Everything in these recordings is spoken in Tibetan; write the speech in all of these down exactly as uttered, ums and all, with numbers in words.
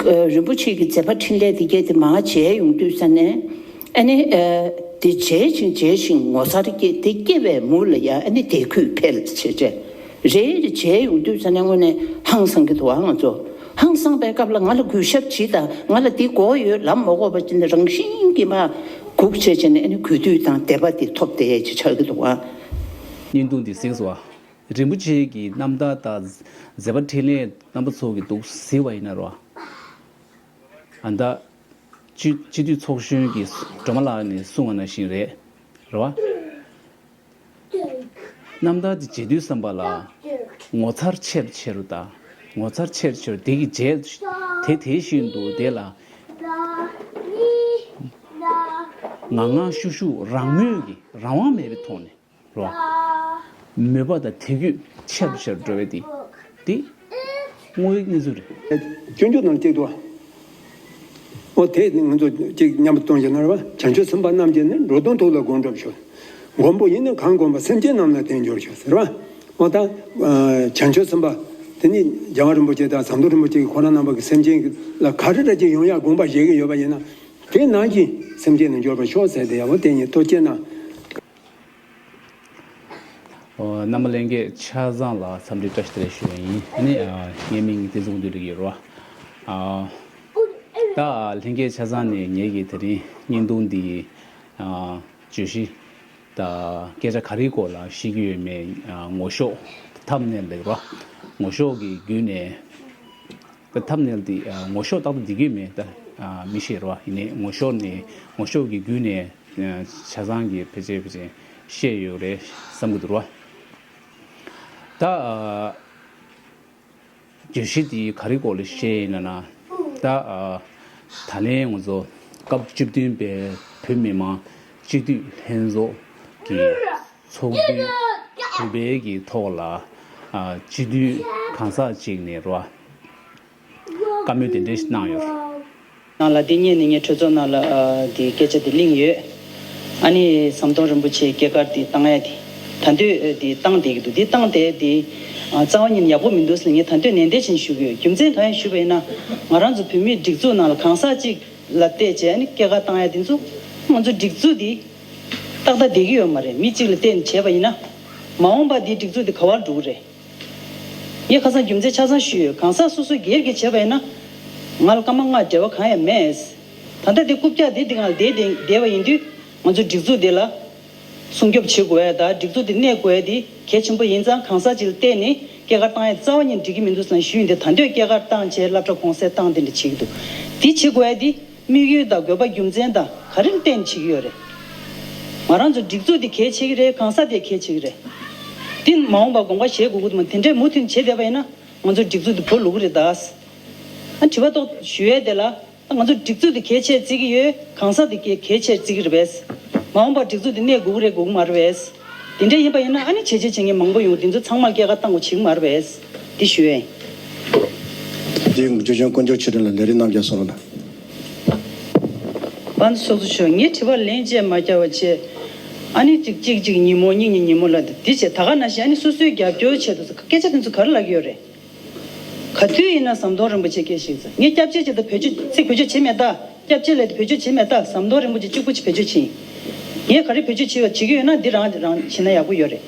ཨ། རིན་པོ་ཆེ་གི་མཛད་པ་འཕྲིན་ལས་དེ་གས་དེ་མར་མཇལ་ཡོང་དུས་ཙ་ནས། ཨ་ནི། ཨ། དེ་མཇལ་ཞིང་མཇལ་ཞིང་ངོ་མཚར་སྐྱེས། དེ་སྐྱེ་བའི་མུ་ལ་ཡང་ཨ་ནི་དད་གུས་འཕེལ་བྱས་བྱས། རེ་རེ་མཇལ་ཡོང་དུས་ཙ་ནས་དངོས་གནས་ཧང་སང་གི་འདུག་ཨ། ང་ཚོ་ཧང་སང་པའི་སྐབས་ལ་ང་ལ་གུས་ཞབས་བྱེད་དང་། ང་ལ་འདི་དགོས་ཡོད་ལབ་མ་དགོས་པ་ཅིག་ནས་རང་བཞིན་གྱིས་མར་སྒུག་བྱས་བྱས་ནས་ཨ་ནི་གུས་འདུད་དང་དད་པ་དེ་ཐོབ་བསྡད་ཅིག་ཆགས་ཀྱི་འདུག་ཨ། བརྙན་ཐུང་འདི་གཟིགས་སོང་ཨ། རིན་པོ་ཆེ་གི་རྣམ་ཐར་དང་མཛད་པ་འཕྲིན་ལས་རྣམ་པ་ཚོ་གི་འདུག་གཟིགས་པ་ཡིན་ན་རོ། ཨ་ད། སྤྱི་སྤྱི་འཐུས་ཚོགས་གཞོན་གྱི་སྒྲོལ་མ་ལགས་ནས་གསུངས་པ་ནང་བཞིན་རེད། རེད་བ། རྣམ་ཐར་འདི་མཇལ་དུས་ཙམ་པ་ལ་ངོ་མཚར་ཆེ་རུ་ཆེ་རུ་དང་། ངོ་མཚར་ཆེ་རུ་ཆེ་རུ། དེ་གི་རྗེས་དེ་དེ་བཞིན་དུ་དེ་ལ་ངང་ངང་ཤུགས་ཤུགས་རང་མོས་ཀྱི་རང་དབང་མེད་པའི་ཐོག་ནས། རོ། མོས་པ་དང་དད་གུས་ཆེ་རུ་ཆེ་རུ་འགྲོ་བའི་དེ། དེ་དངོས་ཡོད་གནས་ཚུལ་རེད། སྤྱོད་འཇུག་ནང་གཅིག་ཏུ། ཨོ་དེ་ནི་ང་ཚོ་གཅིག་མཉམ་དུ་གཏོང་བྱས་ན་རེད་བ། བྱང་ཆུབ་སེམས་དཔའ་རྣམས་ཀྱིས་ནི། འགྲོ་དོན་ཐོག་ལ་སྒོམ་སྒྲུབ་ཤོག། མགོན་པོ་ཡིས་ནི་གང་བསྒོམས་པ། སེམས་ཅན་རྣམས་ལ་དེ་འབྱོར་ཤོག་ཟེར་བ། ཨོ་ད། ཨ། བྱང་ཆུབ་སེམས་དཔའ་དེ་ནི་རྒྱལ་བ་རིན་པོ་ཆེ་དང་ཟམ་གདོང་རིན་པོ་ཆེ་གིས་ཁོ་རང་རྣམ་པ་གི་སེམས་ཅན་ལ་ག་རེ་འདྲ་ཅིག་ཡོང་ཡག་དགོངས་པ་བཞེས་ཀྱི་ཡོད་པ་ཡིན་ན། དེ་ནང་བཞིན་སེམས་ཅན་ནི་འབྱོར་པར་ཤོག་ཟེར་ཏེ་ཡག་པོ་དེ་ཉིད་ཐུགས་རྗེ་གནང་། ཨོ། རྣམ་པ་ལྷན་རྒྱས་ཆ་ཚང་ལ་འཚམས་འདྲི་བཀྲ་ཤིས་བདེ་ལེགས་ཞུ་བ་ཡིན། ཨ་ནི། ཨ། ངའི་མིང་བསྟན་འཛིན་དགུ་འདུས་ལགས་ཡིན་རོ། ཨ། ད་ལྷན་རྒྱས་ཆ་ཚང་ནས་ངེད་ཀྱི་དེ་རིང་བརྙན་ཐུང་འདི། ཨ། བརྗོད་གཞི་དང་སྐད་ཆ་ག་རེའི་སྐོར་ལ་བཤད་ཀྱི་ཡོད་མེད། ཨ། ངོ་ཤོག་ཐམ་ནེལ་ལབ་རོ། ངོ་ཤོག་གི་བརྒྱུད་ནས། ད་ཐམ་ནེལ་འདི། ཨ། ངོ་ཤོག་ཏག་ཏག་བསྡད་ཀྱི་མེད། ད། ཨ། མི་ཤེས་རོ། ཡིན་ནའི་ངོ་ཤོག་ནས། ངོ་ཤོག་གི་བརྒྱུད་ནས། ཨ། ཆ་ཚང་གིས་ཕལ་ཆེར་ཕལ་ཆེར་ཤེས་ཡོད་རེད་བསམ་གྱི་འདུག་རོ། ད། ཨ། བརྗོད་གཞི་འདི་ག་རེ་སྐོར་ལ་བཤད་ཡིན་ན་ན། ད། ཨ། ད་ལན་ང་ཚོ་སྐབས་བཅུ་བདུན་པའི་བོད་མི་མང་སྤྱི་འཐུས་ལྷན་ཚོགས་ཀྱི་ཚོགས་དུས་དྲུག་པའི་གི་ཐོག་ལ། ཨ། སྤྱི་འཐུས་གང་ཟག་ཅིག་ནས་རོ། བཀའ་མོལ་དེ་འདྲ་ཞིག་གནང་ཡོད། ནང་ལ་འདི་སྔོན་ནས་ངས་གྲོས་ཚོགས་ནང་ལ། ཨ། འདི་སྐད་ཆ་དེ་གླེང་ཡོད། ཨ་ནི་ཟམ་གདོང་རིན་པོ་ཆེའི་སྐྱེས་སྐར་འདི་བཏང་ཡ་དེ། ད་འདོད་འདི་བཏང་བསྡད་ཀྱི་འདུག་འདི་བཏང་བསྡད་དེ། ཨ། རྩ་བ་ཉིད་ནས་ཡག་པོ་མི་འདུག་ཟེར་ངས་ད་འདོད་ནན་ཏན་བྱས་ནས་ཞུ་གི་ཡོད། རྒྱུ་མཚན་གང་ཡིན་ཞུས་པ་ཡིན་ན། ང་རང་ཚོ་བོད་མིའི་སྒྲིག་འཛུགས་ནང་ལ་གང་ཟག་གཅིག་ལ་བལྟས་བྱས་ནས་སྐྱེས་སྐར་བཏང་ཡ་དེ་ཚོ། ང་ཚོ་སྒྲིག་འཛུགས་འདི་ཏག་ཏག་བསྡད་ཀྱི་ཡོད་མ་རེད། མི་གཅིག་ལ་བལྟས་ནས་བྱས་པ་ཡིན་ན། མ་འོངས་པ་འདིའི་སྒྲིག་འཛུགས་འདི་ག་པར་འགྲོ་གི་རེད། ངས་ཁ་སང་རྒྱུ་མཚན་ཆ་ཚང་ཞུས་ཡོད། གང་ཟག་སོ་སོ་སྒེར་གྱིས་བྱས་པ་ཡིན་ན། ང་ལ་སྐར་མ་ལྔ་འབྲེལ་བ་གང་ཡང་མེད། ད་ལྟ་དེ་རྐུབ་བཀྱག་དེ་འདི་ང་ལ་བསྡད་བསྡད་བསྡད་པ་ཡིན་དུས། ང་ཚོ་སྒྲིག་འཛུགས་འདི་ལ་སྲུང་སྐྱོབ་བྱེད་དགོས་ཡ་དང་། སྒྲིག་འཛུགས་འདི་གནས་དགོས་ཡ་དེ་གལ་ཆེན་པོ་ཡིན་ཙང་། གང་ཟག་ཅིག་ལ་བལྟས་ནས་སྐྱེས་སྐར་བཏང་ཡ་རྩ་བ་ཉིད་འགྲིག་གི་མི་འདུག་ཟེར་ཞུས་ཡིན་ཏེ། ད་འདོད་སྐྱེས་སྐར་བཏང་བྱས་སློབ་གྲྭ་གུང་སེང་བཏང་དེ་འདྲ་བྱེད་ཀྱི་འདུག་དེ་བྱེད་དགོས་ཡ་དེ། དམིགས་ཡུལ་དང་དགོས་པ་རྒྱུ་མཚན་དང་ག་རེ་ལ་བརྟེན་བྱེད་ཀྱི་ཡོད་རེད། ང་རང་ཚོ་སྒྲིག་འཛུགས་དེ་གལ་ཆེ་གི་རེད། གང་ཟག་དེ་གལ་ཆེ་གི་རེད། དེ་མ་འོངས་པ་དགོངས་པ་བཞེས་དགོས་ཀྱི་འདུག་མ། དེ་འདྲའི་མུ་མཐུད་བྱེད་བསྡད་པ་ཡིན་ན། ང་ཚོ་སྒྲིག་འཛུགས་དེ་བོར་ལོག་གི་རེད་ད། ཨ། དྲི་བ་ཏོག་ཞུ་ཡས་དེ་ལ། ཨ། ང་ཚོ་སྒྲིག་འཛུགས་དེ་གལ་ཆེ་བརྩི་གི་ཡོད། གང་ཟག་དེ་གལ་གལ་ཆེ་བརྩི་གི་རེད་པས། མ་འོངས་པར་སྒྲིག་འཛུགས་དེ་གནས་དགོས་ཀྱི་རེད་དགོས་ཀྱི་མ་རེད་པས། དེ་འདྲ་ཡིན་པ་ཡིན་ན། ཨ་ནི་བྱས་རྗེས་བྱེད་མཁན་མང་པོ་ཡོང་། དེ་ཚོ་ཚང་མར་སྐྱེས་སྐར་བཏང་དགོས་བྱེད་ཀྱི་མ་རེད་པས། དེ་ཞུ་ཡས་ཡིན། འདི་ཡོང་རྒྱུ་ཅན་དཀོན་མཆོག་ཆོས་སྒྲོན་ལ་ལས་རིམ་རྣམས་ཀྱང་གསུང་རོགས་གནང་། པ་ཚོགས་གཙོ་མཆོག་ངས་དྲི་བར་ལན་བཅད་མ་བརྒྱབ་པ་བྱས། ཨ་ནི་ཅིག་ཅིག་ཅིག་ཉིན་མོ་གཉིས་གཉིས་ཉིན་མོ་ལ་འདི་བྱས། ད་ག་ནང་བཞིན་ཨ་ནི་སོ་སོའི་རྒྱབ་སྐྱོར་ཆེད་དུ་སྐད་ཆ་དེ་ཚོ་ག་རེ་ལབ་ཀྱི་ཡོད་རེད། ག་དུས་ཡིན་ན་ཟམ་གདོང་རིན་པོ་ཆེ་སྐད་ཆ་བཤད་ཚར། ངས་སྐྱབས་རྗེ་ཆེད་དུ་བེད་སྤྱོད་ཚིག་བེད་སྤྱོད་བྱེད་མེད་ད། སྐྱབས་རྗེ་ལབ་དུས་བེད་སྤྱོད་བྱེད་མེད་ད། ཟམ་གདོང་རིན་པོ་ཆེ་གཅིག་པུ་ཅིག་བེད་སྤྱོད་བྱེད་ཡིན། ངས་ག་རེ་བེད་སྤྱོད་བྱེད་པ་བྱེད་ཀྱི་ཡོད་ན། འདི་རང་རང་བྱེད་ན་ཡག་པོ་ཡོད་རེད།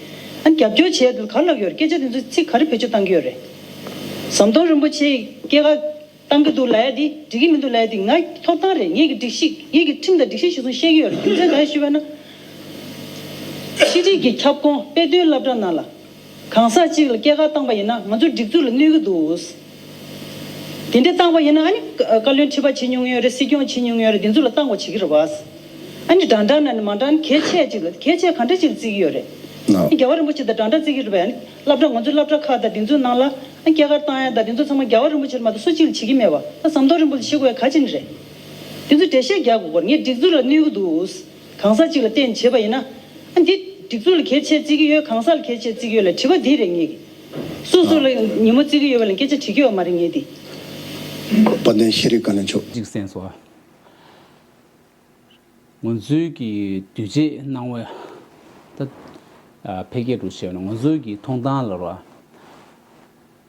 ཨ་ནི་རྒྱབ་སྐྱོར་བྱས་དུས་ག་རེ་ལབ་ཀྱི་ཡོད་རེད། སྐད་ཆ་དེ་ཚོ་ཚིག་ག་རེ་བེད་སྤྱོད་བཏང་གི་ཡོད་རེད། ཟམ་གདོང་རིན་པོ་ཆེ་སྐྱེས་སྐར་བཏང་གི་འདུག་ལབ་ཡ་དེ། འགྲིག་གི་མི་འདུག་ལབ་ཡ་དེ་ངའི་ཐོབ་ཐང་རེད། ངེད་ཀྱི་སྒྲིག་གཞི། ངེད་ཀྱི་ཁྲིམས་དང་སྒྲིག་གཞི་གཞིར་བཟུང་བཤད་ཀྱི་ཡོད་རེད། རྒྱུ་མཚན་གང་ཡིན་ཞུས་པ་ན། ཕྱི་དྲིལ་གྱི་ཁྱབ་ཁོངས་དཔེ་སྟོན་སློབ་གྲྭ་ནང་ལ་གང་ཟག་ཅིག་ལ་སྐྱེས་སྐར་བཏང་པ་ཡིན་ན། ང་ཚོའི་སྒྲིག་འཛུགས་ལ་གནོད་ཀྱི་འདུག་དེ་འདྲ་བཏང་པ་ཡིན་ན། ཨ་ནི་བཀའ་བློན་ཁྲི་པ་བྱེད་མྱོང་ཡོད་རེད། སྲིད་སྐྱོང་བྱེད་མྱོང་ཡོད་རེད། དེ་ཚོ་ལ་བཏང་དགོས་བྱེད་ཀྱི་རེད་པ། ཨ་ནི་འདྲ་འདྲ་ན་ནི་མ་འདྲ་ནི། གལ་ཆེ་ཅིག་ལ། གལ་ཆེ་ག་འདྲ་ཅིག་ལ་བརྩི་གི་ཡོད་རེད། ཨ་ནི་རྒྱལ་བ་རིན་པོ་ཆེ་དང་འདྲ་འདྲ་བརྩི་གི་རེད་པས། ཨ་ནི་སློབ་གྲྭ། ང་ཚོའི་སློབ་གྲྭ་ཁག་དང་དེ་ཚོའི་ནང་ལ། ཨ། སྐྱེས་སྐར་བཏང་ཡ་དང་དེ་ཚོ་ཚང་མ་རྒྱལ་བ་རིན་པོ་ཆེར་མ་གཏོགས་སུ་གཅིག་ལ་བྱེད་ཀྱི་མེད་པ། ད་ཟམ་གདོང་རིན་པོ་ཆེ་བྱེད་དགོས་ཡ་ག་ཅི་ནས་རེད། དེ་ཚོ་འགྲེལ་བཤད་རྒྱག་དགོས་ཀྱི་རེད། ངས་སྒྲིག་འཛུགས་ལ་གནོད་ཀྱི་འདུག་གང་ཟག་གཅིག་ལ་བརྟེན་བྱས་པ་ཡིན་ན། ཨ། འདི་སྒྲིག་འཛུགས་ལ་གལ་ཆེ་བརྩི་གི་ཡོད། གང་ཟག་ལ་གལ་ཆེ་བརྩི་གི་ཡོད་ལབ་དྲི་བ་འདི་རེད། ངེད་ཀྱིས་སོ་སོ་ལ་ཉིན་མོ་བརྩི་གི་ཡོད་པ་ལ་སྐད་ཆ་དྲི་གི་ཡོད་མ་རེད། ངས་འདི། དཔལ་ལྡན་ཤེས་རིག་བཀའ་བློན་མཆོག་གཅིག་གསན་སོང་། ང་ཚོའི་གི་དུས་བྱེད་སྣང་བ་ད། ཨ། ཕལ་སྐད་དུ་བཤད་ན་ང་ཚོའི་གི་མཐོང་སྟངས་ལ་རོ།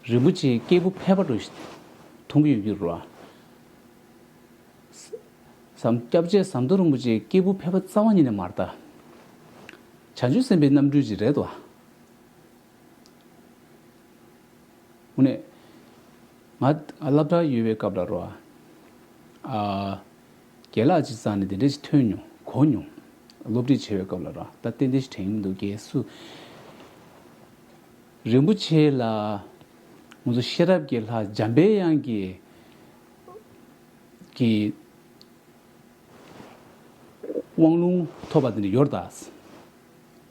རིན་པོ་ཆེ་སྐྱེས་བུ་ཕལ་པ་རུ་མཐོང་གི་ཡོད་ཀྱི་རོ། ཟམ་སྐྱབས་རྗེ་ཟམ་གདོང་རིན་པོ་ཆེ་སྐྱེས་བུ་ཕལ་པ་རྩ་བ་ཉིད་ནས་མ་རེད་ད། བྱང་ཆུབ་སེམས་དཔའི་རྣམ་སྤྲུལ་ཅིག་རེད་དོ། དངོས་གནས། ང་སློབ་གྲྭར་ཡོད་པའི་སྐབས་ལ་རོ། ཨ། རྒན་ལགས་ཅིག་རྩ་ནས་དེ་འདྲ་ཞིག་ཐོས་མྱོང་གོ་མྱོང་། སློབ་ཁྲིད་བྱེད་པའི་སྐབས་ལ་རོ། ད་ཏན་ཏན་ཞིག་དྲན་གྱི་མི་འདུག་རྒན་སུ། རིན་པོ་ཆེ་ལ། ང་ཚོ་ཤེས་རབ་ཀྱི་ལྷ་འཇམ་པའི་དབྱངས་ཀྱི། ཀྱི། དབང་ལུང་ཐོབ་པ་དེ་འདྲ་ཡོད་རེད་ད།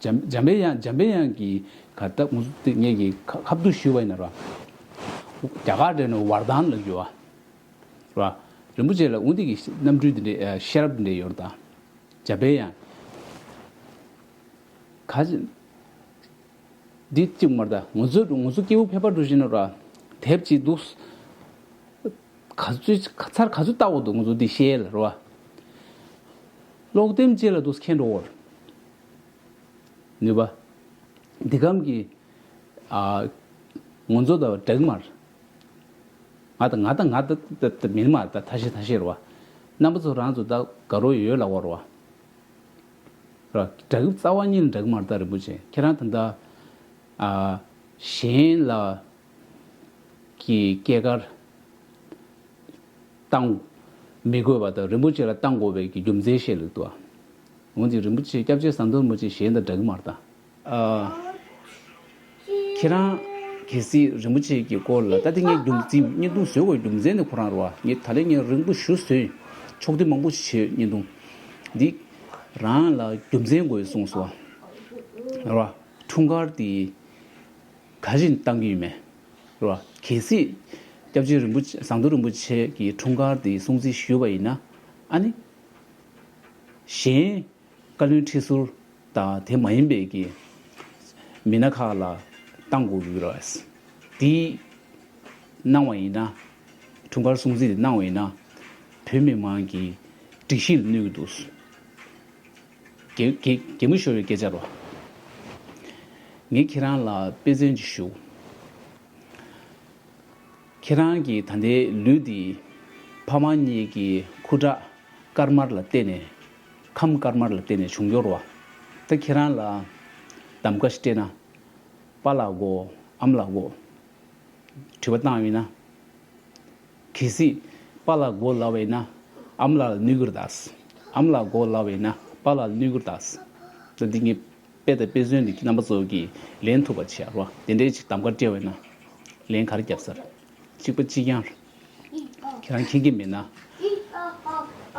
འཇམ་འཇམ་པའི་དབྱངས་འཇམ་པའི་དབྱངས་ཀྱི་ག་ད་ངུ་དེ་ངས་ཀྱི་ཁ་ཁ་བསྡུ་ཞུས་པ་ཡིན་ན་ར། རྒྱ་གར་འདྲ་ནས་ཝར་དྷན་ལབ་ཡོད་ཨ། ར། རིན་པོ་ཆེ་ལ་འུ་འདི་གི་རྣམ་སྤྲུལ་དེ་འདྲ་ཤེས་རབ་དེ་འདྲ་ཡོད་རེད་ད། འཇམ་པའི་དབྱངས། ག་ཅི། འདི་གཅིག་མ་རེད་ད། ང་ཚོ་ང་ཚོ་སྐྱེ་བོ་ཕལ་པ་འགྲོ་བཞིན་ནོ་ར། དེབ་ཅིག་འདུག་ག་ཚོད་ཚར་ག་ཚོད་ལྟ་འོ་འདུག་ང་ཚོ་འདི་ཤེས་ལ་ར་བ། ཀློག་དེབ་ཅིག་ལ་འདུག་མཁྱེན་འགྲོ་འོར། ནུས་པ། འདི་གམ་གྱི། ཨ། ང་ཚོ་ད་འདྲ་གི་མ་རེད། ང་ད་ང་ད་ང་ད་ད་ད་མིན་མ་ད་ཐ་ཤེ་ཐ་ཤེ་ར་བ། རྣམ་པ་ཚོ་རང་ཚོ་ད་དགའ་རོགས་ཡོད་ལ་བ་ར་བ། ར། འདྲ་གི་རྩ་བ་ཉིད་ནས་འདྲ་གི་མ་རེད་ད་རིན་པོ་ཆེ་ཁྱེད་རང་ད་ལྟ། ཨ། གཞན་ལ་གི་སྐྱེས་སྐར་བཏང་མི་དགོས་པ་དང་རིན་པོ་ཆེ་ལ་བཏང་དགོས་པའི་གི་རྒྱུ་མཚན་བཤད་ལུགས་འདུག་འོན་ཀྱང་རིན་པོ་ཆེ་སྐྱབས་རྗེ་ཟམ་གདོང་རིན་པོ་ཆེ་གཞན་དང་འདྲ་གི་མ་རེད་ད། ཨ། ཁྱེད་རང་གལ་སྲིད་རིན་པོ་ཆེ་གི་སྐོར་ལ་ད་ལྟ་ངས་རྒྱུ་མཚན་བརྙན་ཐུང་བཟོས་དགོས་རྒྱུ་མཚན་ནི་ཁོ་རང་རེད་བ། ངས་ད་ལན་ངས་རིང་པོ་ཞུ་བཟོས། ཕྱོགས་སྒྲིག་མང་པོ་ཞིག་བྱས་བརྙན་ཐུང་འདི་རང་ལ་རྒྱུ་མཚན་དགོས་གསུངས་སོ། རེད་བ། འཁྲུངས་སྐར་དེ་ག་རེ་བཏང་གི་ཡོད་མེད། རེད་བ། གལ་སྲིད་སྐྱབས་རྗེ་རིན་པོ་ཆེ་ཟམ་གདོང་རིན་པོ་ཆེ་གི་འཁྲུངས་སྐར་དེ་སྲུང་བརྩི་ཞུས་པ་ཡིན་ན། ཨ་ནི། གཞན་བཀའ་བློན་ཁྲི་ཟུར་དང་དེ་མ་ཡིན་པའི་གི་མི་སྣ་ཁག་ལ་བཏང་དགོས་ཀྱི་རེད་བ། དེ་གནང་བ་ཡིན་ན། འཁྲུངས་སྐར་སྲུང་བརྩི་དེ་གནང་བ་ཡིན་ན། བོད་མི་མང་གི་སྒྲིག་གཞི་ལ་གནོད་ཀྱི་འདུག་གད་གད་གད་མོ་ཤོར་བའི་སྐད་ཆ་རོ། ངས་ཁྱེད་རང་ལ་དཔེ་མཚོན་ཅིག་ཞུ། ཁྱེད་རང་གི་ད་ལྟའི་ལུས་འདི་ཕ་མ་གཉིས་ཀྱི་ཁུ་ཁྲག་སྐར་མར་ལ་བརྟེན་ནས། ཁམས་དཀར་དམར་ལ་བརྟེན་ནས་བྱུང་ཡོད་རེད་བ། ད་ཁྱེད་རང་ལ་གདམ་ག་ཞིག་སྤྲད་ན། པཱ་ལགས་དགོས་ཨ་མ་ལགས་དགོས། དྲི་བ་བཏང་ཡོད་ན། གལ་སྲིད་པཱ་ལགས་དགོས་ལབ་པ་ཡིན་ན་ཨ་མ་ལགས་ལ་གནོད་ཀྱི་རེད་ད། ཨ་མ་ལགས་དགོས་ལབ་པ་ཡིན་ན་པཱ་ལགས་ལ་གནོད་ཀྱི་རེད་ད། ད་འདི་ངས་དཔེ་དང་དཔེ་མཚོན་འདི་རྣམ་པ་ཚོ་གིས་ལེན་ཐུབ་པ་བྱེད་ཡ་རོ། དེ་འདྲའི་ཅིག་གདམ་ག་སྤྲད་པ་ཡིན་ན་ལན་ག་རེ་བརྒྱབ་ས་རེད། གཅིག་པ་གཅིག་རྐྱང་རེད། ཁྱེད་རང་མཁྱེན་གྱི་མེད་ན།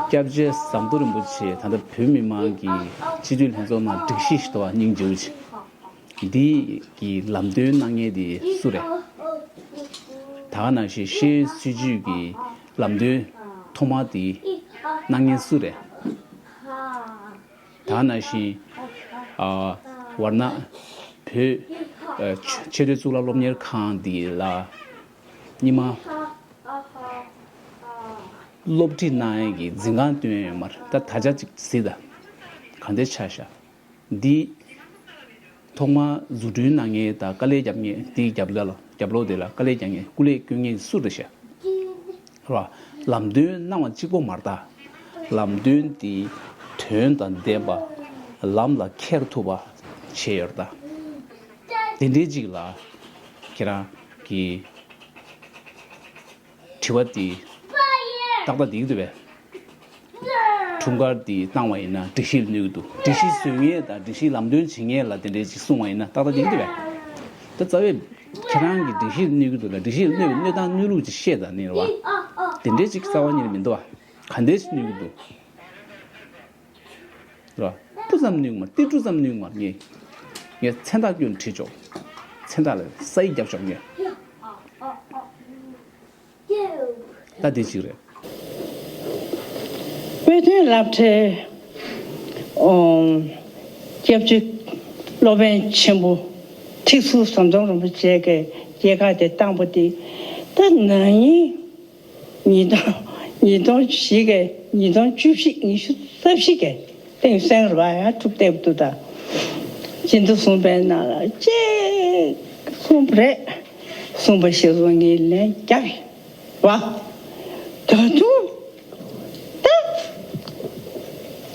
སྐྱབས་རྗེ་ཟམ་གདོང་རིན་པོ་ཆེ་ད་ལྟ་བོད་མི་མང་གི་སྤྱི་འཐུས་ལྷན་ཚོགས་ནང་སྒྲིག་གཞི་ཞིག་འདུག་བ། སྙིང་རྗེ་བོ་ཆེ། འདི་གི་ལམ་སྟོན་གནང་མཁན་དེ་སུ་རེད། ད་ག་ནང་བཞིན་ཤེས་ཡོན་སྲིད་བྱུས་ཀྱི་ལམ་སྟོན་ཐོག་མ་དེ་གནང་མཁན་སུ་རེད། ད་ག་ནང་བཞིན། ཨ། ཝར་ན་བོད། ཨ། ཆེ་ཆེས་མཐོའི་གཙུག་ལག་སློབ་གཉེར་ཁང་འདི་ལ་སྔོན་མ་སློབ་ཁྲིད་གནང་ཡས་ཀྱི་འཛིན་ཁང་བཏོན་ཡོད་མ་རེད། ད་ད་ཆ་ཅིག་གཟིགས་དང་། ག་འདྲ་ཆགས་ཤག་འདི་ཐོག་མར་འཛུགས་སྐྲུན་གནང་མཁན་དང་དཀའ་ལས་རྒྱབ་མཁན། དེའི་རྒྱབ་ལ་རྒྱབ་ལོགས་དེ་ལ་དཀའ་ལས་རྒྱག་མཁན་སྐུ་ལས་སྐྱོན་མཁན་སུ་རེད་ཤག་རེད་བ། ལམ་སྟོན་གནང་བ་གཅིག་པོ་མ་རེད་ད། ལམ་སྟོན་དེ་དོན་དང་ལྡན་པ། ལམ་ལ་འཁྱེར་ཐུབ་པ་བྱས་ཡོད་རེད་ད། དེ་འདྲའི་ཅིག་ལ་ཁྱེད་རང་གིས་དྲི་བ་དེ་ཏག་ཏག་འགྲིག་འདུག་པས། འཁྲུངས་སྐར་འདི་བཏང་བ་ཡིན་ན་སྒྲིག་གཞི་ལ་གནོད་ཀྱི་འདུག་སྒྲིག་གཞི་བཟོ་མཁན་དང་སྒྲིག་གཞི་ལམ་སྟོན་བྱེད་མཁན་ལ་དེ་འདྲའི་ཅིག་གསུངས་པ་ཡིན་ན་ཏག་ཏག་འགྲིག་གི་འདུག་པས། ད་རྩ་བའི་ཁྱེད་རང་གི་སྒྲིག་གཞི་ལ་གནོད་ཀྱི་འདུག་ལ། སྒྲིག་གཞི་ལ་གནོད་གནོད་སྟངས་གནོད་ལུགས་ཅིག་བཤད་དང་ནི་རེད་བ། དེ་འདྲའི་ཅིག་རྩ་བ་ཉིད་ནས་མི་འདུག་བ། ག་འདྲའི་ཅིག་གནོད་ཀྱི་འདུག་རེད་བ། སྤུ་ཙམ་གནོད་ཀྱི་མ་རེད། ཏི་ཀྲུ་ཙམ་གནོད་ཀྱི་མ་རེད། ངས་ངས་མཚན་རྟགས་བསྐྱོན་བྲིས་ཆོག་མཚན་རྟགས་ལ་ས་ཡིག་རྒྱབ་ཆོག་ངས། ད་དེ་གཅིག་རེད། དཔེ་སྟོན་སློབ་གྲྭའི་ཨོ་སྐྱབས་རྗེ་སློབ་དཔོན་ཆེན་པོ་ཁྲི་ཟུར་ཟམ་གདོང་རིན་པོ་ཆེ་གིས་སྐྱེས་སྐར་དེ་བཏང་པ་དེ་ད་ན་ནིང་ཉིས་སྟོང་ཉིས་སྟོང་བཞི་གི་ཉིས་སྟོང་བཅུ་བཞི་ཉི་ཤུ་རྩ་བཞི་གི་སྟེང་སེང་ར་བ་ཡང་ཐུག་བལྟས་པ་འདུག་ད་སྤྱི་ཟླ་གསུམ་པའི་ནང་ལ་གཅིག་གསུངས་པ་རེད། གསུངས་པ་ཞིག་རུ་ངས་ལན་རྒྱག་གི་བ། ད་དུང་ད་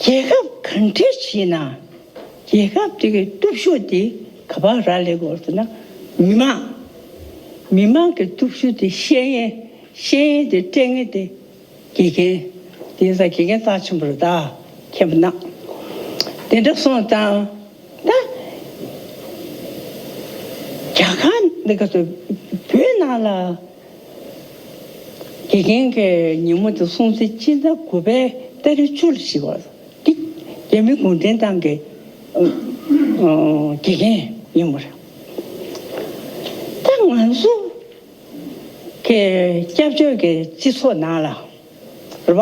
རྒྱལ་ཁབ་ག་འདྲ་ཞིག་ན་རྒྱལ་ཁབ་དེ་གི་སྟོབས་ཤུགས་དེ་ག་པར་རག་ལས་དགོས་ཟེར་ན། མི་མང་། མི་མང་གི་སྟོབས་ཤུགས་དེ་ཤེས་ཡས་ཤེས་ཡས་དེ་སྤྲད་མཁན་དེ་དགེ་རྒན། དེ་ས་དགེ་རྒན་རྩ་ཆེན་པོ་རེད། ད་མཁྱེན་པ་ན་དེ་འདྲ་སོང་ཙང་། ད་རྒྱ་གར་འདི་ག་ཚོད་བོད་ནང་ལ་དགེ་རྒན་གྱི་ཉིན་མོ་དེ་སྲུང་བརྩི་སྤྱི་ཟླ་དགུ་པའི་ཏ་རིག་བཅུ་ལ་བྱེད་པ་འདི་རྒྱ་མི་གུང་ཁྲན་ཏང་གི་དགེ་རྒན་ཉིན་མོ་རེད། ད་ང་ཚོ་གི་སྐྱབས་བཅོལ་གྱི་སྤྱི་ཚོགས་ནང་ལ་རེད་པ།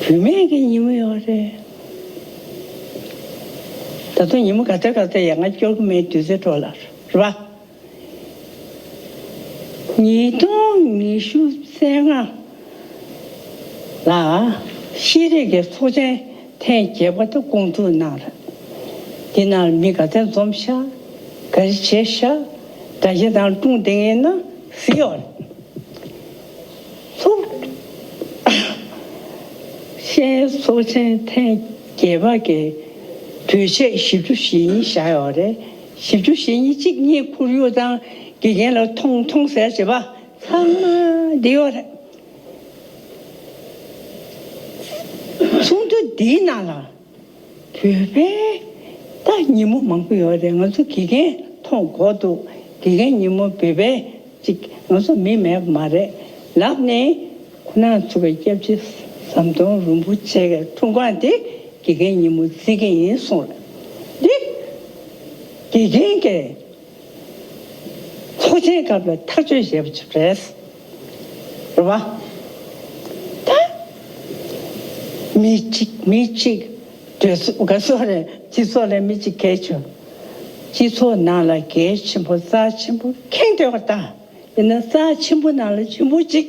བུད་མེད་ཀྱི་ཉིན་མོ་ཡོད་རེད། ད་དུང་ཉིན་མོ་ག་ཚོད་ག་ཚོད་ཡང་ང་སྐྱོར་གྱི་མེད། དུས་ཚོད་འཕྲོ་བརླག་རེད་པ། ཉིས་སྟོང་ཉི་ཤུ་རྩ་ལྔ་ལ་ཤེས་རིག་གི་ཚོགས་ཆེན་ཐེངས་བརྒྱད་པ་དེ་སྐོང་ཚོགས་གནང་རེད། དེ་ནང་མི་ག་ཚད་འཛོམས་ཤག་ག་རེ་བྱས་ཤག་གྲྭ་ཆས་དང་སྒྲུང་དེ་ངན་ན་གཟིགས་ཡོད་རེད། ཚོགས་ཤེས་ཚོགས་ཆེན་ཐེངས་བརྒྱད་པ་གི་གྲོས་ཆོད་བཞི་བཅུ་ཞེ་གཉིས་བཞག་ཡོད་རེད། བཞི་བཅུ་ཞེ་གཉིས་གཅིག་གཉིས་ཁོར་ཡུག་དང་དགེ་རྒན་ལ་ཐོངས་ཐོངས་ཟེར་བྱེད་པ་ཚང་མ་འདི་ཡོད་རེད། ཚོགས་འདུ་འདིའི་ནང་ལ་བོད་པའི་ད་ཉིན་མོ་མང་པོ་ཡོད་རེད། ང་ཚོ་དགེ་རྒན་མཐོང་དགོས་འདུག་དགེ་རྒན་ཉིན་མོ་བོད་པའི་ཅིག་ང་ཚོ་མི་མེད་པ་མ་རེད་ལབ་ནས། ཁོ་ན་ཚོ་གི་སྐྱབས་རྗེ་ཟམ་གདོང་རིན་པོ་ཆེ་གི་འཁྲུངས་སྐར་འདི་དགེ་རྒན་ཉིན་མོ་བརྩི་གི་ཡིན་གསུངས་རེད། འདི་དགེ་རྒན་གྱི་ཚོགས་ཆེན་སྐབས་ལ་ཐག་གཅོད་བྱས་པ་ཅིག་རེད། རེད་བ། ད་མི་གཅིག་མི་གཅིག་གྲོས་ཚོགས་ག་ཚོད་རེད། སྤྱི་ཚོགས་ལ་མི་གཅིག་གལ་ཆེ། སྤྱི་ཚོགས་ནང་ལ་གལ་ཆེན་པོ་རྩ་ཆེན་པོ་ཁེངས་བསྡད་པ་དང་། ཡིན་ན་རྩ་ཆེན་པོ་ནང་ལ་ཆེན་པོ་གཅིག་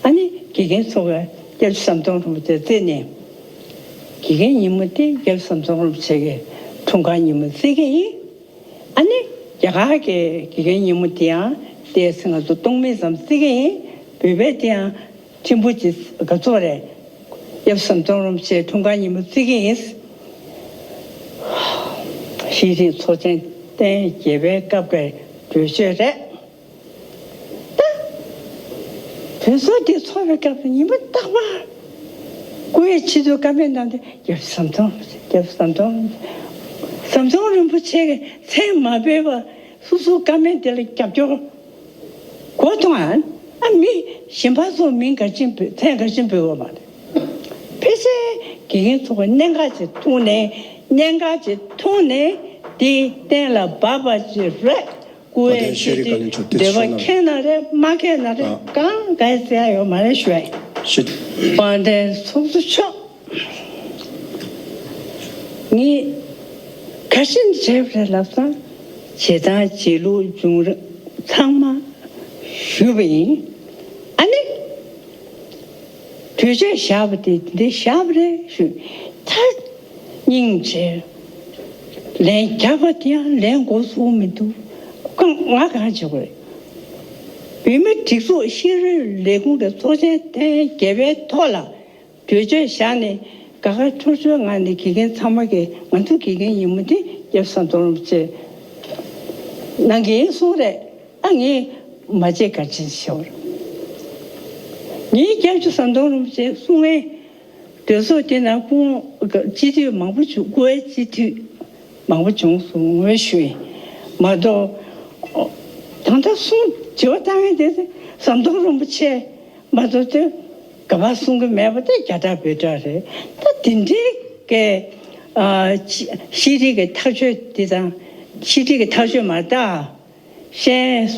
ཨ་ནི་དགེ་རྒན་ཚོ་ག་སྐྱབས་རྗེ་ཟམ་གདོང་རིན་པོ་ཆེ་བརྩིས་ནས། དགེ་རྒན་ཉིན་མོ་དེ་སྐྱབས་རྗེ་ཟམ་གདོང་རིན་པོ་ཆེ་གི་འཁྲུངས་སྐར་ཉིན་མོ་བརྩི་གི་ཡིན། ཨ་ནི་རྒྱ་གར་གྱི་དགེ་རྒན་ཉིན་མོ་དེ་ཡང་ཏོག་ཙམ་ང་ཚོ་སྟོང་མིན་ཙམ་བརྩི་གི་ཡིན། བོད་པའི་དེ་ཡང་ཆེན་པོ་ཅིག་ག་ཚོད་རེད། སྐྱབས་རྗེ་ཟམ་གདོང་རིན་པོ་ཆེའི་འཁྲུངས་སྐར་ཉིན་མོ་བརྩི་གི་ཡིན། ཤེས་རིག་ཚོགས་ཆེན་ཐེངས་བརྒྱད་པའི་སྐབས་ཀྱི་གྲོས་ཆོད་རེད། ད་བོད་ཚོགས་འདི་ཚོགས་པའི་སྐབས་སུ་ཉིན་མོ་རྟག་པར་སྐུ་ཡི་ཆེད་དུ་བཀའ་མོལ་གནང་སྟེ། རྒྱལ་བ་ཟམ་གདོང་རྒྱལ་བ་ཟམ་གདོང་ཟམ་གདོང་རིན་པོ་ཆེ་གི་མཚན་མ་འབོད་པར་སོ་སོའི་བཀའ་མོལ་དེ་ལ་རྒྱབ་སྐྱོར་གོ་ཐོང་ཨ། ཨ་མི་གཞན་པ་ཚོ་མིང་ག་ཅིག་འབོད། མཚན་ག་ཅིག་འབོད་དགོས་མ་རེད། ཕལ་ཆེར་དགེ་རྒན་ཚོ་གི་གནད་འགག་ཅིག་མཐོང་ནས། གནད་འགག་ཅིག་མཐོང་ནས་དེ་གཏན་ལ་འབབ་པ་ཅིག་རེད། སྐུ་ཨེ་ཆེ་དུས་འདོད་པ་ཁེངས་ན་རེད། མ་ཁེངས་ན་རེད། གང་ག་ཟེར་ཡ་ཡོད་མ་རེད་ཞུ་ཡ་ཡིན། དཔལ་ལྡན་ཚོགས་གཙོ་མཆོག་ངས་ག་ཤེད་བྱས་པ་རེད་ལབ་ཙང་། བྱེད་སྟངས་བྱེད་ལུགས་བྱུང་རབས་ཚང་མ་ཞུས་པ་ཡིན། ཨ་ནི། གྲོས་ཆོད་བཞག་པ་དེ་འདི་བཞག་པ་རེད་ཞུ། ད་སྙིང་རྗེ། ལན་བརྒྱབ་པ་དེ་ཡང་ལན་མགོ་ཚོས་མི་འདུག་ང་གང་བྱེད་དགོས་རེད། བོད་མིའི་སྒྲིག་འཛུགས་ཤེས་རིག་ལས་ཁུངས་ཀྱི་ཚོགས་ཆེན་ཐེངས་བརྒྱད་པའི་ཐོག་ལ་གྲོས་ཆོད་བཞག་ནས། དགའ་དགའ་འཕྲོ་མཐོའི་ངང་ནས་དགེ་རྒན་ཚང་མ་གིས་ང་ཚོ་དགེ་རྒན་ཉིན་མོ་འདི་སྐྱབས་རྗེ་ཟམ་གདོང་རིན་པོ་ཆེ་གནང་གི་ཡིན་གསུངས་རེད། ཨ་ངས་མ་བརྗེད་ག་ཅི་ཞུ་བ་རེད། ངས་སྐྱབས་རྗེ་ཟམ་གདོང་རིན་པོ་ཆེ་གསུང་ངེས། གྲོས་ཚོགས་དེ་ནང་སྐུ་ངོ་སྤྱི་འཐུས་མང་པོ་བྱུང་། སྐུ་ངོ་སྤྱི་འཐུས་མང་པོ་བྱུང་སོང་ངོས་ཞུ་ཡིན་མ་གཏོགས། ད་ལྟ་གསུང་དྲི་བ་བཏང་ངེས་དེ་ཟམ་གདོང་རིན་པོ་ཆེ་མ་གཏོགས་དེ་ག་པར་གསུང་གི་མེད་པ་དེ་རྒྱ་གྲགས་བོད་གྲགས་རེད། ད་དེ་འདྲའི་གི་ཨ་ཤེས་རིག་གི་ཐག་གཅོད་དེ་དང་། ཤེས་རིག་གི་ཐག་གཅོད་མ་རེད་ད། ཤེས་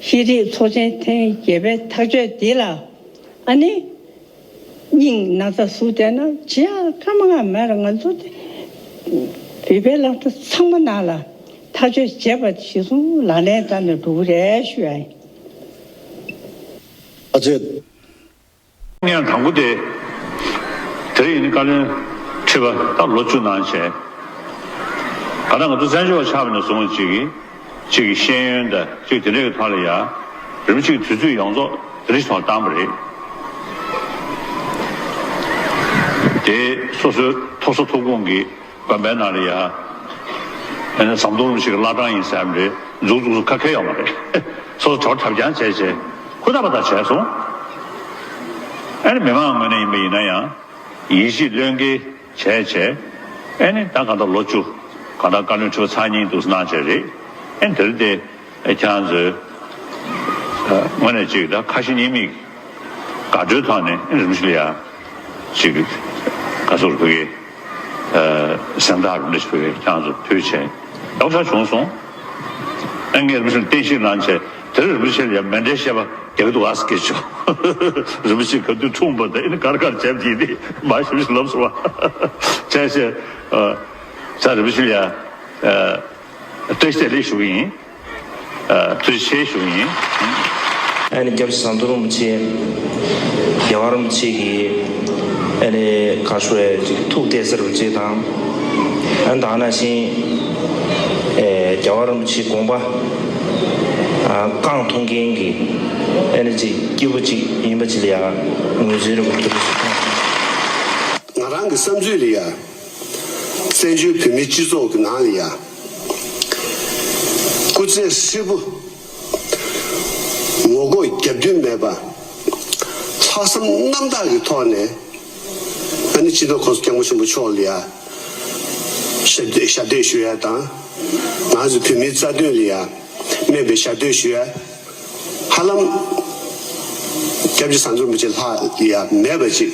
ཤེས་རིག་ཚོགས་ཆེན་ཐེངས་བརྒྱད་པའི་ཐག་གཅོད་འདི་ལ་ཨ་ནི་སྙིང་ན་ཚ་ཟུག་བསྡད་ན་བྱེད་ཡག་སྐར་མ་ལྔ་མེད་ར། ང་ཚོ་དེ་བོད་པའི་སློབ་གྲྭ་ཚང་མ་ནང་ལ་ཐག་གཅོད་བྱས་པ་གཞིར་བཟུང་ལག་ལེན་བསྟར་ནས་འགྲོ་གི་རེད་ཞུ་ཡ་ཡིན། ཨ་ཙི། ངས་དང་པོ་དེ། དེ་རིང་ནི་བཀའ་བློན་ཁྲི་པ་ད་ལོ་བཅུ་གནང་བྱས། ད་ལྟ་ང་ཚོ་བཙན་བྱོལ་བ་ཆགས་པ་ནས་བཟུང་གཅིག་གིས་གཅིག་གི་ཤེས་ཡོན་དང་གཅིག་དེ་འདྲའི་ཐོག་ལ་ཡ། རིམ་གཅིག་དུས་ཚོད་ཡོངས་རྫོགས་ རིས་ཐོག་བཏང་བ་རེད། དེ་སོ་སོའི་ཐོབ་ས་ཐོབ་ཁུངས་ཀྱི་དགོན་པའི་ནང་ལ་ཡ། ཨ་ནི་ཟམ་གདོང་རིན་པོ་ཆེ་གི་བླ་བྲང་ཡིན་ཟེར་ཡ་རེད། འཛུགས་འཛུགས་སུ་ཁ་ཁེལ་ཡོང་བ་རེད། སོ་སོ་གྲོགས་ཐབས་ཀྱང་བྱས་བྱས་ཁུ་ཐག་པ་དག་བྱས་སོང་། ཨ་ནི་མི་མང་ངོས་ནས་ཡིན་པ་ཡིན་ན་ཡང་ཡིད་ཆེས་བློས་འགེལ་བྱས་བྱས། ཨ་ནི་ད་གང་ལྟར་ལོ་བཅུ་གང་ལྟར་བཀའ་བློན་ཁྲི་པ་ཚར་གཉིས་འདུག་གནང་བྱས་རེད། ཨ་ནི་དེ་རིང་དེ། ཨེ་ཁྱེད་རང་ཚོའི་ཨ་དངོས་གནས་ཅིག་ད་ཁ་ཞེ་གཉིས་མེད་དགའ་སྤྲོའི་ཐོག་ནས་རིན་པོ་ཆེ་ལ་ཡ་ཅིག་ག་ཚོད་ཕུལ་གི་ཨ་གཟེངས་རྟགས་རིན་པོ་ཆེ་ཕུལ་གི་ཁྱེད་རང་ཚོ་ཕུལ་བྱས་ཡག་ཤོས་བྱུང་སོང་། ཨ་ངས་རིན་པོ་ཆེ་ལ་བསྟན་བཤིག་གནང་བྱས་དེར་རིན་པོ་ཆེ་ལ་ཡ་མཎྜལ་བཤད་པ་རྒྱག་གི་འདུག་ཨ་སྐད་ཆོག་རིན་པོ་ཆེ་ག་དུས་འཁྲུངས་པ་དང་ཨེ་ནི་ག་རེ་ག་རེ་བྱས་པ་དེ་ཡིན་ཏེ་མ་ཞིབ་ཞིབ་ལབ་སོང་བ་བྱས་བྱས་ཨ་ས་རིན་པོ་ཆེ་ལ་ཡ་ཨ། བཀྲ་ཤིས་བདེ་ལེགས་ཞུ་གི་ཡིན། ཨ། ཐུགས་རྗེ་ཆེ་ཞུ་གི་ཡིན། ཨ་ནི་སྐྱབས་རྗེ་ཟམ་གདོང་རིན་པོ་ཆེ། རྒྱལ་བ་རིན་པོ་ཆེ་གི་ཨ་ནི་ག་ཞུ་བའི་ཐུགས་གཏད་ས་རིན་པོ་ཆེ་དང་། ཨ་ནི་ད་ག་ནང་བཞིན་ཨེ་རྒྱལ་བ་རིན་པོ་ཆེའི་དགོངས་པ་ཨ་རྐང་མཐོང་མཁན་གྱི་ཨ་ནི་ཅིག་སྐྱེས་བུ་ཅིག་ཡིན་པ་ཅིག་ལ་ཡང་ངོས་འཛིན་རིན་པོ་ཆེ། ང་རང་གི་བསམ་ཚུལ་ལ་ཡང་། བཙན་བྱོལ་བོད་མིའི་སྤྱི་ཚོགས་ཀྱི་ནང་ལ་ཡང་། སྐུ་ཚེ་ཧྲིལ་པོ་ངོ་རྒོལ་རྒྱབ་མདུན་མེད་པ། ལྷག་བསམ་རྣམ་དག་གི་ཐོག་ནས་ཨ་ནི་སྤྱི་ནོར་༸གོང་ས་༸སྐྱབས་མགོན་ཆེན་པོ་མཆོག་ལ་ཡང་ཞབས་ཞབས་འདེགས་ཞུ་ཡ་དང་། ང་ཚོ་བོད་མིའི་རྩ་དོན་ལ་ཡང་སྨན་པའི་ཞབས་འདེགས་ཞུ་ཡ། ཧ་ལམ་སྐྱབས་རྗེ་ཟམ་གདོང་རིན་པོ་ཆེ་ལྷག་ལ་ཡང་མེད་པ་ཅིག་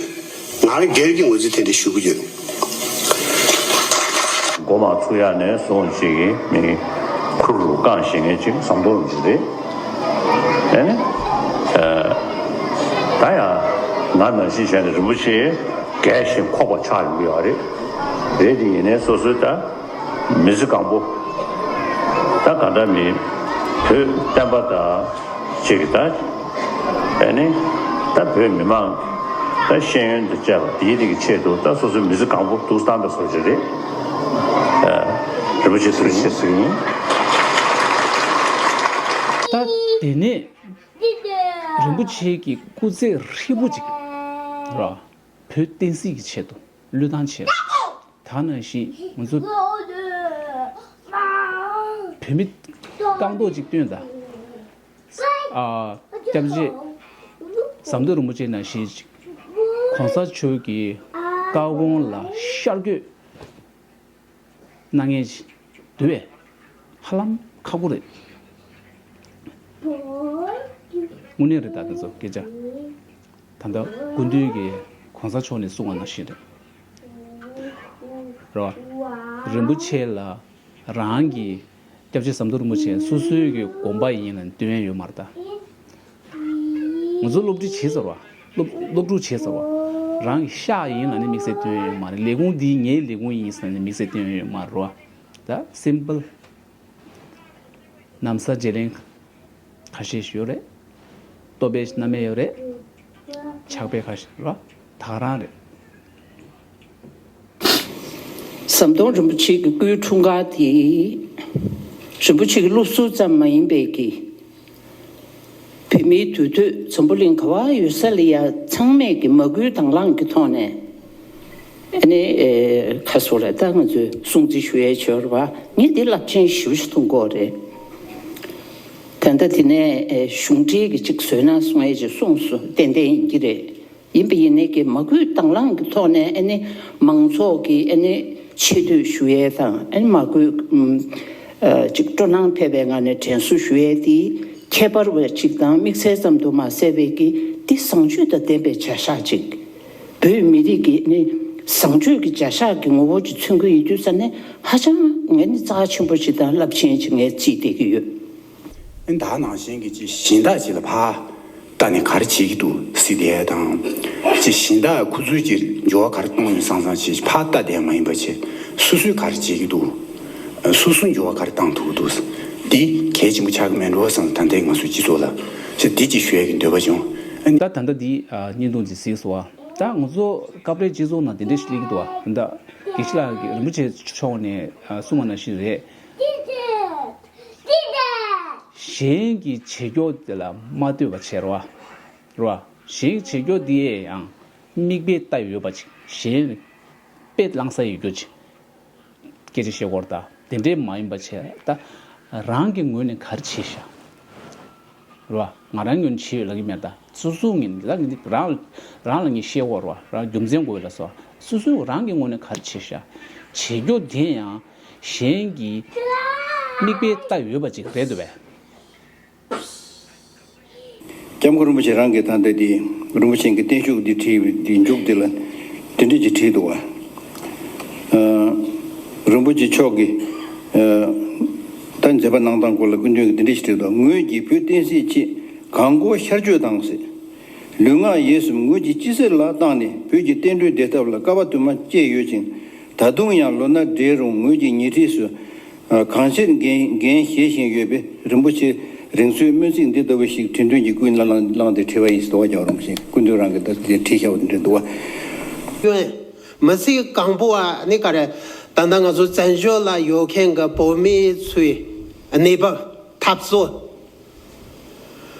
ང་རང་སྒེར་གྱི་ངོས་འཛིན་དེ་འདྲ་ཞུ་གི་ཡོད། མགོ་མ་ཚུགས་ཡ་ནས་བཟུང་ཅིག་གི་མི་ཁུར་རུ་བཀང་བཞིན་མཁན་ཅིག་ཟམ་གདོང་རིན་པོ་ཆེ་རེད། ཨེ་ནི། ཨ། ད་ཡང་ང་ནང་བཞིན་བྱས་ནས་རིན་པོ་ཆེ་རྒས་ཤིང་འཁོགས་པ་ཆགས་ཡོང་གི་ཡོད་རེད། རེད་དེ་ཡིན་ནའི་སོ་སོའི་ད་མི་ཚེ་གང་པོ་ད་ག་འདྲ་མི་བོད་བསྟན་པ་དང་ཅིག་ད། ཨ་ནི། ད་བོད་མི་མང་ད་ཤེས་ཡོན་དང་བཅས་པ་དེའི་རིགས་ཆེད་དུ་ད་སོ་སོའི་མི་ཚེ་གང་པོ་དུག་བཏང་པའི་བཟོ་ཅིག་རེད། ཨ། རིན་པོ་ཆེ་ཐུགས་རྗེ་ཆེ་ཟེར་གྱི་ཡིན། ད་དེ་ནས་རིན་པོ་ཆེ་གི་སྐུ་ཚེ་ཧྲིལ་པོ་ཅིག་ར་བོད་བསྟན་སྲིད་ཀྱི་ཆེད་དུ་བློས་བཏང་བྱས། ད་ནང་བཞིན་ང་ཚོ་བོད་མི་རྐང་ཐོག་ཅིག་བཏོན་དང་། ཨ། སྐྱབས་རྗེ་ཟམ་གདོང་རིན་པོ་ཆེ་ནང་བཞིན་ཅིག་གོང་ས་མཆོག་གི་བཀའ་དགོངས་ལ་ཤར་བསྐྱོད་གནང་མཁན་ཅིག་འདུག་པས། ཧ་ལམ་ཁག་པོ་རེད། དངོས་གནས་རེད། ད་དེ་ཚོ་སྐད་ཆ། ད་ལྟ་སྐུ་མདུན་གྱིས་གོང་ས་མཆོག་ནས་གསུངས་པ་ནང་བཞིན་རེད། རེད་བ། རིན་པོ་ཆེ་ལ་རང་གི་སྐྱབས་རྗེ་ཟམ་གདོང་རིན་པོ་ཆེ་སོ་སོའི་གི་དགོངས་པ་ཡིན་ལ་འདོན་ཡ་ཡོད་མ་རེད་ད། ང་ཚོ་སློབ་ཁྲིད་བྱེད་ཟེར་བ། སློབ་སློབ་ཕྲུག་བྱེད་ཟེར་བ། རང་གི་ཤག་ཡིན་ལ་ནི་དམིགས་བསལ་འདོན་ཡ་ཡོད་མ་རེད། ལས་ཁུངས་འདི་ངའི་ལས་ཁུངས་ཡིན་ཟེར་ནས་དམིགས་བསལ་འདོན་ཡ་ཡོད་མ་རེད་བ། ད་སིམ་པལ། ན་བཟའ་བརྗེ་ལེན་ཁ་ཤས་ཤིག་ཡོད་རེད། ལྟོ་ཕད་སྣ་མེད་ཡོད་རེད། ཕྱག་དཔེ་ཁ་ཤས་རེད་བ། ད་ག་རང་རེད། ཟམ་གདོང་རིན་པོ་ཆེ་གི་སྐུའི་འཁྲུངས་སྐར་དེ་རིན་པོ་ཆེ་གི་སློབ་ཟུར་ཙམ་མ་ཡིན་པའི་གི་བོད་མིའི་དུས་ཚོད་འཛམ་བུ་གླིང་ག་བ་ཡོད་ས་ལ་ཡ་ཚང་མས་ཀྱི་མ་བསྐུལ་དང་བླངས་ཀྱི་ཐོག་ནས་ཨ་ནི་ཨེ་ཁ་སོ་རེད། ད་ང་ཚོས་སྲུང་བརྩི་ཞུ་ཡས་བྱོས་རེད་བ། ངས་འདི་རླབས་ཆེན་ཞེ་པོ་ཞིག་མཐོང་གི་རེད། ད་ལྟ་དེ་ནས་ཨེ་གཞུང་འབྲེལ་གྱི་ཅིག་བཟོས་ན་གསུང་ཡས་ཅིག་གསུངས་སོང་། ཏན་ཏན་ཡིན་གྱི་རེད། ཡིན་པ་ཡིན་ནའི་གི་མ་བསྐུལ་དང་བླངས་ཀྱི་ཐོག་ནས་ཨ་ནི་མང་ཚོགས་ཀྱི་ཨ་ནི་ཆེ་བསྟོད་ཞུ་ཡས་དང་ཨ་ནི་མ་བསྐུལ་ཨམ་ཨ་ཅིག་སྤྲོ་སྣང་འཕེལ་བའི་ངང་ནས་དྲན་གསོ་ཞུ་ཡས་དེ་ཁྱད་པར་བ་ཅིག་དང་དམིགས་བསལ་ཙམ་དུ་མ་ཟད་པའི་གི་འདི་བཟང་སྤྱོད་དང་ལྡན་པའི་བྱ་གཞག་ཅིག་བོད་མི་རིགས་ཀྱི་ཨ་ནི་བཟང་སྤྱོད་ཀྱི་བྱ་གཞག་གི་ངོ་བོ་ཅིག་མཚོན་གྱི་ཡོད་དུས་ཙ་ནས་ཧ་ཅང་ངས་ནི་རྩ་ཆེན་པོ་ཅིག་དང་རླབས་ཆེན་ཅིག་ངས་བརྩིས་བསྡད་ཀྱི་ཡོད། ཨ་ནི་ད་ནང་བཞིན་གྱི་ཅིག་གཞན་དག་ཅིག་ལ་ཕར་ལྟ་ནས་ག་རེ་བྱེད་ཀྱི་འདུག་ཟེར་བསྡད་ཡ་དང་། ཅིག་གཞན་དག་ཁོ་ཚོའི་ཅིག་འགྱུར་བ་ག་རེ་གཏོང་ཡོད་སང་སང་ཅིག་ཕར་ལྟ་བསྡད་མ་ཡིན་པ་ཅིག་སོ་སོས་ག་རེ་བྱེད་ཀྱི་འདུག་སོ་སོས་འགྱུར་བ་ག་རེ་བཏང་ཐུབ་ཀྱི་འདུག་འདི་གལ་ཆེན་པོ་ཆགས་ཀྱི་མེད་འགྲོ་བསམ། ད་ལྟའི་ང་ཚོའི་སྤྱི་ཚོགས་ལ་ཅིག་འདི་ཅིག་ཞུ་ཡ་གི་འདོད་པ་བྱུང་། ཨ་ནི་ད་ད་ལྟ་འདི་ཨ་བརྙན་ཐུང་ཅིག་གཟིགས་སོང་བ། ད་ང་ཚོ་སྐབས་རེ་སྤྱི་ཚོགས་ནང་དེ་འདྲ་ཞིག་སླེབས་ཀྱི་འདུག་བ། ད་དགེ་བཤེས་ལགས་ཀྱིས་རིན་པོ་ཆེ་མཆོག་ནས་ཨ་གསུངས་པ་ནང་བཞིན་རེད། གཞན་གྱི་བྱེད་སྐྱོ་དེ་ལ་མ་ལྟོས་པ་བྱེད་རོགས། རེད་བ། གཞན་བྱེད་རྒྱུ་དེ་ཡང་མིག་དཔེ་ལྟ་ཡོད་པ་ཅིག་གཞན་དཔེ་བླངས་ས་ཡོད་རྒྱུ་ཅིག་སྐད་ཆ་བཤད་སྐོར་ད་དེ་འདྲས་མ་ཡིན་པ་བྱས་ད་རང་གི་ངོས་ནས་ག་རེ་བྱས་ཤག་རེད་བ། ང་རང་ངོས་ནས་བྱས་ཡོད་ལབ་ཀྱི་མེད་ད། སོ་སོའི་ངོས་ནས་ལབ་ཀྱི་འདི་རང་རང་ལ་ངས་བཤད་སྐོར་རེད་བ། རང་རྒྱུ་མཚན་དགོས་ལ་སོ་སོ་སོའི་རང་གི་ངོས་ནས་ག་རེ་བྱས་ཤག་བྱེད་རྒྱུ་དེ་ཡང་གཞན་གྱི་མིག་དཔེ་ལྟ་ཡོད་པ་ཅིག་རེད་འདུག་བས། སྐྱབས་མགོན་རིན་པོ་ཆེ་རང་གིས་ད་ལྟ་དེ་རིན་པོ་ཆེ་གི་བརྟན་བཞུགས་འདི་བྲིས་པའི་འདི་མཇུག་འདི་ལ་དེ་འདྲ་ཅིག་བྲིས་འདུག་བ། ཨ། རིན་པོ་ཆེ་མཆོག་གིས་ཨ། ད་མཛད་པ་གནང་སྟངས་སྐོར་ལ་སྐུ་མདུན་གྱིས་འདི་འདྲ་ཞིག་བྲིས་འདུག་ངོས་ཀྱིས་བོད་བསྟན་སྲིད་ཆེད་གང་དགོས་ཤར་བསྐྱོད་དང་ཟེར། ལུས་ངག་ཡིད་གསུམ་ངོས་ཀྱིས་ཅི་ཟེར་ལ་བཏང་ནས་བོད་ཀྱི་བསྟན་འགྲོའི་བདེ་ཐབས་ལ་དཀའ་བ་དུ་མ་སྤྱད་ཡོད་ཅིང་། ད་དུང་ཡང་ལོ་ན་བགྲེས་རུང་ངོས་ཀྱི་ཉེ་འཁྲིས་སུ་གང་ཆེར་འགན་འགན་བཞེས་བཞིན་ཡོད་པས། རིན་པོ་ཆེ་རིང་བསྲེལ་སྨོན་ཚིག་འདི་ལྟ་བུ་ཞིག་དྲན་རྟེན་གྱི་སྐུའི་ནང་ལ་བླངས་ཏེ་བྲིས་པ་ཡིན་ཟེར་དོ། རྒྱལ་བ་རིན་པོ་ཆེ་སྐུ་མདུན་རང་གིས་ད་དེ་བྲིས་བཞག་པ་དེ་འདྲ་འདུག་བ། ཡོད། མི་ཚེ་གང་པོ་བ་ནི་ག་རེ། ད་ལྟ་ང་ཚོ་བཙན་བྱོལ་ལ་ཡོད་མཁན་གྱི་བོད་མི་ཚོའི་གནས་བབ་འཐབ་རྩོད།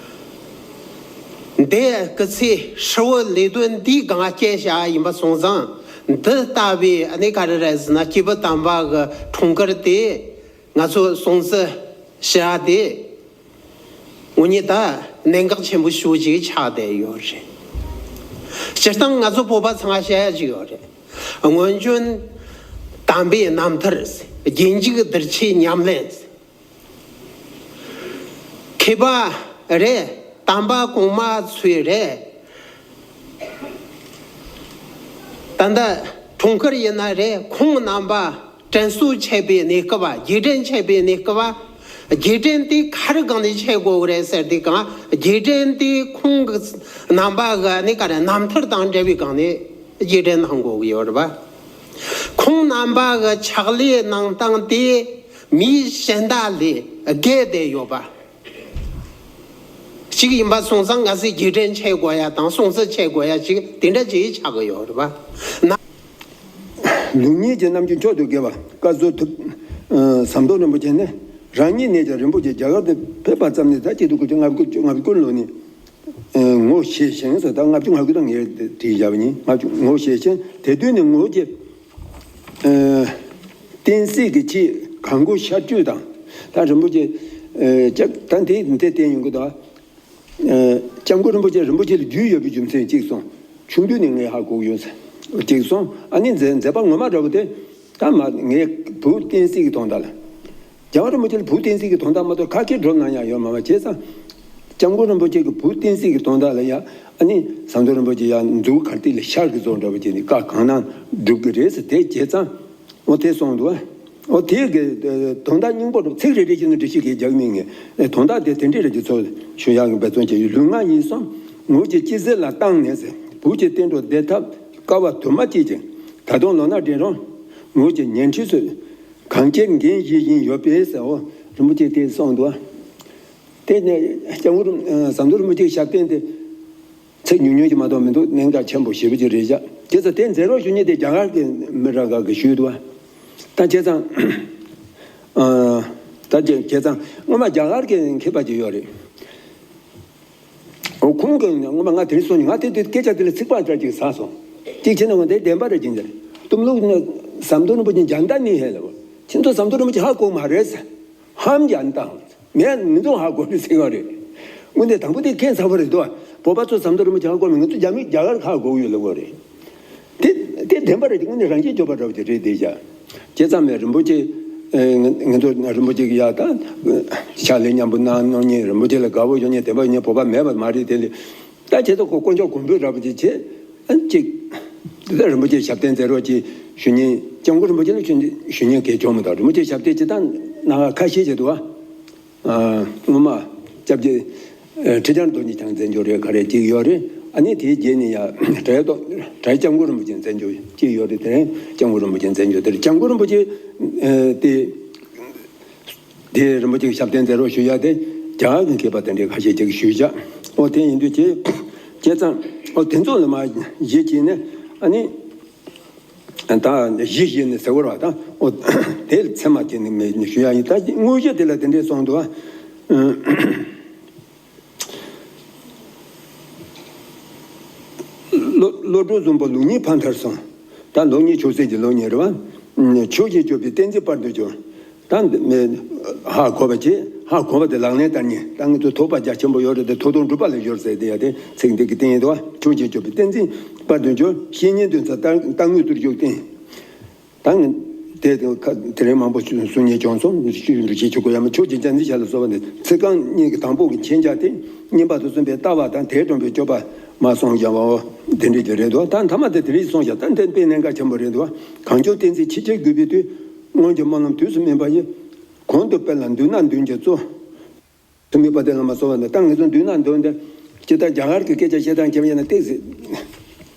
འདི་སྐུ་ཚེ་ཧྲིལ་བོ་ལས་དོན་འདིའི་སྒང་སྐྱེལ་བྱ་ཡིན་པ་སོང་ཙང་། འདི་ལྟ་བུའི་ཨ་ནི་ག་རེ་རེད་ཟེར་ན། སྐྱེས་བུ་དམ་པ་གི་འཁྲུངས་སྐར་དེ་ང་ཚོ་སྲུང་བརྩི་བྱ་དེ་དངོས་གནས་ད་གནད་འགག་ཆེན་པོ་ཤོས་ཅིག་ཆགས་བསྡད་ཡོད་རེད། སྤྱིར་བཏང་ང་ཚོ་བོད་པ་ཚང་མ་བཤད་ཡ་ཅིག་ཡོད་རེད། སྔོན་བྱོན་དམ་པའི་རྣམ་ཐར། རྗེས་འཇུག་གདུལ་བྱའི་ཉམས་ལེན། མཁས་པ་རེད། དམ་པ་གོང་མ་ཚོས་རེད། ད་ལྟ་འཁྲུངས་སྐར་ཡིན་ན་རེད། ཁོང་རྣམ་པ་དྲན་གསོ་བྱེད་པའི་གནས་སྐབས། རྗེས་དྲན་བྱེད་པའི་གནས་སྐབས། རྗེས་དྲན་དེ་ག་རེ་སྒང་ནས་བྱེད་དགོས་རེད་ཟེར་དུས་སྒང་། རྗེས་དྲན་དེ་ཁོང་གི་རྣམ་པ་གི་ནི་ག་རེ་རྣམ་ཐར་དང་འབྲེལ་བའི་སྒང་ནས་རྗེས་དྲན་གནང་དགོས་ཀྱི་ཡོད་རེད་པ། ཁོང་རྣམ་པ་གི་ཕྱག་ལས་གནང་སྟངས་དེ་མིའི་གཞན་དག་ལས་བརྒལ་བསྡད་ཡོད་པ་ཞིག་ཡིན་པ་སོང་ཙང་། ང་ཚོས་རྗེས་དྲན་བྱེད་དགོས་ཡ་དང་སྲུང་བརྩི་བྱེད་དགོས་ཡ་ཞིག་དེ་འདྲ་ཅིག་ཆགས་ཀྱི་ཡོད་རེད་པ། ན། ལུགས་གཉིས་ཀྱི་རྣམ་འགྱུར་མཆོག་ཏུ་དགེ་བ་བཀའ་ཟུར་ཐུབ། ཨ། ཟམ་གདོང་རིན་པོ་ཆེ་ནི་རང་ཉིད་ནས་ཀྱང་རིན་པོ་ཆེ་རྒྱ་གར་དུ་ཕེབས་པ་ཙམ་ནས་ད་ཆིག་སྟོང་དགུ་བརྒྱ་ལྔ་བཅུ་ང་དགུ་ལོ་ནས། ཨ། ངོ་ཤེས་ཤིང་ཟེར། ད་ལྔ་བཅུ་ང་དགུ་དང་ངས་བྲིས་བཞག་པ་ཡིན། ལྔ་བཅུ་ངོ་ཤེས་ཤིང་། དེ་དུས་ནས་ངོས་ཀྱི། ཨ། བསྟན་སྲིད་ཀྱི་ཆེད་གང་དགོས་ཤར་བསྐྱོད་དང་། ད་རིན་པོ་ཆེ། ཨ། ལྕགས་ད་འདི་འདི་བསྟན་ཡོང་གི་འདུག་ཨ། སྐྱབས་མགོན་རིན་པོ་ཆེ་རིན་པོ་ཆེ་ལ་རྒྱུས་ཡོད་པའི་རྒྱུ་མཚན་གཅིག་སོང་། ཆུང་དུས་ནས་ངས་ཧ་གོ་ཡོད་ཟེར་གཅིག་སོང་། ཨ་ནི་མཛད་མཛད་པ་ངོ་མ་འདྲ་བོ་དེ་ད་མ་ངས་བོད་བསྟན་སྲིད་ཀྱི་དོན་དག་ལ། རྒྱལ་བ་རིན་པོ་ཆེ་ལ་བོད་བསྟན་སྲིད་ཀྱི་དོན་དག་མ་གཏོགས་ག་གེ་སྒྲུབ་གནང་ཡ་ཡོད་མ་རེད། བྱས་ཙང་། སྐྱབས་མགོན་རིན་པོ་ཆེ་གི་བོད་བསྟན་སྲིད་ཀྱི་དོན་དག་ལ་ཡ། ཨ་ནི་ཟམ་གདོང་རིན་པོ་ཆེ་ཡ་མཛུབ་གུ་གར་སྟེགས་ལ་ཤར་གྱི་བཟོ་འདྲ་བོ་བྱས་ནས་བཀའ་གང་གནང་སྒྲུབ་ཀྱི་རེད་ཟེར་དེ་བྱས་ཙང་། འོ་དེ་སོང་འདུག་ཨ། འོ་དེ་གི་དོན་དག་སྙིང་པོ་འདྲ་ཚིག་རེ་རེ་བཞིན་དུ་འགྲེལ་བཤད་གི་རྒྱག་མིན་ངས། ཨེ། དོན་དག་དེ་དེ་འདྲས་རེ་གི་ཚོ་ཞུ་ཡག་གི་འབད་བརྩོན་བྱས་ཡོད། ལུས་ངག་ཡིད་གསུམ་ངོས་ཀྱིས་ཅི་ཟེར་ལ་བཏང་ནས་ཟེར། བོད་ཀྱི་བསྟན་འགྲོ་བདེ་ཐབས་དཀའ་བ་དུ་མ་སྤྱད་ཅིང་། ད་དུང་ལོ་ན་བགྲེས་རུང་ངོས་ཀྱི་ཉེ་འཁྲིས་སུ་གང་ཁྱེར་འགན་བཞེས་བཞིན་ཡོད་པས་ཟེར། འོ་རིན་པོ་ཆེ་དེ་གསུངས་འདུག་དེ་ནས་སྐྱབས་མགོན་རིན། ཨ། ཟམ་གདོང་རིན་པོ་ཆེའི་ཞབས་བརྟན་དེ་ཚིག་ཉུང་ཉུང་ཅིག་མ་གཏོགས་མི་འདུག་གནད་འགག་ཆེན་པོ་ཞེ་པོ་ཅིག་རེད་བཞག་བྱས་ཙང་དེ་མཛད་རོགས་ཞུ་མཁན་དེ་རྒྱ་གར་གྱི་མི་རང་ག་གིས་ཞུས་འདུག་ད་བྱས་ཙང་། ཨ། ད་བྱས་བྱས་ཙང་སྔོན་མ་རྒྱ་གར་གྱི་མཁས་པ་ཅིག་ཡོད་རེད། འོ་ཁོང་གིས་སྔོན་མ་ང་དེ་རིང་སོང་ནས་ང་དེ་དུས་སྐད་ཆ་དེ་ལ་ཚིག་པ་འདྲ་ཅིག་ཟ་སོང་། གཅིག་བྱས་ན་ང་དེ་བདེན་པ་རེད་ཅིག་འདིར་གཏུམ་ལུགས་ནི་ཟམ་གདོང་རིན་པོ་ཆེ་འཇམ་ད་ནི་ཧེ་ལ་བ། ཁྱེད་ཚོ་ཟམ་གདོང་རིན་པོ་ཆེ་ཧ་གོ་མ་རེད་ཟེར། ཧམ་རྒྱག་བཏང་། ངས་མི་འདུག་ཧ་གོ་རེད་ཟེར་བ་རེད། དངོས་གནས་དང་པོ་དེ་ཁྱད་མཚར་པོ་རེད་འདུག་བོད་པ་ཚོ་ཟམ་གདོང་རིན་པོ་ཆེ་ཧ་གོ་མི། ང་ཚོ་རྒྱ་མི་རྒྱ་གར་ཧ་གོ་ཡོད་ལབ་བ་རེད། དེ་དེ་བདེན་པ་རེད། དངོས་གནས་རང་ཆས་སྐྱོབ་པ་འདྲ་བོ་ཅིག་རེད་དེ་བཞག་བྱས་ཙང་མས་རིན་པོ་ཆེ། ཨེ། ང་ང་ཚོ་རིན་པོ་ཆེ་གི་ཡ་ད་ཕྱག་ལས་མཉམ་པོ་གནང་མྱོང་མཁན། རིན་པོ་ཆེ་ལ་དགའ་བོ་ཡོད་མཁན་བདེན་པ་ཡོད་མཁན་བོད་པ་མེད་པ་མ་རེད། དེ་ལས་ད་བྱས་ཙང་ཁོ་དཀོན་མཆོག་མགོན་པོ་འདྲ་བོ་ཅིག་བྱས། ཨ། ཅིག་དེ་ལ་རིན་པོ་ཆེ་ཞབས་བརྟན་མཛད་རོགས་ཅིག་ཞུ་མཁན། སྐྱབས་མགོན་རིན་པོ་ཆེ་ལ་ཞུ་ཞུ་མཁན་གལ་ཆེན་མོ་དང་། རིན་པོ་ཆེ་ཞབས་བརྟན་ཅིག་ད་ན་ཁ་ཤས་ཅིག་འདུག་ཨ། ཨ། སྔོན་མ་སྐྱབས་རྗེ། ཨ། ཁྲི་བྱང་རྡོ་རྗེ་འཆང་མཛད་མྱོང་རེད། ག་རེ་ཅིག་ཡོད་རེད། ཨ་ནི་དེའི་རྗེས་ནས་ཡ་གྲྭ་རྡོ་གྲྭ་སྐྱབས་མགོན་རིན་པོ་ཆེ་མཛད་མྱོང་ཅིག་ཡོད་རེད། དེ་རིང་སྐྱབས་མགོན་རིན་པོ་ཆེ་མཛད་མྱོང་། དེ་རིང་སྐྱབས་མགོན་རིན་པོ་ཆེ། ཨ། དེ། དེ་རིན་པོ་ཆེ་གི་ཞབས་བརྟན་མཛད་རོགས་ཞུ་ཡ་དེ་རྒྱ་གར་གྱི་མཁས་པ་དེ་འདྲའི་ཁ་ཤས་ཅིག་ཞུས་བཞག་འོ་དེ་ཡིན་དུས་བྱས་བྱས་ཙང་། འོ་དེ་ཚོ་ལ་མ་གཞི་བྱས་ནས། ཨ་ནི་ད་གཞི་བཞེས་ནས་ཟེར་བ་རེད་པ། ད་འོ་དེ་ཚད་མ་བྱས་ནས་མེད་ནས་ཞུ་ཡ་ཡིན། ད་དངོས་གཞི་དེ་ལ་དེ་འདྲས་གསུངས་འདུག་ཨ། བློ་བློ་གྲོས་བཟང་པོ་ལུགས་གཉིས་ཕ་མཐར་སོན། ད་ལུགས་གཉིས་མཆོག་སྲེད་ཀྱི་ལུགས་གཉིས་རེད་བ། ཆོས་ཀྱི་སྤྱོད་པའི་ཏིང་འཛིན་དཔལ་དུ་གྱུར། ད་འདི་མེད། ཧ་གོ་བ་བྱེད། ཧ་གོ་བ་དེ་ལག་ལེན་བསྟར་ཉིན་ད་ངེད་ཚོ་ཐོགས་པ་རྒྱ་ཆེན་པོ་ཡོད་རེད་དེ། ཐོགས་དང་སྒྲུབ་པ་ལ་སྦྱོར་ཟེར་དེ་ཡ་དེ་ཚིག་འདི་གི་སྟེང་ཡིན་དོ། ཆོས་ཀྱི་སྤྱོད་པའི་ཏིང་འཛིན་དཔལ་དུ་གྱུར། བཤེས་གཉེན་དོན་ཚ་རྟ་རྟ་དངུལ་ཏུ་བཞུགས་བསྟེན། ད་ངས་དེ་དེ་ཁ་དེ་རིང་མང་པོ་གསུང་ཉན་བྱུང་སོང་། ཞུ་འདུག་བྱེད་ཆོག་གོ་ཡ་མ། ཆོས་ཀྱི་སྤྱན་འཛིན་ཞབས་ལ་གསོལ་བ་འདེབས། ཚིག་རྐང་གཉིས་ཀྱི་དང་པོ་གི་མཁྱེན་རྒྱ་སྟེ། གཉིས་པ་དང་གསུམ་པའི་ལྟ་བ་དང་དེ་སྒྲོམ་པའི་སྤྱོད་པ་མ་གསུངས་ཀྱང་བའོ། དེ་འདྲས་ཀྱི་རེད་འདུག་ད་མཐའ་མ་དེ་དེ་རིང་གསུངས་ཤག་ད་འདི་དཔེ་གནད་འགག་ཆེན་པོ་རེད་འདུག་གང་བྱུང་བསྟན་འཛིན་ཕྱི་ཕྱིར་རྒུད་པའི་དུས། སྔོན་གྱི་སྨོན་ལམ་དུས་སུ་སྨིན་པ་ཡིས། གོང་དུ་སྤེལ་ལ་མདུན་ན་འདོན་གྱི་གཙོ། ཐུ་མི་པ་དེ་ལ་མ་གསོལ་བ་ནི་ད་ངེད་ཚོ་མདུན་ན་འདོན་ཏེ། ཅི་ལྟར་རྒྱ་གར་གྱི་སྐད་ཆ་བཤད་སྟངས་ཁྱེད་ཡིན་ན་ཏོག་ཙམ་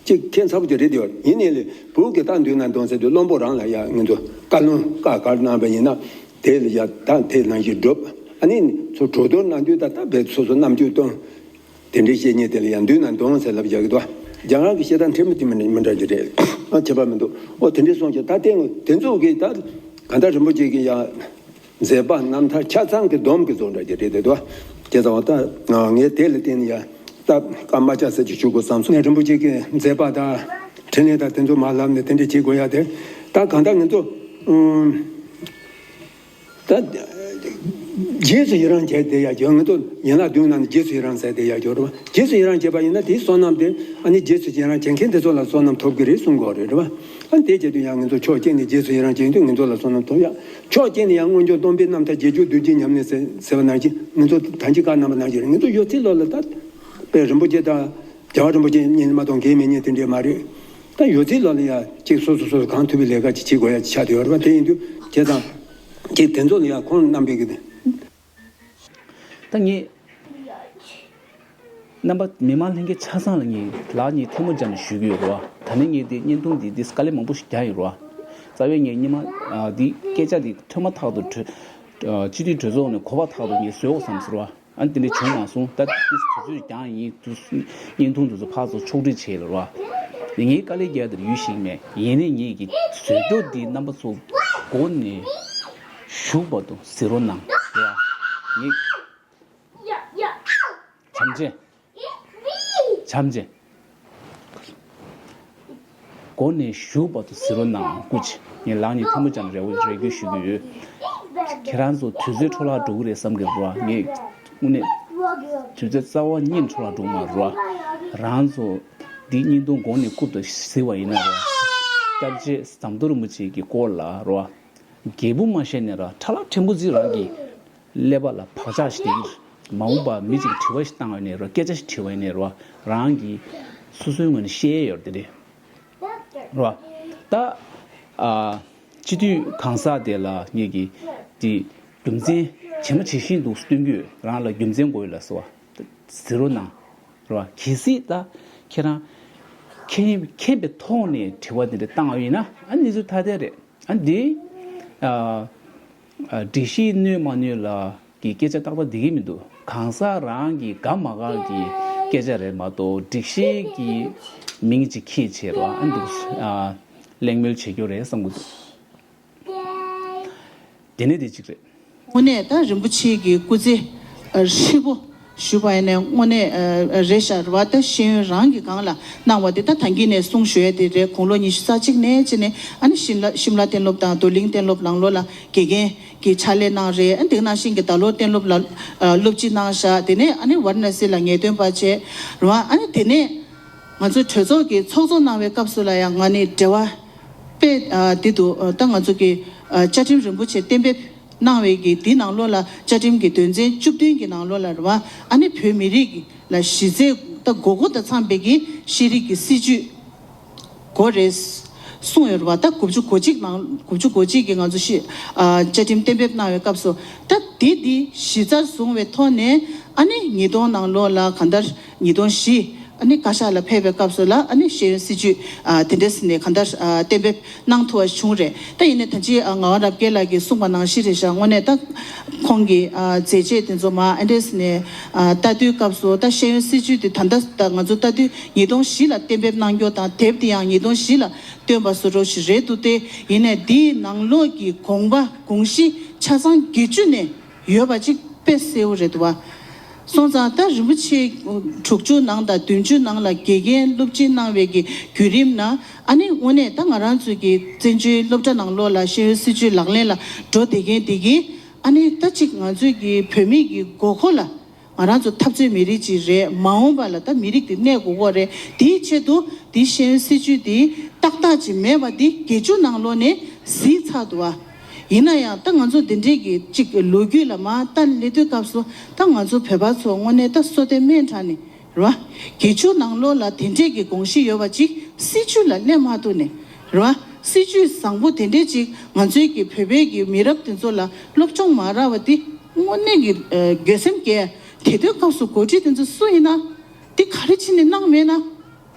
ཅིག་ཁྱད་མཚར་པོ་ཅིག་རེད་དེ། ཡིན་ནའི་ལས་བོད་ཀྱི་ད་མདུན་ན་འདོན་ཟེར་དུས་བློན་པོ་རང་ལ་ཡ་ངེད་ཚོ་བཀའ་ལུང་བཀའ་བཀར་གནང་བ་ཡིན་ན། དེ་ལ་ཡ་ད་དེ་ནང་བཞིན་སྒྲུབ། ཨ་ནི་ཚོ་གྲོས་བསྡུར་གནང་དུས་ད་ལྟ་བས་སོ་སོ་རྣམ་འགྱུར་སྟོན། དེ་འདྲའི་བཤད་མཁན་དེ་ལ་ཡང་མདུན་ན་འདོན་ཟེར་ལབ་རྒྱག་གི་འདུག་རྒྱ་གར་གྱི་བཤད་སྟངས་ཁྲེལ་མི་དེ་མི་མི་འདྲ་ཅིག་རེད། ཨ་ཁྱད་པར་མི་འདུག་ཨོ་དེ་འདྲའི་གསུངས་ཀྱི་ད་ལྟའི་དེ་ཚོ་གི་ད་གང་ལྟར་རིན་པོ་ཆེ་གི་ཡང་མཛད་པ་རྣམ་ཐར་ཆ་ཚང་གི་སྡོམ་གྱི་བཟོ་འདྲ་ཅིག་རེད་དེ་འདུག་བྱས་ཙང་ད་ངས་དེ་ལ་བརྟེན་ནས་ཡང་ད་བཀའ་མ་བཅག་ས་ཅིག་ཞུ་དགོས་བསམ་སོང་། ནས་རིན་པོ་ཆེ་གི་མཛད་པ་དང་འཕྲིན་ལས་དང་དེ་ཚོ་མ་ལབ་ནས་དེ་འདྲ་བྱེད་དགོས་ཡ་དེ། ད་གང་ལྟར་ང་ཚོ་ཨུམ། ད། རྗེས་སུ་ཡི་རང་བྱས་བསྡད་ཡ་ཅིག་ང་ཚོ་ཡན་ལག་བདུན་ནང་ནས་རྗེས་སུ་ཡི་རང་ཟེར་བསྡད་ཡ་ཅིག་ཡོད་རེད་བ། རྗེས་སུ་ཡི་རང་བྱས་པ་ཡིན་ན་དེའི་བསོད་ནམས་དེ་ཨ་ནི་རྗེས་སུ་ཡི་རང་བྱེད་མཁན་དེ་ཚོ་ལ་བསོད་ནམས་ཐོབ་ཀྱི་རེད་གསུང་གི་ཡོད་རེད་བ། ཨ་ནི་དེ་བྱེད་དུས་ཡང་ང་ཚོ་ཕྱོགས་གཅིག་ནས་རྗེས་སུ་ཡི་རང་བྱེད་དུས་ང་ཚོ་ལ་བསོད་ནམས་ཐོབ་ཡ། ཕྱོགས་གཅིག་ནས་ཡང་སྔོན་བྱུང་སྟོང་པའི་རྣམ་ཐར་རྗེས་འཇུག་གདུལ་བྱའི་ཉམས་ལེན་ཟེར་ཟེར་བ་ནང་བཞིན་ང་ཚོ་ད་གིན་བཀའ་གནང་བ་ནང་བཞིན་རེད། ང་ཚོ་ཡོད་ཚད་ལོ་ལ་ད་དཔལ་རིན་པོ་ཆེ་དང་རྒྱལ་བ་རིན་པོ་ཆེ་གཉིས་མ་གཏོགས་འགན་མེད་མཁན་དེ་འདྲས་མ་རེད། ད་ཡོད་ཚད་ལོ་ལ་ཡ་གཅིག་སོ་སོ་སོ་སོ་གང་ཐུབ་པའི་ལས་ཀ་ཅིག་བྱེད་དགོས་ཡ་ཅིག་ཆགས་བསྡད་ཡོད་རེད་བ། དེ་ཡིན་དུས་བྱས་ཙང་། ཅིག་དེ་ཚོ་ལ་ཡང་ཁོང་རྣམ་པས་ཀྱི། ད་ངས། རྣམ་པ་མི་མང་ལྷན་རྒྱས་ཆ་ཚང་ལ་ངས་ལག་གཉིས་ཐལ་མོ་སྦྱར་ནས་ཞུ་གི་ཡོད་རེད་བ། ད་ནི་ངས་འདི་བརྙན་ཐུང་འདི་འདི་དཀའ་ལས་མང་པོ་ཞིག་བརྒྱབ་ཡོད་རེད་བ། རྩ་བའི་ངས་སྔོན་མ་འདི་སྐད་ཆ་འདི་ཐོས་མ་ཐག་ཏུ་གྲོས། སྤྱི་འཐུས་གྲོས་ཚོགས་ནས་གོ་བ་ཐག་ཏུ་ངས་བཟོས་འོ་བསམ་ཟེར་བ། ཨ་ནི་དེ་འདྲ་བྱུང་མ་སོང་། ད་དེ་དུས་ཚོད་ཀྱང་ཡིན་དུས་བརྙན་ཐུང་དེ་ཚོ་ཕར་ཚུར་ཕྱོགས་སྒྲིག་བྱས་ལ་ར། ངའི་དཀའ་ལས་རྒྱག་དེར་ཡུལ་ཞིག་མེད། ཡིན་ནའི་ངེད་ཀྱི་བཟོས་སྐྱོར་འདི་རྣམ་པ་ཚོ་མགོ་ནས་གཞུག་བར་དུ་གཟིགས་རོགས་གནང་ར། ངས། བྱམས་ཆེ། བྱམས་ཆེ། མགོ་ནས་གཞུག་བར་དུ་གཟིགས་རོགས་གནང་སྐུ་མཁྱེན། ངས་ལག་གཉིས་ཐལ་མོ་སྦྱར་ནས་རེ་བ་རེ་སྐུལ་ཞུ་གི་ཡོད། ཁྱེད་རང་ཚོ་དུས་ཚོད་འཕྲོ་བརླག་འགྲོ་གི་རེད་བསམ་གི་རེད་བ། ངས་དངོས་གནས་དུས་ཚོད་རྩ་བ་ཉིད་འཕྲོ་བརླག་འགྲོ་གི་མ་རེད་བ། རང་ཚོ་འདི་བརྙན་ཐུང་མགོ་ནས་རྐུབ་ཏུ་གཟིགས་པ་ཡིན་ན་རེད་བ། སྐྱབས་རྗེ་ཟམ་གདོང་རིན་པོ་ཆེ་གི་སྐོར་ལ་རེད་བ། རྒྱལ་པོ་མ་བཤད་ནས་ར་ཁྲ་ལག་ཕྲན་བུ་ཅིག་རང་གི་ཀླད་པ་ལ་བག་ཆགས་ཤིག་དེ་མ་འོངས་པ་མི་ཅིག་དྲི་བ་ཞིག་བཏང་བ་ཡིན་ནའི་ར། སྐད་ཆ་ཞིག་དྲི་བ་ཡིན་ནའི་ར། རང་གི་སོ་སོའི་ངོས་ནས་བཤད་ཡས་ཡོད་རེད་དེ་རེད། ར། ད། ཨ། སྤྱི་འཐུས་གང་ཟག་དེ་ལ་ངེད་ཀྱིས་དེ་རྒྱུ་མཚན་ཇི་མ་ཇི་བཞིན་དུ་སྟོན་རྒྱུ་རང་ལ་རྒྱུ་མཚན་དགོས་ཡོད་ལ་ཟེར་བ། གཟིགས་རོགས་གནང་། ར། གལ་སྲིད་ད་ཁྱེད་རང་མཁྱེན་མཁྱེན་པའི་ཐོག་ནས་དྲི་བ་དེ་འདྲ་བཏང་བ་ཡིན་ན་ཨ་གནས་ཚུལ་ཐ་དད་རེད། ཨ་འདི། ཨ། ཨ། སྒྲིག་གཞི་གནོད་མ་གནོད་ལ་གི་སྐད་ཆ་ཏག་ཏག་འདི་གི་མི་འདུག་གང་ཟག་རང་གི་དགའ་མ་དགའ་གི་སྐད་ཆ་རེད་མ་གཏོགས་སྒྲིག་གཞི་གི་མིང་ཅིག་ཁྱེར་བྱས་རོགས་ཨ་འདུག་ཨ། གླེང་མོལ་བྱེད་རྒྱུ་རེད་བསམ་གི་འདུག་དེ་ནས་དེ་གཅིག་རེད། དངོས་གནས་ད་རིན་པོ་ཆེ་གི་སྐུ་ཚེ་ཧྲིལ་པོ་ཞུ་བ་ཡིན་ནའི་དངོས་གནས་རེད་ཤག་རེད་བ། ད་ཤེས་ཡོན་རང་གི་སྒང་ལ་གནང་བ་དེ་ད་ད་གིན་ནས་གསུང་ཞུ་ཡ་དེ་རེད། དགུང་ལོ་ཉི་ཤུ་རྩ་གཅིག་ནས་བྱས་ནས་ཨ་ནི་ཤིམ་ལ་ཤིམ་ལ་གཏན་སློབ་དང་རྡོར་གླིང་གཏན་སློབ་ནང་ལོགས་ལ་དགེ་རྒན་གྱི་ཕྱག་ལས་གནང་རེད། ཨ་ནི་དེ་ནང་བཞིན་གྱི་ད་ལོ་གཏན་སློབ་ལ་སློབ་སྤྱི་གནང་ཤག་དེ་ནས་ཨ་ནི་ཝཱ་ར་ཎ་སི་ལ་ངེས་སྟོན་པ་བྱས་རེད་བ། ཨ་ནི་དེ་ནས་ང་ཚོ་གྲོས་ཚོགས་ཀྱི་ཚོགས་གཙོ་གནང་བའི་སྐབས་སུ་ལ་ཡང་ང་ནི་འབྲེལ་བ་དཔེ་འདི་འདུག་ད་ང་ཚོ་གི་བཅའ་ཁྲིམས་རིན་པོ་ཆེ་གཏན་འབེབས་གནང་བའི་གི་འདི་ནང་ལོགས་ལ་བཅའ་ཁྲིམས་ཀྱི་དོན་ཚན་བཅུ་བདུན་གྱི་ནང་ལོགས་ལ་རེད་བ། ཨ་ནི་བོད་མི་རིགས་ལ་གཞི་རྩའི་ད་དགོས་མཁོ་དང་འཚམས་པའི་གི་ཤེས་རིག་གི་སྲིད་བྱུས་དགོས་རེད་གསུངས་ཡོད་རེད་བ། ད་དགུ་བཅུ་གོ་གཅིག་ནང་དགུ་བཅུ་གོ་གཅིག་གི་ང་ཚོ་ཤི་ཨ་བཅའ་ཁྲིམས་གཏན་འབེབས་གནང་བའི་སྐབས་སུ་ད་དེ་འདི་གཞི་རྩར་བཟུང་བའི་ཐོག་ནས་ཨ་ནི་ཉིས་སྟོང་ནང་ལོགས་ལ་གང་ལྟར་ཉིས་སྟོང་བཞི་ཨ་ནི་བཀའ་ཤག་ལ་ཕེབས་པའི་སྐབས་སུ་ལ་ཨ་ནི་ཤེས་ཡོན་སྲིད་བྱུས་ཨ་དེ་འདྲས་ནས་གང་ལྟར་ཨ་གཏན་འབེབས་གནང་ཐུབ་པ་བྱུང་རེད། ད་ཡིན་ནའི་ད་ཅི་ཨ་ངག་དབང་རབ་རྒྱས་ལགས་ཀྱིས་གསུངས་པ་ནང་བཞིན་རེད་ཤག་དངོས་གནས་ད་ཁོང་གི་ཨ་མཛད་རྗེས་དེ་ཚོ་མ་ཨ་འདྲས་ནས་ཨ་ལྟ་དུས་སྐབས་སུ་ད་ཤེས་ཡོན་སྲིད་བྱུས་དེ་ད་ལྟ་ད་ང་ཚོ་ལྟ་དུས་ཉིས་སྟོང་བཞི་ལ་གཏན་འབེབས་གནང་རྒྱུ་དང་དེབ་དེ་ཡང་ཉིས་སྟོང་བཞི་ལ་བཏོན་པ་བཟོ་འདྲ་ཞིག་རེད་འདུག་སྟེ། ཡིན་ནའི་འདིའི་ནང་ལོགས་ཀྱི་དགོངས་པ་དགོངས་གཞི་ཆ་ཚང་བརྒྱད་ཅུ་ནས་ཡོད་པ་ཅིག་དཔེ་གསལ་བོ་རེད་འདུག་བ། སོང་ཙང་ད་རིན་པོ་ཆེ་དྲུག་ཅུ་ནང་དང་བདུན་ཅུ་ནང་ལ་དགེ་རྒན་སློབ་སྦྱོང་གནང་བའི་གི་བརྒྱུད་རིམ་ནང་ཨ་ནི་དངོས་གནས་ད་ང་རང་ཚོའི་གི་བཙན་བྱོལ་སློབ་གྲྭ་ནང་ལོགས་ལ་ཤེས་ཡོན་སྲིད་བྱུས་ལག་ལེན་ལ་འགྲོ་བསྡད་མཁན་དེ་གི་ཨ་ནི་ད་ཅིག་ང་ཚོའི་གི་བོད་མི་གི་དགོས་མཁོ་ལ། ང་རང་ཚོ་འཐབ་རྩོད་མི་རིགས་ཅིག་རེད། མ་འོངས་པ་ལ་ད་མི་རིགས་དེ་གནས་དགོས་ཀྱི་རེད། དེའི་ཆེད་དུ་དེ་ཤེས་ཡོན་སྲིད་བྱུས་དེ་ཏག་ཏག་ཅིག་མེད་པ་དེ་བརྒྱད་ཅུ་ནང་ལོགས་ནས་གཟིགས་ཚར་འདུག་བ། ཡིན་ན་ཡང་ད་ང་ཚོ་འདི་འདྲའི་གི་ཅིག་ལོ་རྒྱུས་ལ་མར་ལྟ་སླེབས་དུས་སྐབས་སུ་ད་ང་ཚོ་བོད་པ་ཚོ་དངོས་གནས་ད་སོ་ལྟའི་སྨན་ཁྲག་ནས་རེད་བ། བརྒྱད་ཅུ་ནང་ལོགས་ལ་དེ་འདྲའི་གི་དགོངས་གཞི་ཡོད་པ་ཅིག་སྲིད་བྱུས་ལ་སླེབས་མ་ཐུབ་ནས་རེད་བ། སྲིད་བྱུས་བཟང་པོ་དེ་འདྲའི་ཅིག་ང་ཚོའི་གི་བོད་པའི་གི་མི་རབས་དེ་ཚོ་ལ་སློབ་སྦྱོང་མ་རག་པ་དེ་དངོས་གནས་ཀྱི་ཨ་འགྱོད་སེམས་སྐྱེ། དེ་དུས་སྐབས་སུ་འགོ་ཁྲིད་དེ་ཚོ་སུ་ཡིན་ན། དེ་ག་རེ་བྱས་ནས་གནང་མེད་ན།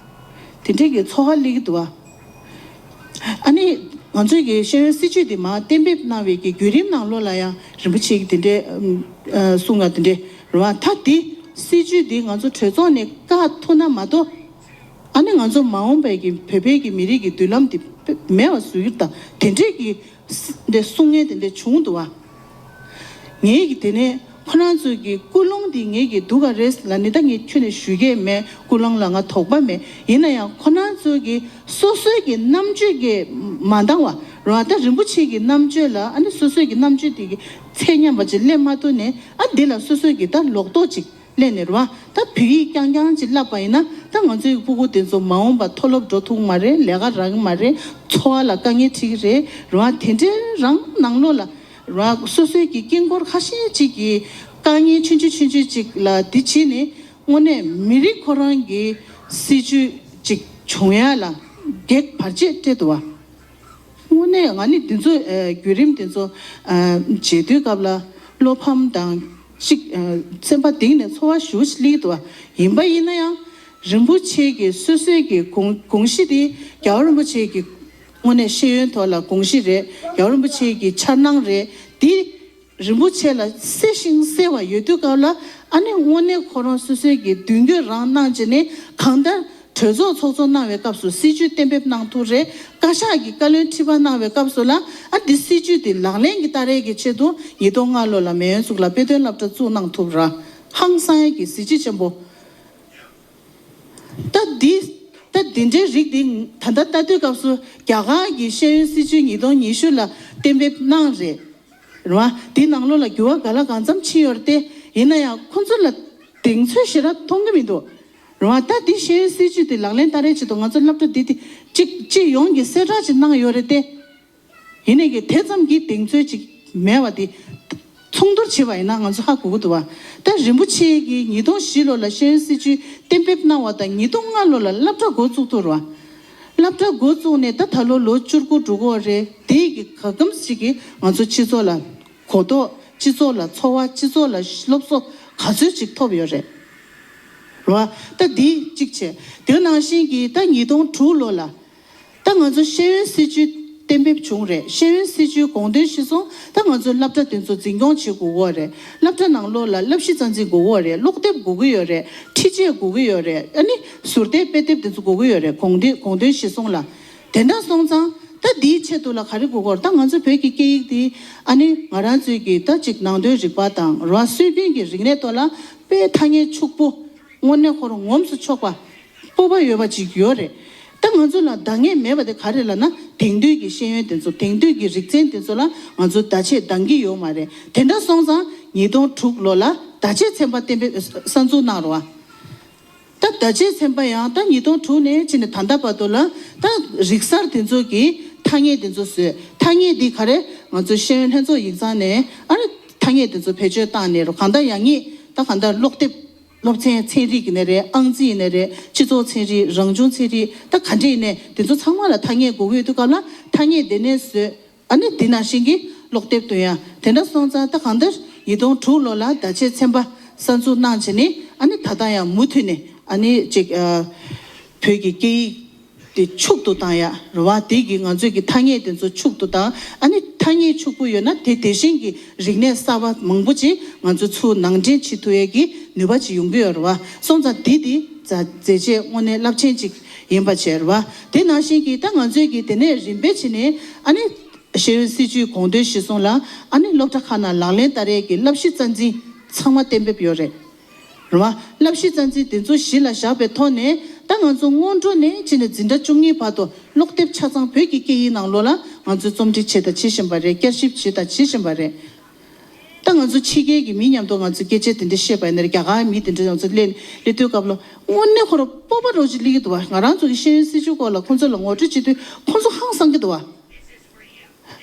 དེ་འདྲའི་གི་ཚོར་བ་སླེབས་ཀྱི་འདུག་བ། ཨ་ནི་ང་ཚོའི་གི་ཤེས་ཡོན་སྲིད་བྱུས་དེ་མར་གཏན་འབེབས་གནང་བའི་གི་བརྒྱུད་རིམ་ནང་ལོགས་ལ་ཡང་རིན་པོ་ཆེ་གི་དེ་འདྲའི་ཨ་གསུང་ཡ་དེ་འདྲའི་རེད་བ། ད་དེ་སྲིད་བྱུས་དེ་ང་ཚོ་གྲོས་ཚོགས་ནས་བཀག་ཐུབ་ན་མ་གཏོགས། ཨ་ནི་ང་ཚོ་མ་འོངས་པའི་གི་བོད་པའི་གི་མི་རིགས་ཀྱི་མདུན་ལམ་དེ་མེད་པ་བཟོ་གི་རེད། ད་དེ་འདྲའི་གི་འདི་གསུང་མཁན་དེ་འདྲ་བྱུང་འདུག་བ། ངེད་ཀྱི་དེ་ནས་ཁོ་རང་ཚོའི་གི་ཀུན་སློང་འདི་ངེད་ཀྱི་འདུག་ག་རེད་ལབ་ནི་ད་ངས་ཁྱོན་ནས་ཞུ་གི་མེད། ཀུན་སློང་ལ་ང་དོགས་པ་མེད། ཡིན་ན་ཡང་ཁོ་རང་ཚོའི་གི་སོ་སོའི་གི་རྣམ་དཔྱོད་ཀྱིས་མ་འདང་བ་རེད་བ། ད་རིན་པོ་ཆེ་གི་རྣམ་དཔྱོད་ལ་ཨ་ནི་སོ་སོའི་གི་རྣམ་དཔྱོད་དེ་གི་ཚད་མཉམ་པ་ཅིག་སླེབས་མ་ཐུབ་ནས་ཨ་འདི་ལ་སོ་སོའི་གི་ད་ལོག་རྟོག་ཅིག་ལས་ནས་རེད་བ། ད་བོད་ཡིག་རྐྱང་རྐྱང་ཅིག་བསླབས་པ་ཡིན་ན་ད་ང་ཚོའི་སྤུ་གུ་དེ་ཚོ་མ་འོངས་པ་མཐོ་སློབ་འགྲོ་ཐུབ་ཀྱི་མ་རེད། ལས་ཀ་རག་གི་མ་རེད། འཚོ་བ་ལ་དཀའ་ངལ་འཕྲད་ཀྱི་རེད། རེད་བ། དེ་འདྲའི་རང་ནང་ལོགས་ལ་རེད་བ། སོ་སོའི་གི་དཀྱིལ་འཁོར་ཁ་ཤས་ཅིག་གི་དཀའ་ངལ་ཆུང་ཆུང་ཆུང་ཆུང་ཅིག་ལ་འདི་བྱས་ནས་དངོས་གནས་མི་རིགས་ཁོ་རང་གི་སྲིད་བྱུས་ཅིག་བྱུང་ཡ་ལ་གེགས་བར་ཆད་སྤྲད་འདུག་བ། དངོས་གནས་ང་ནི་འདི་ཚོ་ཨ་བརྒྱུད་རིམ་འདི་ཚོ་ཨ་མཇལ་དུས་སྐབས་ལ་བློ་ཕམ་དང་གཅིག་ཨ་སེམས་པ་གཏིང་ནས་ཚོར་བ་ཞེ་པོ་ཅིག་སླེབས་འདུག་བ། ཡིན་པ་ཡིན་ན་ཡང་རིན་པོ་ཆེ་གི་སོ་སོའི་གི་དགོངས་དགོངས་གཞི་དེ་རྒྱལ་བ་རིན་པོ་ཆེ་གི་དངོས་གནས་ཤེས་ཡོན་ཐོག་ལ་དགོངས་གཞི་རེད། རྒྱལ་བ་རིན་པོ་ཆེ་གི་འཆར་སྣང་རེད། དེ་རིན་པོ་ཆེ་ལ་གསལ་ཞིང་གསལ་བ་ཡོད་དུས་སྐབས་ལ་ཨ་ནི་དངོས་གནས་ཁོ་རང་སོ་སོའི་གི་མདུན་སྐྱོད་རང་གནང་བྱས་ནས་གང་ལྟར་གྲོས་ཚོགས་ཚོགས་གཙོ་གནང་བའི་སྐབས་སུ་སྲིད་བྱུས་གཏན་འབེབས་གནང་ཐུབ་རེད། བཀའ་ཤག་གི་བཀའ་བློན་ཁྲི་པ་གནང་བའི་སྐབས་སུ་ལ་ཨ་འདི་སྲིད་བྱུས་དེ་ལག་ལེན་གྱི་བསྟར་ཡས་ཀྱི་ཆེད་དུ་ཉིས་སྟོང་ལྔ་ལོ་ལ་མེས་དབོན་གཙུག་ལག་དཔེ་སྟོན་སློབ་གྲྭ་བཙུགས་གནང་ཐུབ་ར། ཧང་སང་ཡས་ཀྱི་གཟི་བརྗིད་ཆེན་པོ། ད་འདི་ད་འདི་འདྲའི་རིགས་འདི་ད་ལྟ་ལྟ་དུས་སྐབས་སུ་རྒྱ་གར་གྱི་ཤེས་ཡོན་སྲིད་བྱུས་ཉིས་སྟོང་ཉི་ཤུ་ལ་གཏན་འབེབས་གནང་རེད། རེད་བ། དེའི་ནང་ལོགས་ལ་འགྱུར་བ་ག་ལ་གང་འཚམ་ཕྱིན་ཡོད་རེད་དེ། ཡིན་ན་ཡང་ཁོང་ཚོ་ལ་གདེང་ཚོད་ཞེ་དྲག་མཐོང་གི་མི་འདུག་རེད་བ། ད་དེ་ཤེས་ཡོན་སྲིད་བྱུས་དེ་ལག་ལེན་བསྟར་ཡས་ཆེད་དུ་ང་ཚོ་སློབ་གྲྭ་འདི་དེ་གཅིག་སྤྱི་ཡོངས་ཀྱི་གསལ་བསྒྲགས་ཅིག་གནང་ཡོད་རེད་དེ། ཡིན་ནའི་གི་དེ་ཙམ་གྱི་གདེང་ཚོད་ཅིག་མེད་པ་དེ་མཚུངས་བསྡུར་བྱས་པ་ཡིན་ན་ང་ཚོ་ཧ་གོ་གི་འདུག་བ། ད་རིན་པོ་ཆེ་གིས་ཉིས་སྟོང་བཞི་ལོ་ལ་ཤེས་ཡོན་སྲིད་བྱུས་གཏན་འབེབས་གནང་བ་དང་ཉིས་སྟོང་ལྔ་ལོ་ལ་སློབ་གྲྭ་འགོ་བཙུགས་ཐུབ་རེད་བ། སློབ་གྲྭ་འགོ་བཙུགས་ནས་ད་ད་ལོ་ལོ་བཅུ་དགུ་འགྲོ་གི་ཡོད་རེད། དེ་གི་ག་གམ་ཞིག་གིས་ང་ཚོ་སྤྱི་ཚོགས་ལ་གོ་རྟོགས། སྤྱི་ཚོགས་ལ་འཚོ་བ། སྤྱི་ཚོགས་ལ་སློབ་གསོ་ག་ཚོད་ཅིག་ཐོབ་ཡོད་རེད། རེད་བ། ད་འདི་གཅིག་བྱས། དེ་ནང་བཞིན་གྱི་ད་ཉིས་སྟོང་དྲུག་ལོ་ལ། ད་ང་ཚོ་ཤེས་ཡོན་སྲིད་བྱུས་གཏན་འབེབས་བྱུང་རེད། ཤེས་ཡོན་སྲིད་བྱུས་དགོངས་དོན་གཞིར་བཟུང་ད་ང་ཚོའི་སློབ་གྲྭ་དེ་ཚོ་འཛིན་སྐྱོང་བྱེད་དགོས་ཀྱི་ཡོད་རེད། སློབ་གྲྭ་ནང་ལོགས་ལ་བསླབ་གཞི་རྩ་འཛིན་དགོས་ཀྱི་ཡོད་རེད། ཀློག་དེབ་དགོས་ཀྱི་ཡོད་རེད། འཕྲུལ་ཆས་དགོས་ཀྱི་ཡོད་རེད། ཨ་ནི་ཟུར་ལྟའི་དཔེ་དེབ་དེ་ཚོ་དགོས་ཀྱི་ཡོད་རེད། དགོངས་དོན་དགོངས་དོན་གཞིར་བཟུང་ལ། དེ་འདྲ་སོང་ཙང་ད་འདིའི་ཆེད་དུ་ལ་ག་རེ་དགོས་ཀྱི་ཡོད་རེད། ད་ང་ཚོ་བོད་ཀྱི་སྐད་ཡིག་འདི་ཨ་ནི་ང་རང་ཚོའི་གི་ད་ཅིག་ནང་དོན་རིག་པ་དང་རོ་སྲོལ་རྒྱུན་གྱི་རིག་གནས་ཐོག་ལ་དཔེ་ཐ་སྙད་ཕྱུག་པོ། དངོས་གནས་ཁོ་རང་ངོམས་སུ་ཆོག་པ། སྤོབས་པ་ཡོད་པ་ཅིག་ཡོད་རེད། ད་ང་ཚོ་ལ་འདང་ངེས་མེད་པ་དེ་ག་རེ་ལབ་ན། དེང་དུས་ཀྱི་ཤེས་ཡོན་དེ་ཚོ། དེང་དུས་ཀྱི་རིག་ཚན་དེ་ཚོ་ལ་ང་ཚོ་བརྡ་ཆད་འདང་གི་ཡོད་མ་རེད། དེ་འདྲ་སོང་ཙང་ཉིས་སྟོང་དྲུག་ལོ་ལ་བརྡ་ཆད་ཚན་པ་གཏན་འབེབས་གསར་འཛུགས་གནང་རོགས། ད་བརྡ་ཆད་ཚན་པ་ཡང་ད་ཉིས་སྟོང་དྲུག་ནས་ཕྱིན་ནས་ད་ལྟ་བར་དུ་ལ་ད་རིག་གསར་དེ་ཚོ་གི་ཐ་སྙད་དེ་ཚོ་བཟོས། ཐ་སྙད་འདི་ག་རེ་ང་ཚོ་ཤེས་ཡོན་ལྷན་ཚོགས་ཡིག་ཚང་ནས་ཨ་རེ་ཐ་སྙད་དེ་ཚོ་བེད་སྤྱོད་བཏང་ནས་རོ། གང་ལྟར་ཡང་ངེས་ད་གང་ལྟར་ཀློག་དེབ། སློབ་ཚན་ཚན་རིག་ཡིན་ནའི་རེད། ཨང་རྩིས་ཡིན་ནའི་རེད། སྤྱི་ཚོགས་ཚན་རིག་རང་བྱུང་ཚན་རིག་ད་ག་འདྲ་ཡིན་ནའི་དེ་ཚོ་ཚང་མ་ལ་ཐ་སྙད་དགོས་ཀྱི་ཡོད་དུས་སྐབས་ལ་ཐ་སྙད་དེ་ནས་བཟོས། ཨ་ནི་དེ་ནང་བཞིན་གྱི་ཀློག་དེབ་བཏོན་ཡ། དེ་འདྲ་སོང་ཙང་ད་གང་ལྟར་ཉིས་སྟོང་དྲུག་ལོ་ལ་བརྡ་ཆད་ཚན་པ་གསར་འཛུགས་གནང་བྱས་ནས་ཨ་ནི་ད་ལྟ་ཡང་མུ་མཐུད་ནས་ཨ་ནི་ཅིག་ཨ་བོད་ཀྱི་སྐད་ཡིག་དེ་ཕྱུག་ཏུ་བཏང་ཡ་རེད་བ། དེ་གི་ང་ཚོས་ཀྱི་ཐ་སྙད་དེ་ཚོ་ཕྱུག་ཏུ་བཏང་། ཨ་ནི་ཐ་སྙད་ཕྱུག་པོ་ཡོད་ན་དེ་དེ་བཞིན་གྱི་རིག་གནས་གསར་པ་མང་པོ་ཅིག་ང་ཚོ་ཚུར་ནང་འདྲེན་བྱེད་ཐུབ་ཡས་ཀྱི་ནུས་པ་ཅིག་ཡོང་གི་ཡོད་རེད་བ། སོང་ཙང་དེ་དེ་མཛད་རྗེས་དངོས་གནས་རླབས་ཆེན་ཅིག་ཡིན་པ་བྱས་རེད་བ། དེ་ནང་བཞིན་གྱི་ད་ང་ཚོས་ཀྱི་དེ་ནས་རིམ་པས་བྱས་ནས་ཨ་ནི་ཤེས་ཡོན་སྲིད་བྱུས་དགོངས་དོན་གཞིར་བཟུང་ལ་ཨ་ནི་སློབ་གྲྭ་ཁག་ནང་ལག་ལེན་བསྟར་ཡས་ཀྱི་བསླབ་གཞི་རྩ་འཛིན་ཚང་མ་གཏན་འབེབས་ཡོད་རེད། རེད་བ། བསླབ་གཞི་རྩ་འཛིན་དེ་ཚོ་གཞི་ལ་བཞག་པའི་ཐོག་ནས་ད་ང་ཚོ་སྔོན་འགྲོ་ནས་ཕྱིན་ནས་འཛིན་གྲྭ་བཅུ་གཉིས་བར་དུ་ཀློག་དེབ་ཆ་ཚང་བོད་ཀྱི་སྐད་ཡིག་ནང་ལོགས་ལ་ང་ཚོས་རྩོམ་སྒྲིག་བྱེད་དང་བྱེད་བཞིན་པ་རེད། བསྐྱར་ཞིབ་བྱེད་དང་བྱེད་བཞིན་པ་རེད། ད་ང་ཚོ་ཕྱི་རྒྱལ་གྱི་མི་མཉམ་དུ་ང་ཚོ་སྐད་ཆ་དེ་འདྲ་བཤད་པ་ཡིན་ན་རྒྱ་གར་མི་དེ་འདྲ་ང་ཚོ་སླེབས་སླེབས་དུས་སྐབས་ལ་དངོས་གནས་ཁོ་རང་སྤོབས་པ་རང་ཅིག་སླེབས་ཀྱི་འདུག་བ། ང་རང་ཚོ་གི་ཤེས་ཡོན་སྲིད་བྱུས་སྐོར་ལ་ཁོང་ཚོ་ལ་ངོ་སྤྲོད་བྱེད་དུས་ཁོང་ཚོ་ཧང་སང་གི་འདུག་བ།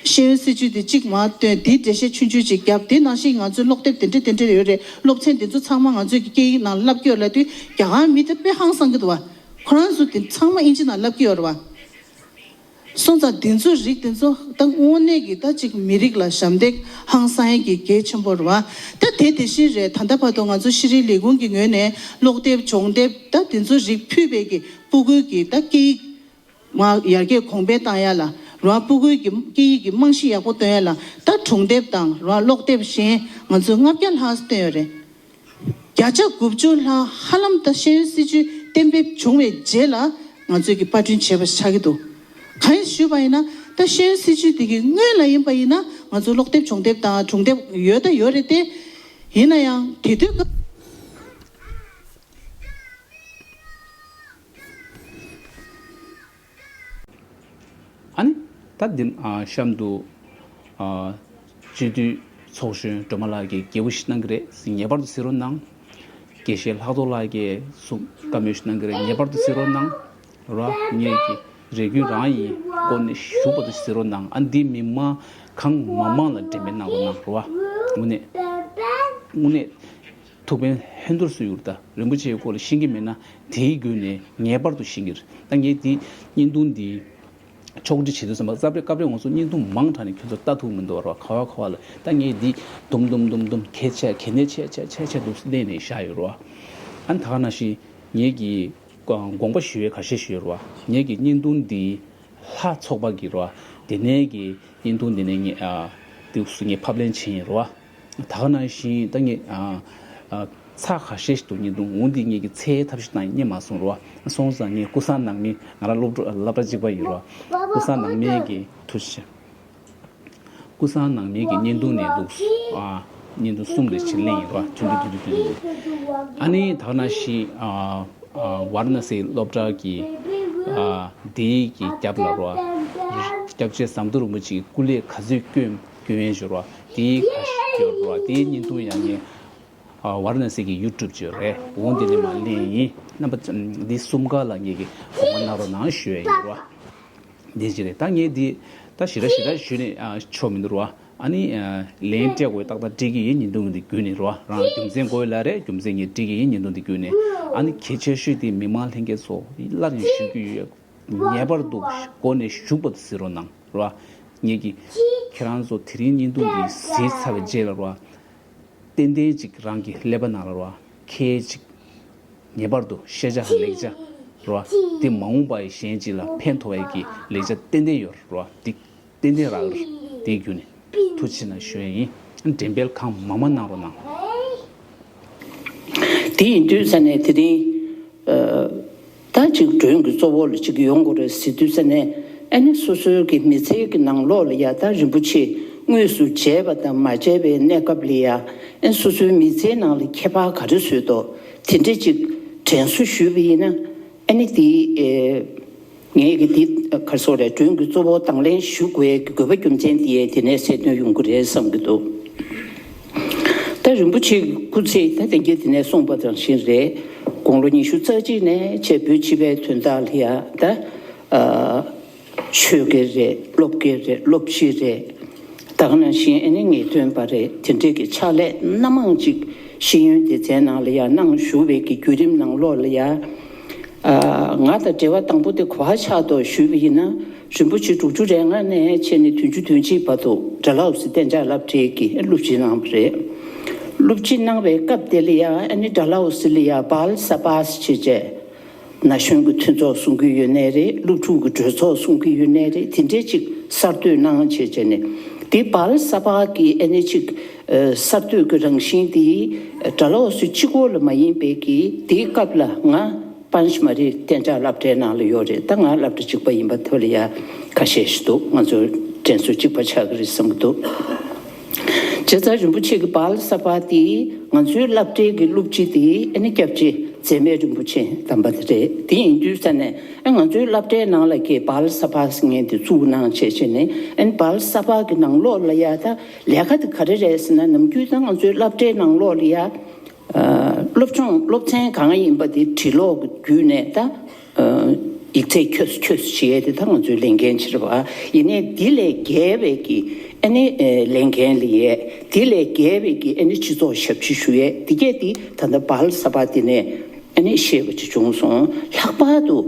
ཤེས་ཡོན་སྲིད་བྱུས་དེ་གཅིག་མར་བཏོན། དེའི་འགྲེལ་བཤད་ཆུང་ཆུང་ཅིག་བརྒྱབ། དེ་ནང་བཞིན་ང་ཚོའི་སློབ་དེབ་དེ་འདྲ་དེ་འདྲ་ཡོད་རེད། སློབ་ཚན་དེ་ཚོ་ཚང་མ་ང་ཚོས་ཀྱི་སྐད་ཡིག་ནང་བསླབ་ཀྱི་ཡོད་ལབ་དུས་རྒྱ་གར་མི་དེ་དཔེ་ཧང་སང་གི་འདུག་བ། ཁོ་རང་ཚོ་དེ་ཚང་མ་ཨིན་ཇི་ནང་བསླབ་ཀྱི་ཡོད་རེད་བ། སོང་ཙང་དེ་ཚོ་རིགས་དེ་ཚོ་ད་དངོས་གནས་ཀྱི་ད་ཅིག་མི་རིགས་ལ་ཞབས་འདེགས་ཧང་སང་ཡས་ཀྱི་གལ་ཆེན་པོ་རེད་བ། ད་དེ་དེ་བཞིན་རེད། ད་ལྟ་བར་དུ་ང་ཚོ་ཤེས་རིག་ལས་ཁུངས་ཀྱི་ངོས་ནས་ཀློག་དེབ་སྦྱོང་དེབ་ད་དེ་ཚོ་རིགས་ཕུད་པའི་གི་སྤུ་གུའི་གི་ད་སྐད་ཡིག་མ་ཡར་རྒྱས་གོང་འཕེལ་བཏང་ཡ་ལ་རང་སྤུ་གུའི་གི་སྐད་ཡིག་གི་རྨང་གཞི་ཡག་པོ་སྟོན་ཡ་ལ་ད་སྒྲུང་དེབ་དང་རང་ཀློག་དེབ་གཞན་ང་ཚོས་ལྔ་བརྒྱ་ལྷག་བཏོན་ཡོད་རེད། བརྒྱ་ཆ་དགུ་བཅུ་ལྷག་ཧ་ལམ་ད་ཤེས་ཡོན་སྲིད་བྱུས་གཏན་འབེབས་བྱུང་བའི་རྗེས་ལ་ང་ཚོས་ཀྱི་པར་སྐྲུན་བྱས་པ་ཆགས་ཀྱི་འདུག་གང་ཡིན་ཞུས་པ་ཡིན་ན་ད་ཤེས་ཡོན་སྲིད་བྱུས་དེ་གི་སྔོན་ལ་ཡིན་པ་ཡིན་ན་ང་ཚོ་ཀློག་དེབ་སྦྱོང་དེབ་དང་སྒྲུང་དེབ་ཡོད་ད་ཡོད་རེད་དེ། ཡིན་ན་ཡང་དེ་དུས་སྐབས། ཨ་ནི། ད་འདི་ཨ་གཤམ་དུ་ཨ་སྤྱི་འཐུས་ཚོགས་གཞོན་སྒྲོལ་མ་ལགས་ཀྱིས་དགེ་བ་ཞིག་གནང་གི་རེད། ངེས་པར་དུ་གཟིགས་རོགས་གནང་། དགེ་བཤེས་ལྷག་རྡོར་ལགས་ཀྱིས་གསུང་བཀའ་མོལ་ཞིག་གནང་གི་རེད། ངེས་པར་དུ་གཟིགས་རོགས་གནང་། ར་ངས་ཀྱི་རེ་སྐུལ་རང་ཡིན། སྐོར་ནས་ཞུ་བ་དུ་གཟིགས་རོགས་གནང་། ཨ་འདི་མི་མང་གང་མང་མང་ལ་འགྲེམས་སྤེལ་གནང་རོགས་གནང་ར། དངོས་གནས་དངོས་གནས། ཐུགས་ཕན་ཧན་ཐོར་སུ་ཡོད་རེད། ད་རིན་པོ་ཆེའི་སྐོར་ལ་ཤེས་ཀྱི་མེད་ན་དེའི་བརྒྱུད་ནས་ངེས་པར་དུ་ཤེས་ཀྱི་རེད། ད་ངས་དེ་བརྙན་ཐུང་འདི་ཕྱོགས་སྒྲིག་བྱེད་དུས་ཙམ་པ་སྐབས་རེ་སྐབས་རེ་ང་ཚོ་བརྙན་ཐུང་མང་དྲགས་ནས་ཁྱོད་ཚོ་ལྟ་ཐུབ་མི་འདུག་ར། ག་བ་ག་བ་ལ་ད་ངས་འདི་དུམ་དུམ་དུམ་དུམ་གལ་ཆེ་གལ་གནད་ཆེ་ཆེ་ཆེ་ཆེ་འདུག་ལེན་ནས་བཞག་ཡོད་ར། ཨ་ནི་ད་ག་ནང་བཞིན་ངས་ཀྱི་དགོངས་པ་ཞུ་བའི་ཁ་ཤས་ཞུ་ཡོད་ར། ངས་ཀྱི་བརྙན་ཐུང་འདི་ལྷ་ཚོགས་པ་གི་ར་དེ་ནས་ཀྱི་བརྙན་ཐུང་འདི་ནས་ངས་ཨ་དེ་སུ་ངས་ཕབ་ལེན་བྱས་ཡིན་ར། ད་ག་ནང་བཞིན་ད་ངས་ཨ་ཨ་ཚགས་ཁ་ཤས་ཤིག་འདུག་བརྙན་ཐུང་འོ་འདི་ངས་ཀྱི་ཚད་ཐབས་ཤིག་བཏང་རྙེད་མ་སོང་ར། སོང་ཙང་ངས་ཀུན་བཟང་ནང་མི་ང་རང་སློབ་གྲོགས་སློབ་གྲྭ་གཅིག་པ་ཡིན་ར། ཀུན་བཟང་ནང་མི་གི་ཐུགས་རྗེ་ཆེ། ཀུན་བཟང་ནང་མི་གི་བརྙན་ཐུང་ནས་འདུག་ཨ་བརྙན་ཐུང་གསུམ་རེ་ཕྱིར་ལེན་ཡིན་ར། ཐུང་ཐུང་ཐུང་ཐུང་ཐུང་ཐུང་། ཨ་ནི་ད་ག་ནང་བཞིན་ཨ་ཨ་ཝཱ་ར་ཎ་སི་སློབ་གྲྭ་གི་ཨ་དེའི་གི་རྒྱབ་ལ་ར་སྐྱབས་རྗེ་ཟམ་གདོང་རིན་པོ་ཆེ་གི་སྐུ་ལས་ག་ཚོད་བསྐྱོན་བསྐྱོན་ཡས་ཞུ་ར། དེའི་ཁ་ཤས་ཡོད་ར། དེའི་བརྙན་ཐུང་ཡང་ངས་ཨ་ཝཱ་ར་ཎ་སི་གི་ཡུ་ཊུབ་ཅིག་ཡོད་རེད། འོ་འདི་ནས་མར་ལེན་ཡིན། རྣམ་པ་ཚོ་འདི་གསུམ་ཀ་ལ་ངས་ཀྱི་གོ་བ་གནང་རོགས་གནང་ཞུ་ཡས་ཡིན་ར། འདི་ཅི་རེད། ད་ངས་འདི་ད་ཞེ་དྲག་ཞེ་དྲག་ཞུས་ནས་ཨ་ཆོག་མི་འདུག་ར། ཨ་ནི་ཨ་ལན་སྤྲད་དགོས་ཏག་ཏག་སྤྲད་ཀྱི་ཡིན། བརྙན་ཐུང་འདི་བརྒྱུད་ནས་ར། རང་རྒྱུ་མཚན་དགོས་ལ་རེད། རྒྱུ་མཚན་ངས་སྤྲད་ཀྱི་ཡིན། བརྙན་ཐུང་འདི་བརྒྱུད་ནས། ཨ་ནི་གལ་ཆེ་ཤོས་དེ་མི་མང་ལྷན་རྒྱས་ཚོ་སླར་ཡང་ཞུ་རྒྱུ་ཡོད། ངེས་པར་དུ་སྒོ་ནས་ཞུགས་པ་དུ་གཟིགས་རོགས་གནང་ར། ངས་ཀྱི་ཁྱེད་རང་ཚོ་དེ་རིང་བརྙན་ཐུང་འདི་གཟིགས་ཚར་བའི་རྗེས་ལ་ར། ཏན་ཏན་ཅིག་རང་གི་ཀླད་པ་ནང་ལ་ར་ཁྱེད་ཅིག་ངེས་པར་དུ་ཤེས་བྱ་ལེགས་བྱ་ར་དེ་མ་འོངས་པ་ཡི་གཞན་ཅིག་ལ་ཕན་ཐོགས་ཡས་ཀྱི་ལེགས་བྱ་ཏན་ཏན་ཡོད་ར། དེ་ཏན་ཏན་རག་རེད། དེའི་བརྒྱུད་ནས་ཐུགས་རྗེ་ཆེ་གནང་ཞུ་ཡས་ཡིན། འགྲེམས་སྤེལ་གང་མང་མང་གནང་རོགས་གནང་། དེ་ཡིན་དུས་ས་ནས་དེ་རིང་ཨ་ད་ཅིག་སྒྲོན་གྱི་གཙོ་བོ་ལ་ཅིག་ཡོང་དགོས་རེད་ཟེར་དུས་ས་ནས་ཨ་ནི་སོ་སོའི་གི་མི་ཚེའི་གི་ནང་ལོགས་ལ་ཡ་ད་རིན་པོ་ཆེ་དངོས་སུ་མཇལ་བ་དང་མ་མཇལ་བའི་གནས་སྐབས་ལ་ཡ་ཨ་ནི་སོ་སོའི་མི་ཚེའི་ནང་ལ་ཁྱད་པར་ག་རེ་བཟོས་འདུག་དེ་འདྲ་ཅིག་དྲན་གསོ་ཞུས་པ་ཡིན་ན་ཨ་ནི་དེ་ཨེ། ངས་ཀྱི་འདི་གར་སོགས་རེད། སྒྲོན་གྱི་གཙོ་བོ་དང་ལེན་ཞུ་དགོས་ཀྱི་དགོས་པ་རྒྱུ་མཚན་དེ་དེ་ནས་གསལ་སྟོན་ཡོང་གི་རེད་བསམ་གྱི་འདུག་ད་རིན་པོ་ཆེ་སྐུ་ཚེ་ད་དེང་གི་དེ་ནས་གསུངས་པ་དང་བཞིན་རེད། དགུང་ལོ་ཉི་ཤུ་རྩ་གཅིག་ནས་ཆེས་བོད་སྤྱི་པའི་དོན་དག་ལ་ཡ་ད་ཆོས་དགེ་རེད། སློབ་དགེ་རེད། སློབ་སྤྱི་རེད། ད་ག་ནང་བཞིན་ཨ་ནི་ངེས་སྟོན་པ་རེད། དེ་འདྲས་ཀྱི་ཕྱག་ལས་སྣ་མང་ཅིག་ཤེས་ཡོན་སྡེ་ཚན་ནང་ལ་ཡ་གནང་བཞུགས་པའི་གི་བརྒྱུད་རིམ་ནང་ལོགས་ལ་ཡ། ང་དང་འབྲེལ་བ་དང་པོ་དེ་ག་པར་ཆགས་འདུག་ཞུས་པ་ཡིན་ན། རིན་པོ་ཆེ་དྲུག་ཅུ་རེ་ལྔ་ནས་བྱས་ནས་བདུན་ཅུ་དོན་གཅིག་བར་དུ་དགྲ་ལྷ་འོད་ཟེར་གཏན་འཇགས་སློབ་གྲྭའི་གི་སློབ་སྤྱི་གནང་བ་རེད། སློབ་སྤྱི་གནང་བའི་སྐབས་དེ་ལ་ཡ་ཨ་ནི་དགྲ་ལྷ་འོད་ཟེར་ལ་ཡ་བཱལ་ས་པཱས་བྱས་བྱས། ན་གཞོན་གྱི་མཐུན་ཚོགས་གསུང་གི་ཡོད་ནའི་རེད། སློབ་ཕྲུག་གི་གྲོས་ཚོགས་གསུང་གི་ཡོད་ནའི་རེད། དེ་འདྲས་ཅིག་གསར་གཏོད་གནང་བྱས་བྱས་ནས་དེ་བཱལ་ས་པཱ་གི་ཨ་ནི་ཅིག་གསར་གཏོད་ཀྱི་རང་བཞིན་དེ་དགྲ་ལྷ་འོད་ཟེར་གཅིག་པོ་ལ་མ་ཡིན་པའི་གི་དེའི་སྐབས་ལ་ང་པཱན་ཤི་མ་རི་གཏན་འཇགས་སློབ་གྲྭའི་ནང་ལ་ཡོད་རེད། ད་ང་སློབ་གྲྭ་གཅིག་པ་ཡིན་པ་ཐོག་ལ་ཡ་ཁ་ཤས་ཤིག་འདུག་ང་ཚོ་དྲན་གསོ་གཅིག་པ་ཆགས་ཀྱི་རེད་བསམ་གྱི་འདུག་དེ་ཚ་རིན་པོ་ཆེ་གི་བལ་ས་པ་དེ་ང་ཚོའི་སློབ་གྲྭའི་གི་སློབ་སྤྱི་དེ་ཨ་ནི་སྐྱབས་རྗེ་འཛད་མེད་རིན་པོ་ཆེ་དམ་པ་དེ་རེད། དེ་ཡིན་དུས་ས་ནས་ཨ་ང་ཚོའི་སློབ་གྲྭའི་ནང་ལ་གི་བལ་ས་པ་ཟེར་མཁན་དེ་བཙུགས་གནང་བྱས་བྱས་ནས་ཨ་ནི་བལ་ས་པ་གི་ནང་ལོགས་ལ་ཡ་ད་ལས་ཀ་དེ་ག་རེ་རེད་ཟེར་ན། ནམ་རྒྱུན་ད་ང་ཚོའི་སློབ་གྲྭའི་ནང་ལོགས་ལ་ཡ་སློབ་སྦྱོང་སློབ་ཚན་གང་ཡིན་པ་དེ་འབྲི་ཀློག་གི་བརྒྱུད་ནས་ད་ཡིག་ཚད་ཁྱོས་ཁྱོས་བྱེད་ཡས་དེ་ད་ང་ཚོའི་ལས་འགན་ཆེ་རེད་བ། ཡིན་ནའི་འདི་ལས་བརྒལ་བའི་གི་ཨ་ནི་ལས་འགན་ལ་ཡས། འདི་ལས་བརྒལ་བའི་གི་ཨ་ནི་སྤྱི་ཚོགས་ཞབས་ཕྱི་ཞུ་ཡས་འདི་གས་དེ་ད་ལྟ་བལ་ས་པ་དེ་ནས་ཨ་ནི་ཤེས་པ་ཅིག་བྱུང་སོང་། ལྷག་པར་དུ་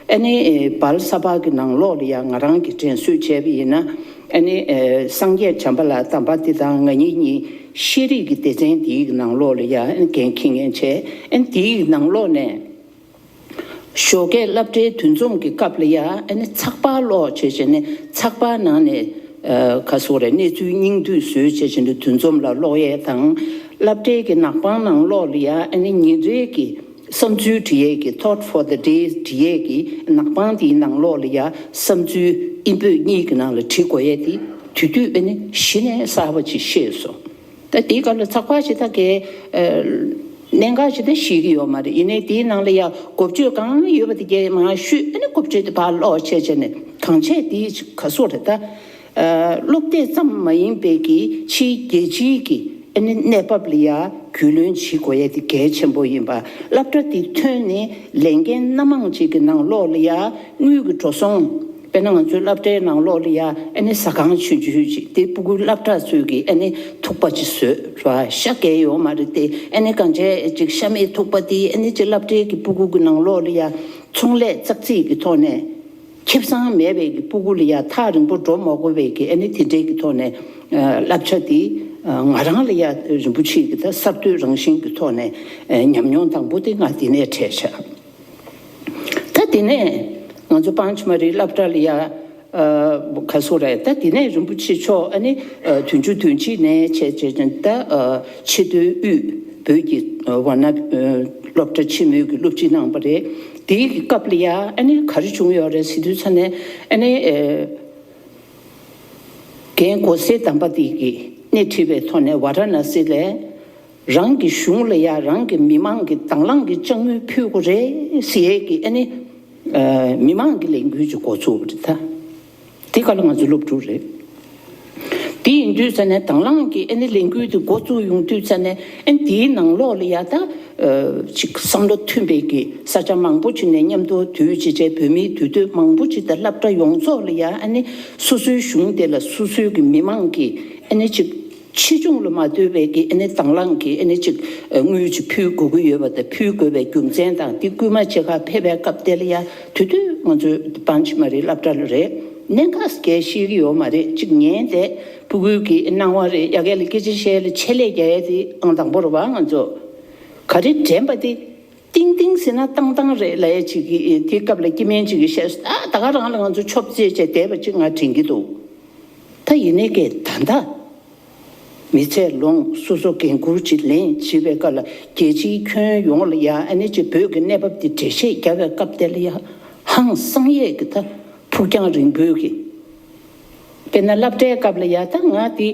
ཨ་ནི་བལ་ས་པ་གི་ནང་ལོགས་ལ་ཡ་ང་རང་གིས་དྲན་གསོས་བྱས་པ་ཡིན་ན། ཨ་ནི་སངས་རྒྱས་བྱམས་པ་ལགས་དམ་པ་དེ་དང་ང་གཉིས་གཉིས་ཤེས་རིག་གི་སྡེ་ཚན་དེའི་ནང་ལོགས་ལ་ཡ་ཨ་ནི་འགན་འཁྱེར་མཁན་བྱས། ཨ་ནི་དེའི་ནང་ལོགས་ནས་ཞོགས་ཀས་སློབ་གྲྭའི་འདུ་འཛོམས་ཀྱི་སྐབས་ལ་ཡ་ཨ་ནི་ཚགས་པར་ཀློག་བྱས་བྱས་ནས་ཚགས་པར་ནང་ནས་ག་སོགས་རེད། གནས་ཚུལ་སྙིང་བསྡུས་བཟོས་བྱས་བྱས་ནས་འདུ་འཛོམས་ལ་ཀློག་ཡས་དང་། སློབ་གྲྭའི་གི་ནག་པང་ནང་ལོགས་ལ་ཡ་ཨ་ནི་ཉིན་རེའི་གི་བསམ་ཚུལ་འབྲི་ཡས་ཀྱི་Thought for the Day འབྲི་ཡས་ཀྱི་ནག་པང་དེའི་ནང་ལོགས་ལ་ཡ་བསམ་ཚུལ་ཨིན་བོད་གཉིས་ཀྱི་ནང་ལ་བྲི་དགོས་ཡས་དེ་དུས་དུས་ཨ་ནི་གཞི་ནས་གསར་པ་ཅིག་ཤེས་སོང་། ད་དེའི་སྐབས་ལ་ཚགས་པར་ཞིག་ད་གའི་གནད་འགག་ཞིག་ད་ཤེས་ཀྱི་ཡོད་མ་རེད། ཡིན་ནའི་དེའི་ནང་ལ་ཡ་འགོ་བརྗོད་གང་ཡོད་པ་དེ་གའི་མར་ཞུས། ཨ་ནི་འགོ་བརྗོད་དེ་ཕར་ཀློག་བྱས་བྱས་ནས་གང་བྱས་དེ་ག་སོགས་རེད་ད། སློབ་དེབ་ཙམ་མ་ཡིན་པའི་གི་ཕྱིའི་རྒྱལ་སྤྱིའི་གི་ཨ་ནི་གནས་བབ་ལ་ཡ་རྒྱུས་ལོན་བྱེད་དགོས་ཡ་དེ་གལ་ཆེན་པོ་ཡིན་པ། སློབ་གྲྭ་དེ་ཐོན་ནས་ལས་འགན་སྣ་མང་ཅིག་གི་ནང་ལོགས་ལ་ཡ་དངུལ་གི་འགྲོ་སོང་། དཔེར་ན་ང་ཚོའི་སློབ་གྲྭའི་ནང་ལོགས་ལ་ཡ་ཨ་ནི་ཟ་ཁང་ཆུང་ཆུང་ཅིག་དེ་སྤུ་གུའི་སློབ་གྲྭ་ཚོས་ཀྱི་ཨ་ནི་ཐུག་པ་ཅིག་བཟོས་ར་ཤ་གས་ཡོད་མ་རེད་དེ། ཨ་ནི་གང་བྱས་ཅིག་ཤ་མེད་ཐུག་པ་དེ་ཨ་ནི་ཅིག་སློབ་གྲྭའི་གི་སྤུ་གུ་གི་ནང་ལོགས་ལ་ཡ་ཚོང་ལས་ཙག་ཙིག་གི་ཐོག་ནས། ཁེ་བཟང་མེད་པའི་གི་སྤུ་གུ་ལ་ཡ་ཐག་རིང་པོ་འགྲོ་མ་དགོས་པའི་གི་ཨ་ནི་དེ་འདྲའི་གི་ཐོག་ནས་བསླབ་བྱ་དེ་ང་རང་ལ་ཡ་རིན་པོ་ཆེ་གི་ད་གསར་གཏོད་རང་བཞིན་གི་ཐོག་ནས་ཉམས་མྱོང་དང་པོ་དེ་ང་དེ་ནས་འཕྲད་བྱ། ད་དེ་ནས་ང་ཚོ་པང་ཆུ་མ་རི་སློབ་གྲྭ་ལ་ཡ་ག་སོ་རེད། ད་དེ་ནས་རིན་པོ་ཆེ་མཆོག་ཨ་ནི་བདུན་ཅུ་དོན་གཅིག་ནས་བྱས་བྱས་ད་ཆེས་མཐོའི་དབུས་བོད་ཀྱི་ཝཱ་ཎ་སློབ་གྲྭ་ཆེན་མོའི་གི་སློབ་སྤྱི་གནང་བ་རེད། དེའི་གི་སྐབས་ལ་ཡ་ཨ་ནི་ག་རེ་བྱུང་ཡོད་རེད་ཟེར་དུས་ཙ་ནས་ཨ་ནི་ཨེ་རྒན་གོ་སེ་དམ་པ་དེ་གིས་སྣེ་ཁྲིད་པའི་ཐོག་ནས་ཝཱ་ར་ཎ་སི་ལ་རང་གི་གཞུང་ལ་ཡ་རང་གི་མི་མང་གི་དང་བླངས་ཀྱི་དཔྱ་དངུལ་ཕུལ་དགོས་རེད་ཟེར་ཡས་ཀྱི་ཨ་ནི་ཨེ་མི་མང་གི་ལས་འགུལ་ཅིག་འགོ་ཚུགས་པ་རེད་ད། དེ་ག་ལ་ང་ཚོ་སློབ་ཕྲུག་རེད། དེ་ཡིན་དུས་ཙ་ནས་དང་བླངས་ཀྱི་ཨ་ནི་ལས་འགུལ་དེ་འགོ་བཙུགས་ཡོང་དུས་ཙ་ནས་ཨ་ནི་དེའི་ནང་ལོགས་ལ་ཡ་ད་ཨ་ཅིག་བསམ་བློ་མཐུན་པའི་གི་ས་ཆ་མང་པོ་ཅིག་ནས་མཉམ་དུ་དུས་ཅིག་བྱས་བོད་མིའི་དུས་སྟོན་མང་པོ་ཅིག་དང་སློབ་གྲྭ་ཡོངས་རྫོགས་ལ་ཡ་ཨ་ནི་སོ་སོའི་གཞུང་དེ་ལ་སོ་སོའི་གི་མི་མང་གི་ཨ་ནི་ཅིག་ཆེ་ཆུང་ལ་མ་ལྟོས་པའི་གི་ཨ་ནི་དང་བླངས་ཀྱི་ཨ་ནི་ཅིག་དངུལ་ཅིག་ཕུལ་དགོས་ཀྱི་ཡོད་པ་དང་ཕུལ་དགོས་པའི་རྒྱུ་མཚན་དང་དེ་སྐུལ་མ་བྱེད་ག་ཕེབས་པའི་སྐབས་དེ་ལ་ཡ་དུས་དུས་ང་ཚོའི་པང་ཆེན་མ་རི་སློབ་གྲྭ་ལ་རེད། གནད་འགག་གལ་ཤེས་ཀྱི་ཡོད་མ་རེད། ཅིག་ཉན་ཏེ་ཕྲུ་གུའི་གི་སྣང་བ་རེད། ཡ་གི་ལ་སྐད་ཆ་བཤད་ལ་ཆེད་ལས་རྒྱག་ཡ་དེ་ཨང་དང་པོ་རེད་བ། ང་ཚོ་ག་རེ་དྲན་པ་དེ་ཏིང་ཏིང་ཟེར་ན་ཏང་ཏང་རེད་ལབ་ཡ་ཅིག་གི་དེ་སྐབས་ལ་སྐྱེ་དམན་ཅིག་གིས་བཤད་སོང་། ད་ད་ག་རང་ལ་ང་ཚོ་ཆོབ་རྩེད་བྱས་བསྡད་པ་ཅིག་ང་དྲན་གྱི་འདུག་ད་ཡིན་ནའི་ཀྱེ་ད་ལྟ་མི་ཚེ་ལོངས་སོ་སོ་འགན་འཁུར་ཅིག་ལེན་བྱེད་པའི་སྐབས་ལ་རྒྱལ་སྤྱིའི་ཁྱོན་ཡོངས་ལ་ཡ་ཨ་ནི་ཅིག་བོད་ཀྱི་གནས་བབ་འདི་འགྲེལ་བཤད་རྒྱག་པའི་སྐབས་དེ་ལ་ཡ་ཧང་སང་ཡས་ཀྱི་ད་ཕུགས་རྒྱང་རིང་པོའི་གི། དཔེར་ན་སློབ་གྲྭའི་སྐབས་ལ་ཡ་ད་ང་དེ་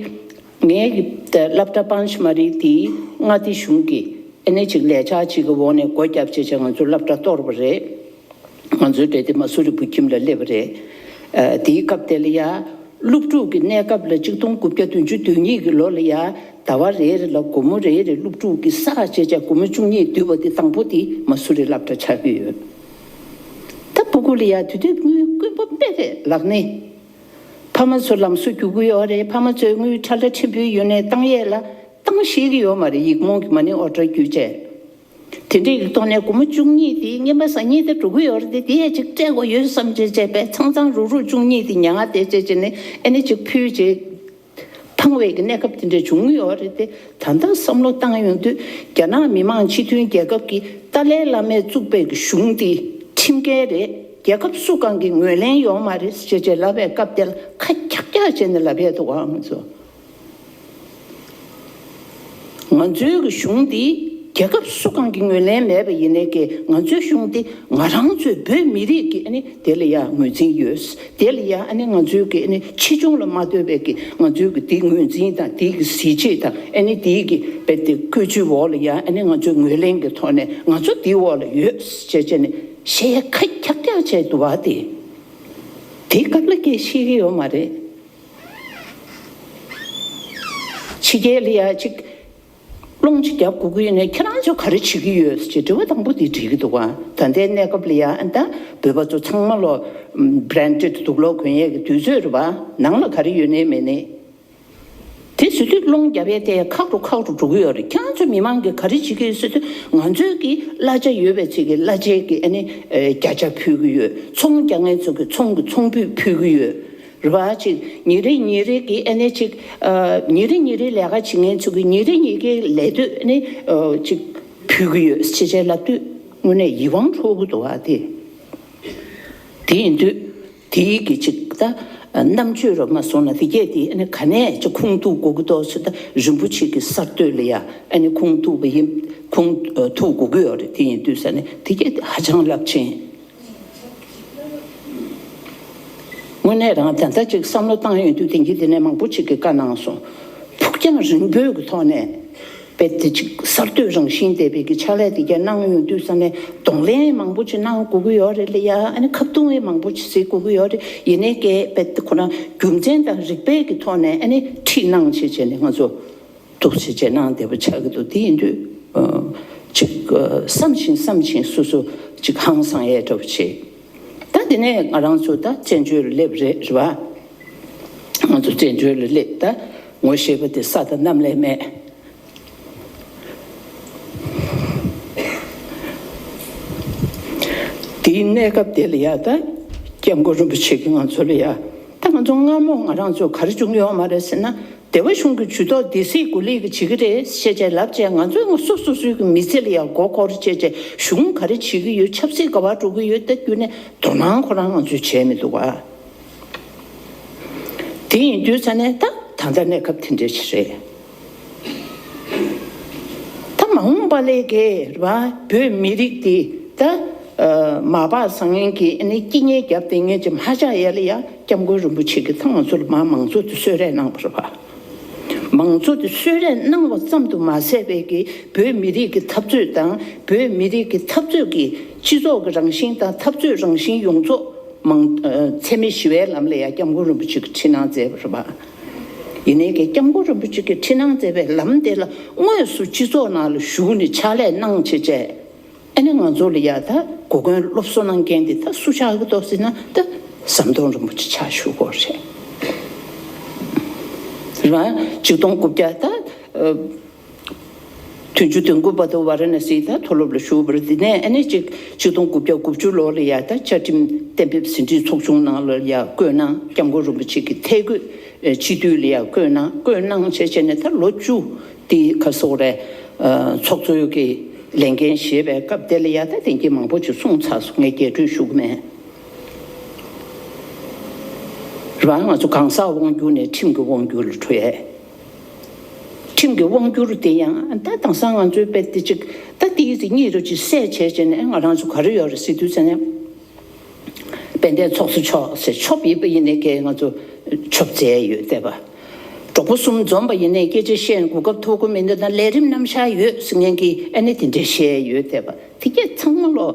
ངའི་གི་ད་སློབ་གྲྭ་པང་ཆེན་མ་རི་དེ་མངའ་སྡེ་གཞུང་གི་ཨ་ནི་ཅིག་ལས་འཆར་ཅིག་གི་འོག་ནས་སྒོ་བརྒྱབ་བྱས་བྱས་ང་ཚོ་སློབ་གྲྭ་གཏོར་བ་རེད། ང་ཚོའི་གྲས་དེ་མ་སུ་རི་བུ་ཁྱིམ་ལ་སླེབས་པ་རེད། ཨ་དེའི་སྐབས་དེ་ལ་ཡ་སློབ་ཕྲུག་གི་གནས་སྐབས་ལ་ཆིག་སྟོང་དགུ་བརྒྱ་བདུན་ཅུ་དོན་གཉིས་ཀྱི་ལོ་ལ་ཡ་ཟླ་བ་རེ་རེ་ལ་སྒོར་མོ་རེ་རེ་སློབ་ཕྲུག་གི་བསགས་བྱས་བྱས་སྒོར་མོ་བཅུ་གཉིས་བསྡུས་པ་དེ་དང་པོ་དེ་མ་སུ་རི་སློབ་གྲྭ་ཆགས་ཀྱི་ཡོད། ད་སྤུ་གུ་ལ་ཡ་དུས་དུས་དངུལ་དཀོན་པོ་དཔེ་རེད་ལགས་ནི། ཕ་མ་ཚོ་ལམ་སང་རྒྱུག་གི་ཡོད་རེད། ཕ་མ་ཚོས་དངུལ་ཁྲ་ལ་ཕྲན་བུའི་ཡོད་ནའི་བཏང་ཡས་ལ་བཏང་ཤེས་ཀྱི་ཡོད་མ་རེད། ཡིག་རྨོངས་ཀྱི་མ་ཎི་ཨོ་ཊར་བརྒྱུད་བྱས། དེ་འདྲའི་གི་ཐོག་ནས་སྒོར་མོ་བཅུ་གཉིས་དེ་རྔན་པ་ཟ་སྙིང་དེ་འགྲོ་གི་ཡོད་རེད་དེ། དེ་ཡས་ཅིག་སྤྲད་དགོས་ཡོད་བསམ་བྱས་བྱས་པས་ཚང་ཚང་རུག་རུག་བཅུ་གཉིས་དེ་ཉར་བསྡད་བྱས་བྱས་ནས་ཨ་ནི་ཅིག་ཕུལ་བྱས་འཕངས་པའི་གི་གནས་སྐབས་དེ་འདྲ་བྱུང་གི་ཡོད་རེད་དེ། ད་ལྟ་བསམ་བློ་བཏང་ཡོང་དུས་རྒྱ་ནག་མི་དམངས་སྤྱི་མཐུན་རྒྱལ་ཁབ་ཀྱི་ཏཱ་ལའི་བླ་མས་བཙུགས་པའི་གི་གཞུང་དེ་ཁྲིམས་འགལ་རེད། རྒྱལ་ཁབ་སུ་གང་གི་ངོས་ལེན་ཡོད་མ་རེད་ཅེས་བྱས་ལབ་པའི་སྐབས་དེ་ལ་ཁ་འཁྱག་འཁྱག་བྱས་ནས་ལབ་ཡས་འདུག་ཨང་ཚོ། ང་ཚོའི་གི་གཞུང་འདི་ རྒྱལ་ཁབ་སུ་གང་གི་ངོས་ལེན་མེད་པ་ཡིན་ནའི་གི་ང་ཚོའི་གཞུང་འདི་ང་རང་ཚོའི་བོད་མི་རིགས་ཀྱི་ཨ་ནི་དེ་ལ་ཡ་ངོས་འཛིན་ཡོད། དེ་ལ་ཡ་ཨ་ནི་ང་ཚོའི་གི་ཨ་ནི་ཆེ་ཆུང་ལ་མ་ལྟོས་པའི་གི་ང་ཚོའི་གི་དེའི་ངོས་འཛིན་དང་དེའི་གི་གཟི་བརྗིད་དང་ཨ་ནི་དེའི་གི་བེད་དེ་བཀོད་ཇུས་འོག་ལ་ཡ་ཨ་ནི་ང་ཚོའི་ངོས་ལེན་གི་ཐོག་ནས་ང་ཚོ་དེའི་འོག་ལ་ཡོད་ཅེས་བྱས་ནས་བཤད་ཡ་ཁ་ཁྱག་ཁྱག་བྱས་འདུག་བ། དེ་དེའི་སྐབས་ལ་སྐད་ཤེས་ཀྱི་ཡོད་མ་རེད། ཕྱི་རྒྱལ་ལ་ཡ་ཅིག་སློང་ཅིག་རྒྱབ་དགོས་ཀྱི་ཡོད་ནའི་ཁྱེད་རང་ཚོ་ག་རེ་བྱེད་ཀྱི་ཡོད་ཅེས་དྲི་བ་དང་པོ་དེ་དྲིས་ཀྱི་འདུག་ག་ད་ལྟའི་གནས་སྐབས་ལ་ཡ་ཨ་ད་བོད་པ་ཚོ་ཚང་མ་ལོ་བྷ་རན་ཌེཌ་དུག་ལོག་གོན་ཡས་ཀྱི་དུས་ཚོད་རེད་པ། ནང་ལ་ག་རེ་ཡོད་ནའི་མེད་ནའི། དེ་ཟེར་དུས་སློང་རྒྱབ་ཡས་དེ་ཁག་རུ་ཁག་རུ་འགྲོ་གི་ཡོད་རེད། ཁྱེད་རང་ཚོ་མི་མང་གིས་ག་རེ་བྱེད་ཀྱི་ཡོད་ཟེར་དུས་ང་ཚོའི་གི་གླ་ཆ་ཡོད་པའི་ཚིག་གི་གླ་ཆའི་གི་ཨ་ནི་བརྒྱ་ཆ་ཕུལ་གྱི་ཡོད། ཚོང་རྒྱག་མཁན་ཚོ་གི་ཚོང་གི་ཚོང་འབུད་ཕུལ་གྱི་ཡོད། རེད་པ། ཅིག་ཉིན་རེ་ཉིན་རེ་གི་ཨ་ནི་ཅིག་ཨ། ཉིན་རེ་ཉིན་རེ་ལས་ཀ་བྱེད་མཁན་ཚོ་གི་ཉིན་རེ་ཉིན་གྱི་ལས་དོད་ཨ་ནི་ཨ། ཅིག་ཕུལ་གྱི་ཡོད་ཅེས་བྱས་ལབ་དུས་དངོས་གནས་ཡིད་དབང་འཕྲོག་གི་འདུག་ཨ། དེ་དེ་ཡིན་དུས་དེའི་གི་ཅིག་ད་རྣམ་དཔྱོད་རོ་མ་སོང་ན་དེ་གས་དེ་ཨ་ནི་ག་ནས་ཅིག་ཁུངས་གཏུག་དགོས་ཀྱི་འདུག་ཟེར། ད་རིན་པོ་ཆེ་གི་གསར་གཏོད་ལ་ཡ་ཨ་ནི་ཁུངས་གཏུག་པ་ཡིན། ཁུངས་ཐུག་དགོས་ཀྱི་ཡོད་རེད། དེ་ཡིན་དུས་ས་ནས་དེ་གས་དེ་ཧ་ཅང་རླབས་ཆེན། དངོས་གནས་རང་ད་ལྟ་ཅིག་བསམ་བློ་བཏང་ཡོང་དུས་དེང་གི་དེ་ནས་མང་པོ་ཅིག་གིས་བཀའ་གནང་སོང་། ཕུགས་རྒྱང་རིང་པོའི་གི་ཐོག་ནས་དཔེ་དེ་ཅིག་གསར་གཏོད་རང་བཞིན་ལྡན་པའི་གི་ཕྱག་ལས་དེ་ག་གནང་ཡོང་དུས་ས་ནས་གདོང་ལེན་མང་པོ་ཅིག་གནང་དགོས་ཀྱི་ཡོད་རེད་ལ་ཡ། ཨ་ནི་ཁ་རྡུང་བའི་མང་པོ་ཅིག་བྱེད་དགོས་ཀྱི་ཡོད་རེད། ཡིན་ནའི་གི་དཔེ་དེ་ཁོ་ན་རྒྱུ་མཚན་དང་རིགས་པའི་གི་ཐོག་ནས་ཨ་ནི་ཁྲིད་གནང་བྱས་བྱས་ནས་ང་ཚོ། འདུག་སེ་བྱས་གནང་བསྡད་པ་ཆགས་ཀྱི་འདུག་དེ་ཡིན་དུས་ཨ། ཅིག་ཨ། བསམ་བཞིན་བསམ་བཞིན་སོ་སོ་ཅིག་ཧང་སང་ཡས་འདྲ་པོ་བྱེད། ད་དེ་ནས་ང་རང་ཚོ་ད་བཙན་བྱོལ་ལ་སླེབས་རེད། རེད་པ། ང་ཚོ་བཙན་བྱོལ་ལ་སླེབས། ད་ངོ་ཤེས་པ་དེ་ས་དང་གནམ་ལས་མེད། དེའི་གནས་སྐབས་དེ་ལ་ཡ་ད་སྐྱབས་མགོན་རིན་པོ་ཆེ་གིས་ང་ཚོ་ལ་ཡ། ད་ང་ཚོ་སྔ་མོ་ང་རང་ཚོ་ག་རེ་བྱུང་ཡོད་མ་རེད་ཟེར་ན། སྡེ་པ་གཞུང་གི་ཇུས་གཏོགས་སྡེ་སྲིད་གོ་ལི་གིས་བྱེད་ཀྱི་རེད་ཞེས་བྱས་ལབ་བྱས། ང་ཚོས་ང་སོ་སོ་སོའི་གི་མི་ཚེ་ལ་ཡང་མགོ་འཁོར་བྱས་བྱས་གཞུང་ག་རེ་བྱེད་ཀྱི་ཡོད། ཆབ་སྲིད་ག་པར་འགྲོ་གི་ཡོད། ད་རྒྱུ་ནས་དོ་སྣང་ཁོ་རང་ང་ཚོས་བྱས་མི་འདུག་ག་དེ་ཡིན་དུས་ས་ནས་ད་ད་ལྟ་གནས་སྐབས་དེ་འདྲ་ཞིག་རེད། ད་མ་འོངས་པ་ལས་ཀའི་རེད་པ། བོད་མི་རིགས་འདི་ད་ཨ། མ་བག་ཟ་མཁན་གྱི་ཨ་ནི་སྐྱིད་ཉལ་རྒྱབ་བསྡད་མཁན་ཅིག་མ་ཆགས་ཡས་ལ་ཡ། སྐྱབས་མགོན་རིན་པོ་ཆེ་གིས་ད་ང་ཚོ་ལ་མ་མང་གཙོ་དེ་གསོལ་རས་གནང་བ་རེད་པ། མང་གཙོ་དེ་གསོལ་རས་གནང་བ་ཙམ་དུ་མ་ཟད་པའི་གི་བོད་མི་རིགས་ཀྱི་འཐབ་རྩོད་དང་། བོད་མི་རིགས་ཀྱི་འཐབ་རྩོད་ཀྱི་སྤྱི་ཚོགས་ཀྱི་རང་བཞིན་དང་འཐབ་རྩོད་རང་བཞིན་ཡོངས་རྫོགས་མང་ཨ། འཚེ་མེད་ཞི་བའི་ལམ་ལ་ཡང་སྐྱབས་མགོན་རིན་པོ་ཆེ་གིས་ཁྲིད་གནང་མཛད་པ་རེད་པ། ཡིན་ནའི་གི་སྐྱབས་མགོན་རིན་པོ་ཆེ་གིས་ཁྲིད་གནང་མཛད་པའི་ལམ་དེ་ལ་དངོས་སུ་སྤྱི་ཚོགས་ནང་ལ་ཞུགས་ནས་ཕྱག་ལས་གནང་བྱས་བྱས། ཨ་ནི་ང་ཚོ་ལ་ཡ་ད་གོ་སྐོན་སློབ་གསོ་གནང་མཁན་དེ་ད་སུ་ཆགས་ཀྱི་འདུག་ཟེར་ན། ད་ཟམ་གདོང་རིན་པོ་ཆེ་ཆགས་བཞུགས་ཀྱི་ཡོད་རེད། རེད་པ། ཆིག་སྟོང་དགུ་བརྒྱ་ད་ཨ། བདུན་ཅུ་དོན་དགུ་བར་དུ་ཝཱ་ར་ཎ་སིའི་ད་མཐོ་སློབ་ལ་ཞུགས་པ་རེད། དེ་ནས་ཨ་ནི་ཅིག་ཆིག་སྟོང་དགུ་བརྒྱ་དགུ་བཅུ་ལོ་ལ་ཡ་ད་བཅའ་ཁྲིམས་གཏན་འབེབས་ཟིན་བྲིས་ཚོགས་ཆུང་ནང་ལ་ཡ་བསྐོས་གནང་། སྐྱབས་མགོན་རིན་པོ་ཆེ་གི་ཐད་བསྐོས་ཨ། སྤྱི་འཐུས་ལ་ཡ་བསྐོས་གནང་། བསྐོས་གནང་བྱས་བྱས་ནས་ད་ལོ་བཅུ་དེ་ག་སོགས་རེད། ཨ། ཚོགས་གཙོའི་གི་ལས་འགན་བཞེས་པའི་སྐབས་དེ་ལ་ཡ་ད་དེང་གི་མང་པོ་ཅིག་གསུངས་ཚར་སོང་། ངས་རྒྱས་སྤྲོས་ཞུ་གི་མེད། རེད་པ། ང་ཚོ་གང་ཟག་དབང་སྒྱུར་ནས་ཁྲིམས་ཀྱི་དབང་སྒྱུར་ལ་འགྲོ་ཡས། ཁྲིམས་ཀྱི་དབང་སྒྱུར་དེ་ཡང་ད་དེང་སང་ང་ཚོའི་དཔེ་དེ་ཅིག་ད་དེའི་ཚེ་གཉིས་རུ་ཅིག་བསྲེས་བྱས་བྱས་ནས་ང་རང་ཚོ་ག་རེ་ཡོད་རེད་ཟེར་དུས་ཙ་ནས། དཔལ་ལྡན་ཚོགས་གཙོ་མཆོག་ཟེར་ཆོབ་ཡིན་པ་ཡིན་ནའི་གི་ང་ཚོ་ཆོབ་རྩེ་ཡོད་བསྡད་པ། གྲོགས་པོ་གསུམ་འཛོམས་པ་ཡིན་ནའི་སྐད་ཆ་བཤད་གོ་སྐབས་ཐོབ་ཀྱི་མི་འདུག་ད་ལས་རིམ་རྣམ་གཞག་ཡོད་ཟེར་མཁན་གྱི་ཨ་ནི་དེ་འདྲ་བཤད་ཡོད་བསྡད་པ། དེ་གས་ཚང་མ་ལོ།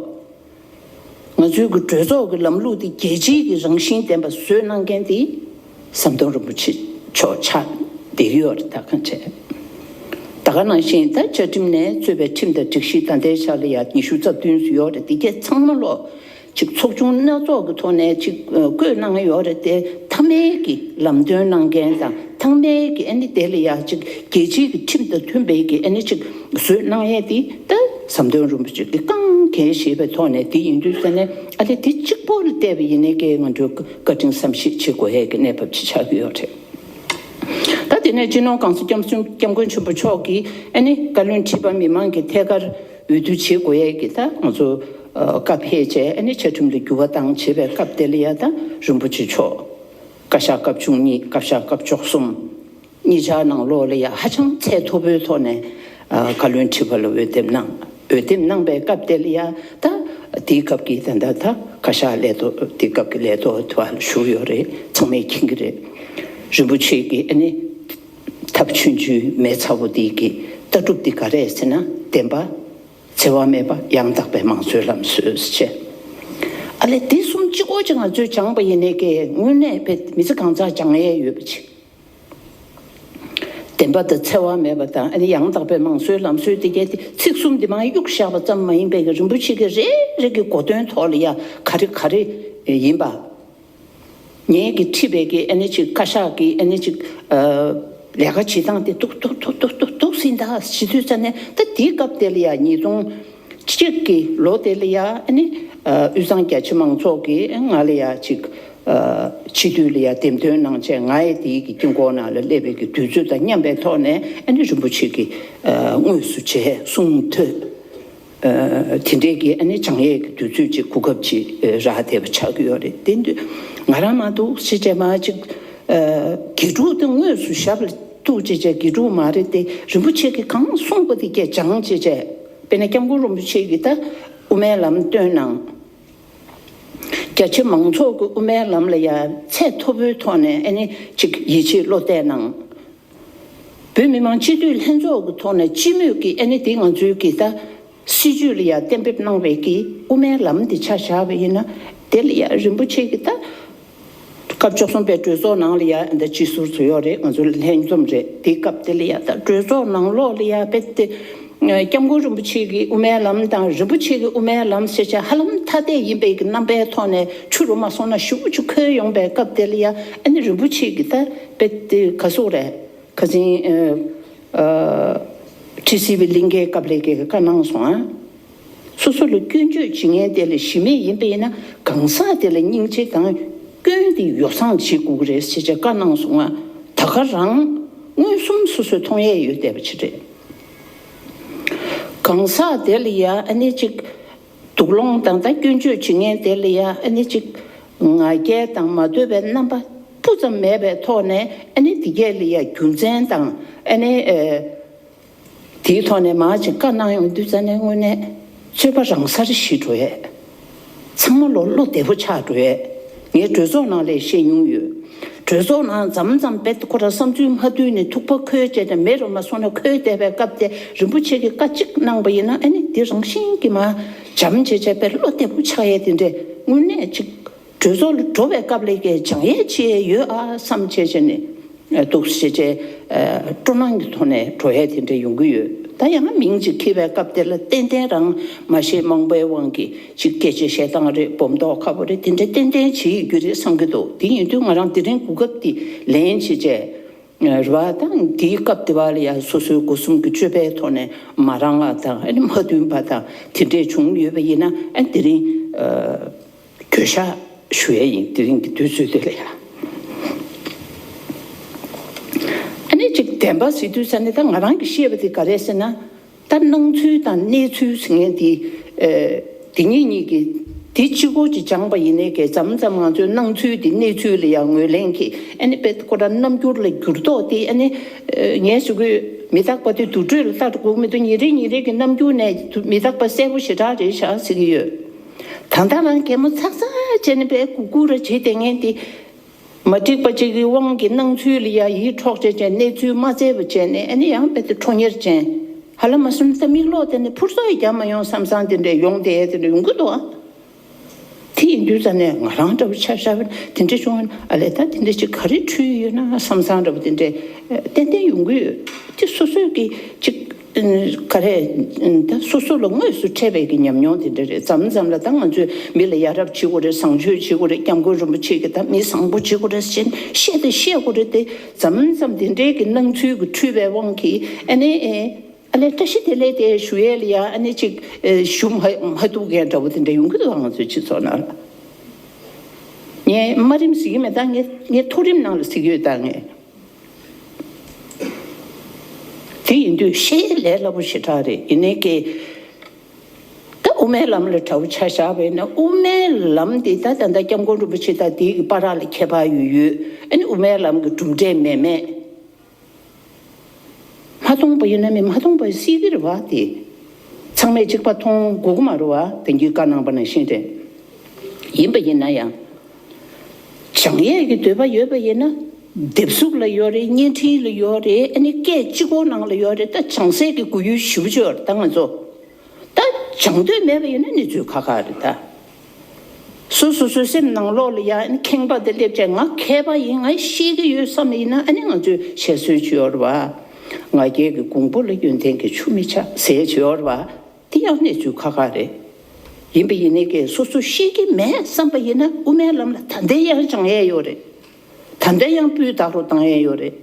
ང་ཚོའི་གི་གྲོས་ཚོགས་ཀྱི་ལམ་ལུགས་དེ་རྒྱལ་སྤྱིའི་གི་རང་བཞིན་ལྡན་པ་བཟོས་གནང་མཁན་དེ་ཟམ་གདོང་རིན་པོ་ཆེ་མཆོག་ཆགས་བསྡད་ཡོད་རེད། ད་གང་བྱས། ད་ག་ནང་བཞིན་ད་བཅའ་ཁྲིམས་ནས་གཙོས་པའི་ཁྲིམས་དང་སྒྲིག་གཞི་ད་ལྟའི་ཆ་ལ་ཡ་ཉི་ཤུ་རྩ་བདུན་ཙམ་ཡོད་རེད། དེ་གས་ཚང་མ་ལོ་ཅིག་ཚོགས་ཆུང་སྣ་ཚོགས་ཀྱི་ཐོག་ནས་ཅིག་བཀོད་གནང་ཡོད་རེད་དེ། མཐའ་མའི་གི་ལམ་སྟོན་གནང་མཁན་དང་མཐའ་མའི་གི་ཨ་ནི་དེ་ལ་ཡ་ཅིག་རྒྱལ་སྤྱིའི་གི་ཁྲིམས་དང་མཐུན་པའི་གི་ཨ་ནི་ཅིག་བཟོས་གནང་ཡས་དེ་ད་ཟམ་གདོང་རིན་པོ་ཆེ་གིས་གང་གལ་ཞེས་པའི་ཐོག་ནས་དེ་ཡིན་དུས་ཙ་ནས་ཨ་ལས་དེ་གཅིག་པོ་ལ་བལྟས་པ་ཡིན་ནའི་གི་ང་ཚོས་བཀའ་དྲིན་བསམ་ཤེས་བྱེད་དགོས་ཡས་ཀྱི་གནས་བབ་ཅིག་ཆགས་ཀྱི་ཡོད་རེད། ད་དེ་ནས་སྤྱི་ནོར་༸གོང་ས་༸སྐྱབས་མགོན་ཆེན་པོ་མཆོག་གིས་ཨ་ནི་བཀའ་བློན་ཁྲི་པ་མི་མང་གི་ཐད་ཀར་འོས་བསྡུ་བྱེད་དགོས་ཡས་ཀྱི་ད་ང་ཚོ་ཨ་བཀའ་ཕེབས་བྱས། ཨ་ནི་བཅའ་ཁྲིམས་ལ་འགྱུར་བ་བཏང་བྱེད་པའི་སྐབས་དེ་ལ་ཡ་ད་རིན་པོ་ཆེ་མཆོག་བཀའ་ཤག་སྐབས་བཅུ་གཉིས། བཀའ་ཤག་སྐབས་བཅུ་གསུམ། གཉིས་ཆར་ནང་ལོགས་ལ་ཡ་ཧ་ཅང་ཚད་མཐོ་པོའི་ཐོག་ནས་ བཀའ་བློན་ཁྲི་པ་ལ་འོས་འདེམས་གནང་། འོས་འདེམས་གནང་པའི་སྐབས་དེ་ལ་ཡ་ད་དེའི་སྐབས་ཀྱི་ད་ད་ད་བཀའ་ཤག་ལས་ཐོག་དེའི་སྐབས་ཀྱི་ལས་ཐོག་དུ་བཞུགས་ཡོད་རེད། ཚང་མས་མཁྱེན་གྱི་རེད། རིན་པོ་ཆེ་གི་ཨ་ནི་ཐབས་ཆུང་ཆུང་མེ་ཚ་པོ་དེ་གི་ལྟ་གྲུབ་དེ་ག་རེ་ཟེར་ན། བདེན་པ། འཚེ་བ་མེད་པ། ཡང་དག་པའི་མང་གཙོའི་ལམ་སྲོལ་ཟེར་བྱས། ཨ་ལས་དེ་གསུམ་གཅིག་པོ་ཅིག་ང་ཚོས་སྦྱངས་པ་ཡིན་ནའི་ཀྱི་དངོས་གནས་དཔེ་མི་ཚེ་གང་ཚང་སྦྱང་ཡས་ཡོད་པ་ཅིག་བདེན་པ་དང་འཚེ་བ་མེད་པ་དང་ཨ་ནི་ཡང་དག་པའི་མང་གཙོའི་ལམ་སྲོལ་དེ་གའི་དེ་ཚིག་གསུམ་དེ་མར་གཡུག་བཞག་པ་ཙམ་མ་ཡིན་པའི་གི་རིན་པོ་ཆེ་གི་རེ་རེ་གི་གོ་དོན་ཐོག་ལ་ཡ་ག་རེ་ག་རེ་ཡིན་པ། ངེད་ཀྱིས་ཁྲིད་པའི་གི་ཨ་ནི་ཅིག་བཀའ་ཤག་གི་ཨ་ནི་ཅིག་ལས་ཀ་བྱེད་སྟངས་དེ་ཏོག་ཏོག་ཏོག་ཏོག་ཏོག་ཏོག་ཟིན་ད་བྱེད་དུས་ཙ་ནས་ད་དེའི་སྐབས་དེ་ལ་ཡ་ཉིས་སྟོང་གཅིག་གི་ལོ་དེ་ལ་ཡ་ཨ་ནི་དབུས་གཙང་རྒྱ་ཆེ་མང་ཚོགས་ཀྱིས་ང་ལ་ཡ་ཅིག་སྤྱི་འཐུས་ལ་ཡ་འདེམས་ཐོན་གནང་བྱས། ང་ཡི་དེའི་གི་དཀྱིལ་འཁོར་ནང་ལ་སླེབས་པའི་གི་དུས་ཚོད་དང་མཉམ་པའི་ཐོག་ནས་ཨ་ནི་རིན་པོ་ཆེ་གི་དངོས་སུ་མཇལ། གསུང་ཐོས། དེ་འདྲའི་གི་ཨ་ནི་སྦྱང་ཡས་ཀྱི་དུས་ཚོད་ཅིག་གོ་སྐབས་ཅིག་རག་བསྡད་པ་ཆགས་ཀྱི་ཡོད་རེད། དེ་དུས་ང་རང་མ་གཏོགས་ཤི་བྱས་མ་ཅིག་དགེ་ཕྲུག་དེ་དངོས་སུ་ཞབས་ལ་གཏུགས་བྱས་བྱས་དགེ་ཕྲུག་མ་རེད་དེ། རིན་པོ་ཆེ་གིས་གང་གསུངས་པ་དེ་སྐད་སྦྱངས་བྱས་བྱས། དཔེར་ན་སྐྱབས་མགོན་རིན་པོ་ཆེ་གིས་ད་དབུ་མའི་ལམ་སྟོན་གནང་། རྒྱ་ཆེ་མང་ཚོགས་ཀྱི་དབུ་མའི་ལམ་ལ་ཡ་ཚད་མཐོ་པོའི་ཐོག་ནས་ཨ་ནི་ཅིག་ཡིད་ཆེས་བློ་གཏད་གནང་། བོད་མི་མང་སྤྱི་འཐུས་ལྷན་ཚོགས་ཀྱི་ཐོག་ནས་སྤྱི་མོས་ཀྱིས་ཨ་ནི་དེ་ང་ཚོའི་གི་ད་སྲིད་ཇུས་ལ་ཡ་གཏན་འབེབས་གནང་བའི་གི་དབུ་མའི་ལམ་དེ་ཆ་བཞག་པ་ཡིན་ན། དེ་ལ་ཡ་རིན་པོ་ཆེ་གི་ད་སྐབས་བཅུ་གསུམ་པའི་གྲོས་ཚོགས་ནང་ལ་ཡ་ད་སྤྱི་ཟུར་ཚོ་ཡོད་རེད། ང་ཚོ་ལྷན་འཛོམས་རེད། དེ་སྐབས་དེ་ལ་ཡ་ད་གྲོས་ཚོགས་ནང་ལོགས་ལ་ཡ་དཔེ་དེ་སྐྱབས་མགོན་རིན་པོ་ཆེ་གི་དབུ་མའི་ལམ་དང་རིན་པོ་ཆེ་གི་དབུ་མའི་ལམ་ཟེར་བྱ་ཧ་ལམ་ཐ་དད་ཡིན་པའི་གི་རྣམ་པའི་ཐོག་ནས་ཆུ་རུ་མ་སོང་ན་ཞུ་བོ་ཆུ་ཁོལ་ཡོང་པའི་སྐབས་དེ་ལ་ཡ་ཨ་ནི་རིན་པོ་ཆེ་གི་ད་དཔེ་དེ་ག་སོག་རེད། ཁ་སང་། ཨ། ཁྲི་སྲིད་པའི་གླིང་གའི་སྐབས་ལས་ཀྱི་བཀའ་གནང་སོང་ཨ། སོ་སོ་ལ་སྐྱོན་བརྗོད་བྱེད་མཁན་དེ་ལ་གཞི་མེད་ཡིན་པ་ཡིན་ན་གང་ཟག་དེ་ལ་སྙིང་རྗེ་དང་སྐྱོན་དེ་ཡོ་བསྲང་བྱེད་དགོས་ཀྱི་རེད་ཟེར་བྱས་བཀའ་གནང་སོང་ཨ། ད་ག་རང་མངོན་སུམ་སོ་སོས་མཐོང་ཡས་ཡོད་བསྡད་པ་ཅིག་རེད། གང་ཟག་དེ་ལ་ཡ་ཨ་ནི་ཅིག་དུག་སློང་དང་ད་སྐྱོན་བརྗོད་བྱེད་མཁན་དེ་ལ་ཡ་ཨ་ནི་ཅིག་ང་རྒྱལ་དང་མ་འདོད་པའི་རྣམ་པ་སྤུ་ཙམ་མེད་པའི་ཐོག་ནས་ཨ་ནི་དེ་གས་ལ་ཡ་རྒྱུ་མཚན་དང་ཨ་ནི་ཨེ་དེའི་ཐོག་ནས་མ་ཅིག་བཀའ་གནང་ཡོང་དུས་ཙ་ནས་དངོས་གནས་རྩོད་པ་རང་སར་ཞི་འགྲོ་ཡས། ཚང་མ་ལོ་བློ་བདེ་པོ་ཆགས་འགྲོ་ཡས། ངས་གྲོས་ཚོགས་ནང་ལས་བཤད་མྱོང་ཡོད། གྲོས་ཚོགས་ནང་མཚམས་མཚམས་རྦད་ཁོ་རང་བསམ་ཚུལ་མ་མཐུན་ནས་ཐུག་པ་ཁོལ་བྱས་ཏེ་མེ་རུ་མ་སོང་ན་ཁོལ་བསྡད་པའི་སྐབས་དེ་རིན་པོ་ཆེ་གིས་བཀའ་གཅིག་གནང་པ་ཡིན་ན་ཨ་ནི་དེ་རང་བཞིན་གྱིས་མ་འཇམ་བྱས་བྱས་པའི་བློ་བདེ་པོ་ཆགས་ཡས་དེ་འདྲས་དངོས་གནས་ཅིག་གྲོས་ཚོགས་ལ་འགྲོ་བའི་སྐབས་ལས་ཀྱི་སྦྱང་ཡས་བྱེད་ཡས་ཡོད་ཨ་བསམ་བྱས་བྱས་ནས་འདུག་བྱས་བྱས་སྤྲོ་སྣང་གི་ཐོག་ནས་འགྲོ་ཡས་དེ་འདྲས་ཡོང་གི་ཡོད། ད་ཡང་མིང་ཅིག་འཁྱེར་བའི་སྐབས་དེ་ལ་ཏན་ཏན་རང་མ་ཤེས་མང་པོའི་དབང་གིས་ཅིག་སྐད་ཆ་བཤད་སྟངས་རེད། སྦོམ་ཏོག་ཁ་པོ་རེད། དེ་འདྲ་ཏན་ཏན་བྱེད་ཡོད་རྒྱུ་རེད་བསམ་གྱི་འདུག་དེ་ཡིན་དུས་ང་རང་དེ་རིང་གོ་སྐབས་དེ་ལེན་བྱེད་བྱས་རེད་བ། ད་དེའི་སྐབས་དེ་བ་ལ་ཡང་སོ་སོའི་སྒོ་གསུམ་གྱི་སྤྱོད་པའི་ཐོག་ནས་མ་རང་བ་དང་ཨ་ནི་མ་མཐུན་པ་དང་དེ་འདྲས་བྱུང་ཡོད་པ་ཡིན་ན་ཨ་དེ་རིང་གྱོད་བཤགས་ཞུ་ཡས་ཡིན། དེ་རིང་གི་དུས་ཚོད་དེ་ལ་ཡང་། ཨ་ནི་ཅིག་བདེན་པ་ཟེར་དུས་ཙ་ནས་ད་ང་རང་གིས་ཤེས་པ་དེ་ག་རེད་ཟེར་ན། ད་སྣང་ཚུལ་དང་གནས་ཚུལ་ཟེར་མཁན་དེ། ཨེ། དེ་གཉིས་གཉིས་ཀྱི་དེ་གཅིག་པོ་ཅིག་སྦྱངས་པ་ཡིན་ནའི་ཀྱི་མཚམས་མཚམས་ང་ཚོའི་སྣང་ཚུལ་དེ་གནས་ཚུལ་ལ་ཡང་ངོས་ལེན་གྱིས་ཨ་ནི་དཔེ་ཁོ་རང་རྣམ་འགྱུར་ལ་འགྱུར་ལྡོག་དེ་ཨ་ནི། ཨེ། ངས་ཞུ་གི་ཡོད། མི་རྟག་པ་དེ་དུར་ཁྲོད་ལ་ལྟ་དགོས་མི་འདུག་ཉིན་རེ་ཉིན་རེ་གི་རྣམ་འགྱུར་ནས་མི་རྟག་པ་གསལ་པོ་ཞེ་དྲག་རེད་ཤག་ཟེར་གྱི་ཡོད། ད་ལྟ་རང་གད་མོ་ཚག་ཚག་བྱས་ནས་དཔེ་གུག་གུག་ར་བྱེད་བསྡད་མཁན་དེ། མ་འགྲིག་པ་ཅིག་གི་དབང་གིས་སྣང་ཚུལ་ལ་ཡ་ཡིད་འཕྲོག་བྱས་བྱས་གནས་ཚུལ་མ་གསལ་པོ་བྱས་ནས་ཨ་ནི་ཡང་དཔེ་དེ་ཁྲོ་གཉེར་ཅན། ཧ་ལམ་མ་སོང་ད་མིག་ལོག་དེ་ནས་ཕུར་སོགས་རྒྱག་མ་ཡོང་བསམ་བསམ་དེ་འདྲས་ཡོང་བསྡད་དེ་འདྲས་ཡོང་གི་འདུག་ཨ། དེ་ཡིན་དུས་ཙ་ནས་ང་རང་འདྲ་བོ་ཆ་བཞག་པ་དེ་འདྲས་བྱུང་བ་ན་ཨ་ལས་ད་དེ་འདྲས་ཅིག་ག་རེ་འཁྲུལ་ཡོད་ན་བསམ་བསམ་འདྲ་བོ་དེ་འདྲས་ཏན་ཏན་ཡོང་གི་ཡོད། དེ་སོ་སོས་ཀྱི་ཅིག་ག་རེ། ད་སོ་སོ་ལ་དངོས་སུ་འཕྲད་པའི་གི་ཉམས་མྱོང་དེ་འདྲ་རེད། མཚམས་མཚམས་ལ་ད་ང་ཚོས་མི་ལ་ཡ་རབས་བྱེད་དགོས་རེད། བཟང་སྤྱོད་བྱེད་དགོས་རེད། སྐྱབས་མགོན་རིན་པོ་ཆེ་གི་ད་མི་བཟང་པོ་བྱེད་དགོས་རེད་ཟེར་བཤད་དེ་བཤད་དགོས་རེད་དེ། མཚམས་མཚམས་དེ་འདྲའི་གི་སྣང་ཚུལ་གི་འཁྲུལ་པའི་དབང་གིས་ཨ་ནི་ཨེ་ཨ་ལས་བཀྲ་ཤིས་བདེ་ལེགས་དེ་ཞུ་ཡས་ལ་ཡ་ཨ་ནི་ཅིག་ཨེ་ཞུ་མ་མ་ཐུབ་མཁན་འདྲ་བོ་དེ་འདྲ་ཡོང་གི་འདུག་ང་ཚོའི་སྤྱི་ཚོགས་ནང་ལ། ངས་དམའ་རིམ་ཟེར་གི་མེད། ད་ངས་ངས་མཐོ་རིམ་ནང་ལ་ཟེར་གི་ཡོད་ད་ངས། དེ་ཡིན་དུས་ཤེས་ལས་སླ་པོ་ཞེ་དྲག་རེད། ཡིན་ནའི་ཀྱེ། ད་དབུ་མའི་ལམ་ལ་གྲྭ་བོ་ཆ་བཞག་པས་ན་དབུ་མའི་ལམ་འདི་ད་ད་ལྟ་སྐྱབས་མགོན་རིན་པོ་ཆེ་དང་དེའི་གི་བར་ལ་ཁྱད་པར་ཡོད་ཡོད། ཨ་ནི་དབུ་མའི་ལམ་གྱི་གྲུབ་འབྲས་མེད་མེད། མ་ མཐོང་པ་ཡིན་ན་མི་མ་མཐོང་པ་སྲིད་ཀྱི་རེད་བ་དེ། ཚང་མས་གཅིག་པ་མཐོང་དགོས་ཀྱི་མ་རེད་བ། དེང་དུས་བཀའ་གནང་པ་ནང་བཞིན་རེད། ཡིན་པ་ཡིན་ན་ཡང་། སྦྱང་ཡས་ཀྱི་འདོད་པ་ཡོད་པ་ཡིན་ན། འདེབས་གཟུགས་ལ་ཡོད་རེད། བརྙན་འཕྲིན་ལ་ཡོད་རེད། ཨ་ནི་སྐད་གཅིག་པོ་ནང་ལ་ཡོད་རེད། ད་སྦྱང་སའི་གི་སྒོ་ཡུལ་ཞེ་པོ་ཅིག་ཡོད་རེད། ད་ང་ཚོ་ད་སྦྱང་འདོད་མེད་པ་ཡིན་ན་གནས་ཚུལ་ཁག་ཁག་རེད་ད། སོ་སོ་སོའི་སེམས་ནང་ལོགས་ལ་ཡ་ཨ་ནི་ཁེངས་པ་དེ་སླེབས་བྱས་ང་མཁས་པ་ཡིན། ང་ཤེས་ཀྱི་ཡོད་བསམ་ཡིན་ན། ཨ་ནི་ང་ཚོས་བཤད་སྲོལ་ཅིག་ཡོད་རེད་བ། ང་རྒྱལ་གྱི་གོང་བུ་ལ་ཡོན་ཏན་གྱི་ཆུ་མི་ཆགས་ཟེར་ཅིག་ཡོད་རེད་བ། དེ་ཡང་གནས་ཚུལ་ཁག་ཁག་རེད། ཡིན་པ་ཡིན་ནའི་ཀྱེ་སོ་སོ་ཤེས་ཀྱི་མེད་བསམ་པ་ཡིན་ན་དབུ་མའི་ལམ་ལ་ད་ལྟའི་ཡང་སྦྱང་ཡས་ཡོད་རེད། ད་ལྟའི་ཡང་སྤུས་དག་རུ་བཏང་ཡས་ཡོད་རེད།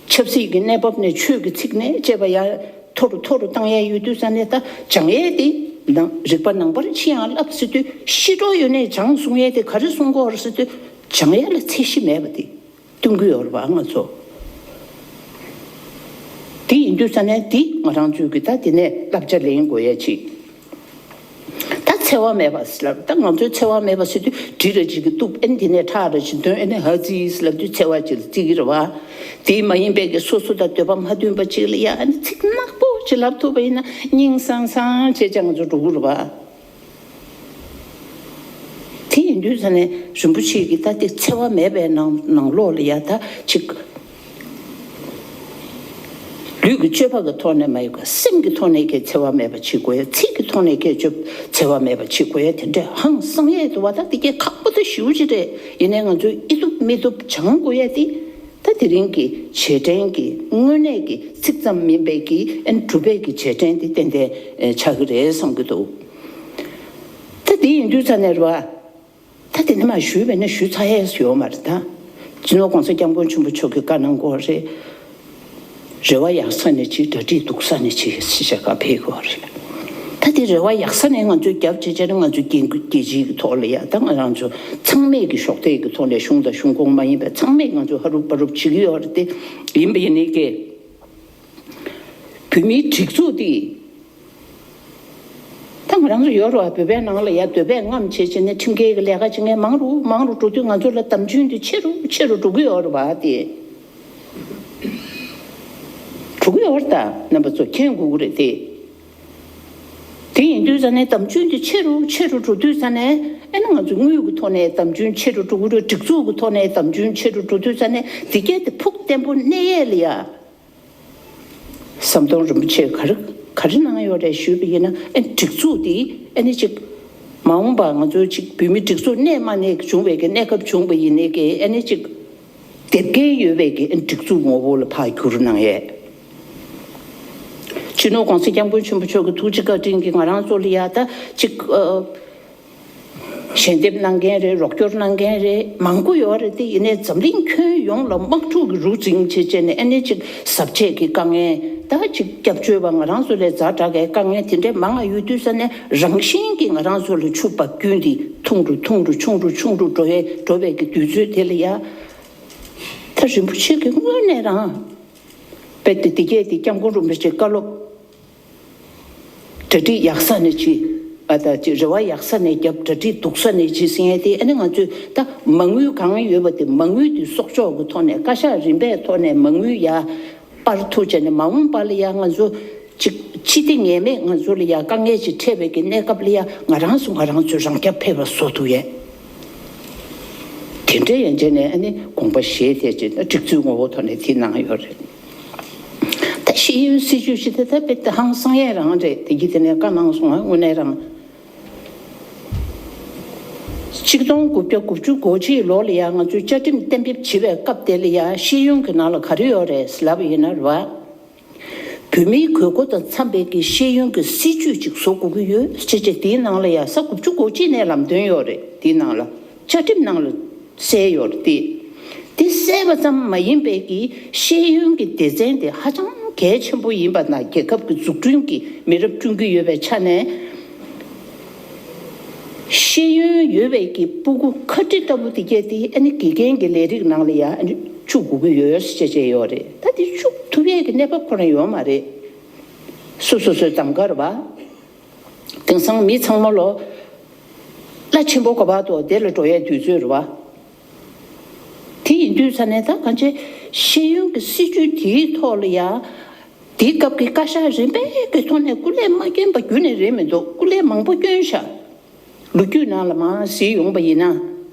ཆབ་སྲིད་ཀྱི་གནས་བབ་ནས་ཆོས་ཀྱི་ཚིག་ནས་བཅས་པ་ཡང་མཐོ་རུ་མཐོ་རུ་བཏང་ཡས་ཡོད་དུས་ཙ་ནས་ད་སྦྱང་ཡས་དེ་ནང་རིག་པ་ནང་པར་ཕྱིན་ཡང་བསླབ་ཟེར་དུས་ཤི་གྲོགས་ཡོད་ནས་སྦྱང་གསུང་ཡས་དེ་ག་རེ་གསུང་གི་ཡོད་རེད་ཟེར་དུས་སྦྱང་ཡས་ལ་ཚད་གཞི་མེད་པ་དེ། སྟོན་གྱི་ཡོད་རེད་བ་ང་ཚོ། དེ་ཡིན་དུས་ཙ་ནས་དེ་ང་རང་ཚོས་ཀྱི་ད་དེ་ནས་བསླབ་བྱ་ལེན་དགོས་ཡ་ཅིག་ད་འཚེ་བ་མེད་པ་ཟེར་ལབ། ད་ང་ཚོས་འཚེ་བ་མེད་པ་ཟེར་དུས་གྲི་ར་ཅིག་གིས་གཏུབ། ཨེ་ནི་དེ་ནས་ཁྲག་ར་ཅིག་འདོན། ཨེ་ནི་ཧ་ཙི་ཟེར་ལབ་དུས་འཚེ་བ་ཅིག་ལ་བརྩི་གི་རེད་བ། དེ་མ་ཡིན་པའི་གི་སོ་སོ་དང་འདོད་པ་མ་མཐུན་པ་ཅིག་ལ་ཡ་ཨ་ནི་ཚིག་ནག་པོ་ཅིག་ལབ་ཐུབ་པ་ཡིན་ན་སྙིང་སང་སང་བྱས་བྱས་ང་ཚོ་འགྲོ་གི་རེད་བ། དེ་ཡིན་དུས་ཙ་ནས་རིན་པོ་ཆེ་གིས་ད་དེ་འཚེ་བ་མེད་པའི་ནང་ནང་ལོགས་ལ་ཡ་ད་ཅིག་ལུས་ཀྱི་སྤྱོད་པ་གི་ཐོག་ནས་མ་ཡིན་པར་སེམས་ཀྱི་ཐོག་ནས་ཀྱི་འཚེ་བ་མེད་པ་བྱེད་དགོས་ཡ། ཚིག་གི་ཐོག་ནས་ཀྱི་སྤྱོད་འཚེ་བ་མེད་པ་བྱེད་དགོས་ཡ། དེ་འདྲས་ཧང་སང་ཡས་འདུག་བ། ད་དེ་གས་ཁག་པོ་ད་ཞེ་པོ་ཅིག་རེད། ཡིན་ནའི་ང་ཚོས་ཨི་ཐུབ་མི་ཐུབ་སྦྱང་དགོས་ཡ་དེ། ད་དེ་རིང་གི་རྗེས་དྲན་གྱི་དངོས་གནས་ཀྱི་ཚིག་ཙམ་མིན་པའི་གི་ཨན་གྲུབ་པའི་གི་རྗེས་དྲན་དེ་ཏན་ཏན་ཆགས་ཀྱི་རེད་བསམ་གྱི་འདུག་ད་དེ་ཡིན་དུས་ཙ་ནས་རེད་བ། ད་དེ་ནས་མ་ཞུས་པས་ན་ཞུས་ཚར་ཡས་ཡོད་མ་རེད་ད། སྤྱི་ནོར་༸གོང་ས་༸སྐྱབས་མགོན་ཆེན་པོ་མཆོག་གིས་བཀའ་གནང་གི་ཡོད་རེད། རེ་བ་ཡག་ས་ནས་བྱེད། གྲ་སྒྲིག་སྡུག་ས་ནས་བྱེད་ཟེར་བྱས་བཀའ་ཕེབས་ཀྱི་ཡོད་རེད། ད་དེ་རེ་བ་ཡག་ས་ནས་ང་ཚོས་རྒྱབ་བྱེད་བྱས་ན་ང་ཚོའི་རྒྱལ་རྒྱལ་སྤྱིའི་གི་ཐོག་ལ་ཡ་ད་ང་རང་ཚོ་ཚང་མས་ཀྱི་གཞོགས་འདེགས་ཀྱི་ཐོག་ནས་གཞུང་དང་གཞུང་ཁོངས་མ་ཡིན་པའི་ཚང་མས་ང་ཚོས་ཧ་རུབ་བ་རུབ་བྱེད་ཀྱི་ཡོད་རེད་དེ། ཡིན་པ་ཡིན་ནའི་ཀྱེ་བོད་མིའི་སྒྲིག་འཛུགས་དེ། ད་ང་རང་ཚོ་ཡོད་རེད་བ། བོད་པའི་ནང་ལ་ཡ་འདོད་པས་རྔམ་བྱེད་བྱེད་ནས་ཁྲིམས་འགལ་གྱི་ལས་ཀ་བྱེད་མཁན་མང་རུ་མང་རུ་འགྲོ་དུས་ང་ཚོ་ལ་དམ་ཆོས་འདི་ཆེ་རུ་ཆེ་རུ་འགྲོ་གི་ཡོད་རེད་བ་དེ། འགྲོ་གི་ཡོད་རེད་ད། རྣམ་པ་ཚོ་མཁྱེན་དགོས་ཀྱི་རེད་དེ། དེ་ཡིན་དུས་ཙ་ནས་དམ་ཆོས་འདི་ཆེ་རུ་ཆེ་རུ་འགྲོ་དུས་ཙ་ནས་ཨེ་ན་ང་ཚོ་དངུལ་གྱི་ཐོག་ནས་དམ་ཆོས་ཆེ་རུ་འགྲོ་གི་རེད། སྒྲིག་འཛུགས་ཀྱི་ཐོག་ནས་དམ་ཆོས་ཆེ་རུ་འགྲོ་དུས་ཙ་ནས་འདི་གས་དེ་ཕུགས་བརྟན་པོ་གནས་ཡས་ལ་ཡ། ཟམ་གདོང་རིན་པོ་ཆེས་ག་རེ་ག་རེ་གནང་ཡོད་རེད་ཞུས་པ་ཡིན་ན། ཨེ་སྒྲིག་འཛུགས་འདི་ཨེ་ནི་ཅིག་མ་འོངས་པ་ང་ཚོ་ཅིག་བོད་མི་སྒྲིག་འཛུགས་གནས་མ་གནས་བྱུང་བའི་གི་གནས་སྐབས་བྱུང་བ་ཡིན་ནའི་གི་ཨེ་ནི་ཅིག་དེབ་སྐྱེལ་ཡོད་པའི་གི་ཨེ་སྒྲིག་འཛུགས་ངོ་བོ་ལ་ཕར་བསྒྱུར་གནང་ཡས། སྤྱི་ནོར་༸གོང་ས་༸སྐྱབས་མགོན་ཆེན་པོ་མཆོག་གི་ཐུགས་རྗེ་བཀའ་དྲིན་གྱིས་ང་རང་ཚོ་ལ་ཡ་ད་ཅིག་ཨ། ཞལ་འདེབས་གནང་མཁན་རེད། རོགས་སྐྱོར་གནང་མཁན་རེད། མང་པོ་ཡོད་རེད་དེ། ཡིན་ནའི་འཛམ་གླིང་ཁྱོན་ཡོངས་ལ་དམག་འཁྲུག་གི་རུ་འཛིང་བྱེད་བྱས་ནས་ཨ་ནི་ཅིག་ཟབ་ཆས་ཀྱི་དཀའ་ངལ། ད་ཅིག་སྐྱབས་བཅོལ་བ་ང་རང་ཚོ་ལས་ཛ་དྲག་གི་དཀའ་ངལ་དེ་འདྲའི་མང་ང་ཡོད་དུས་ས་ནས་རང་བཞིན་གྱིས་ང་རང་ཚོ་ལ་ཆུ་འབབ་རྒྱུན་འདི་ཐུང་རུ་ཐུང་རུ་ཆུང་རུ་ཆུང་རུ་འགྲོ་བའི་འགྲོ་བའི་གི་དུས་ཚོད་དེ་ལ་ཡ། ད་རིན་པོ་ཆེ་གིས་དངོས་གནས་རང་དཔེ་དེ་དེ་གས་དེ་སྐྱབས་མགོན་རིན་པོ་ཆེ་བཀའ་སློབ། གྲ་སྒྲིག་ཡག་ས་ནས་བྱེད། ཨ་ད་ཅིག་རེ་བ་ཡག་ས་ནས་རྒྱབ། གྲ་སྒྲིག་སྡུག་ས་ནས་བྱེད་ཟེར་མཁན་དེ་ཨ་ནི་ང་ཚོས་ད་མ་དངུལ་གང་ཡོད་པ་དེ་མ་དངུལ་དེ་གསོག་འཇོག་གི་ཐོག་ནས་བཀའ་ཤག་རིམ་པའི་ཐོག་ནས་མ་དངུལ་ཡར་སྤར་ཐུབ་བྱས་ནས་མ་འོངས་པ་ལ་ཡ་ང་ཚོ་ཅིག་ཅི་སྟེ་ངེས་མེད་ང་ཚོ་ལ་ཡ་དཀའ་ངལ་ཅིག་འཕྲད་པའི་གི་གནས་སྐབས་ལ་ཡ་ང་རང་ཚོ་ང་རང་ཚོས་རང་སྐྱབས་ཕེབས་པ་བཟོ་ཐུབ་ཡས། དེ་འདྲ་ཡན་ཆད་ནས་ཨ་ནི་དགོངས་པ་བཞེས་ཐད་ཅིག་སྒྲིག་འཛུགས་ངོ་བོ་ཐོག་ནས་དེ་གནང་ཡོད་རེད། ད་ཤེས་ཡོན་སྲིད་བྱུས་ཤིག་དེ་ད་དཔེ་ད་ཧང་སང་ཡས་རང་རེད། དེ་གི་དེ་ནས་བཀའ་གནང་སོང་ང་། དངོས་གནས་རང་། ཆིག་སྟོང་དགུ་བརྒྱ་དགུ་བཅུ་གོ་གཅིག་ལོ་ལ་ཡ་ང་ཚོས་བཅའ་ཁྲིམས་གཏན་འབེབས་བྱེད་པའི་སྐབས་དེ་ལ་ཡ་ཤེས་ཡོན་གྱི་ནང་ལ་ག་རེ་ཡོད་རེད་ལབ་པ་ཡིན་ན་རེད་བ། བོད་མིའི་དགོས་མཁོ་དང་འཚམ་པའི་གི་ཤེས་ཡོན་གྱི་སྲིད་བྱུས་ཅིག་བཟོ་དགོས་ཀྱི་ཡོད་ཅེས་བྱས། དེའི་ནང་ལ་ཡ་ས་དགུ་བཅུ་གོ་གཅིག་ནས་ལམ་སྟོན་ཡོད་རེད། དེའི་ནང་ལ་བཅའ་ཁྲིམས་ནང་ལ་གསལ་ཡོད་རེད་དེ། དེ་གསལ་བ་ཙམ་མ་ཡིན་པའི་གི་ཤེས་ཡོན་གྱི་སྡེ་ཚན་དེ་ཧ་ཅང་གལ་ཆེན་པོ་ཡིན་པ་ན་རྒྱལ་ཁབ་ཀྱི་འཛུགས་སྐྲུན་གྱི་མི་རབས་བསྐྲུན་གྱི་ཡོད་པའི་ཆ་ནས། ཤེས་ཡོན་ཡོད་པའི་གི་སྤུ་གུ་ཁ་དཀྲི་ལྟ་བུ་དེ་གས་དེ་ཨ་ནི་དགེ་རྒན་གྱི་ལས་རིགས་ནང་ལ་ཡ་ཨ་ནི་བཅུག་དགོས་ཀྱི་ཡོད་ཟེར་བྱས་ཡོད་རེད། ད་དེ་བཅུག་ཐུབ་ཡས་ཀྱི་གནས་བབ་ཁོ་རང་ཡོད་མ་རེད། སོ་སོ་སོའི་གདམ་ག་རེད་བ། དེང་སང་མི་ཚང་མ་ལོ་བླ་ཆེན་པོ་ག་པར་འདུག་དེ་ལ་འགྲོ་ཡས་དུས་ཚོད་རེད་བ། དེ་ཡིན་དུས་ས་ནས་ད་གང་ཅི་ཤེས་ཡོན་གྱི་སྲིད་བྱུས་དེའི་ཐོག་ལ་ཡ་ དེའི་སྐབས་ཀྱི་བཀའ་ཤག་རིམ་པས་ཀྱི་ཐོག་ནས་སྐུ་ལས་མ་བསྐྱོན་པ་རྒྱུན་ནས་རེད་མི་འདུག་སྐུ་ལས་མང་པོ་བསྐྱོན་ཤག་ལོ་རྒྱུས་ནང་ལ་མར་གཟིགས་ཡོང་པ་ཡིན་ན།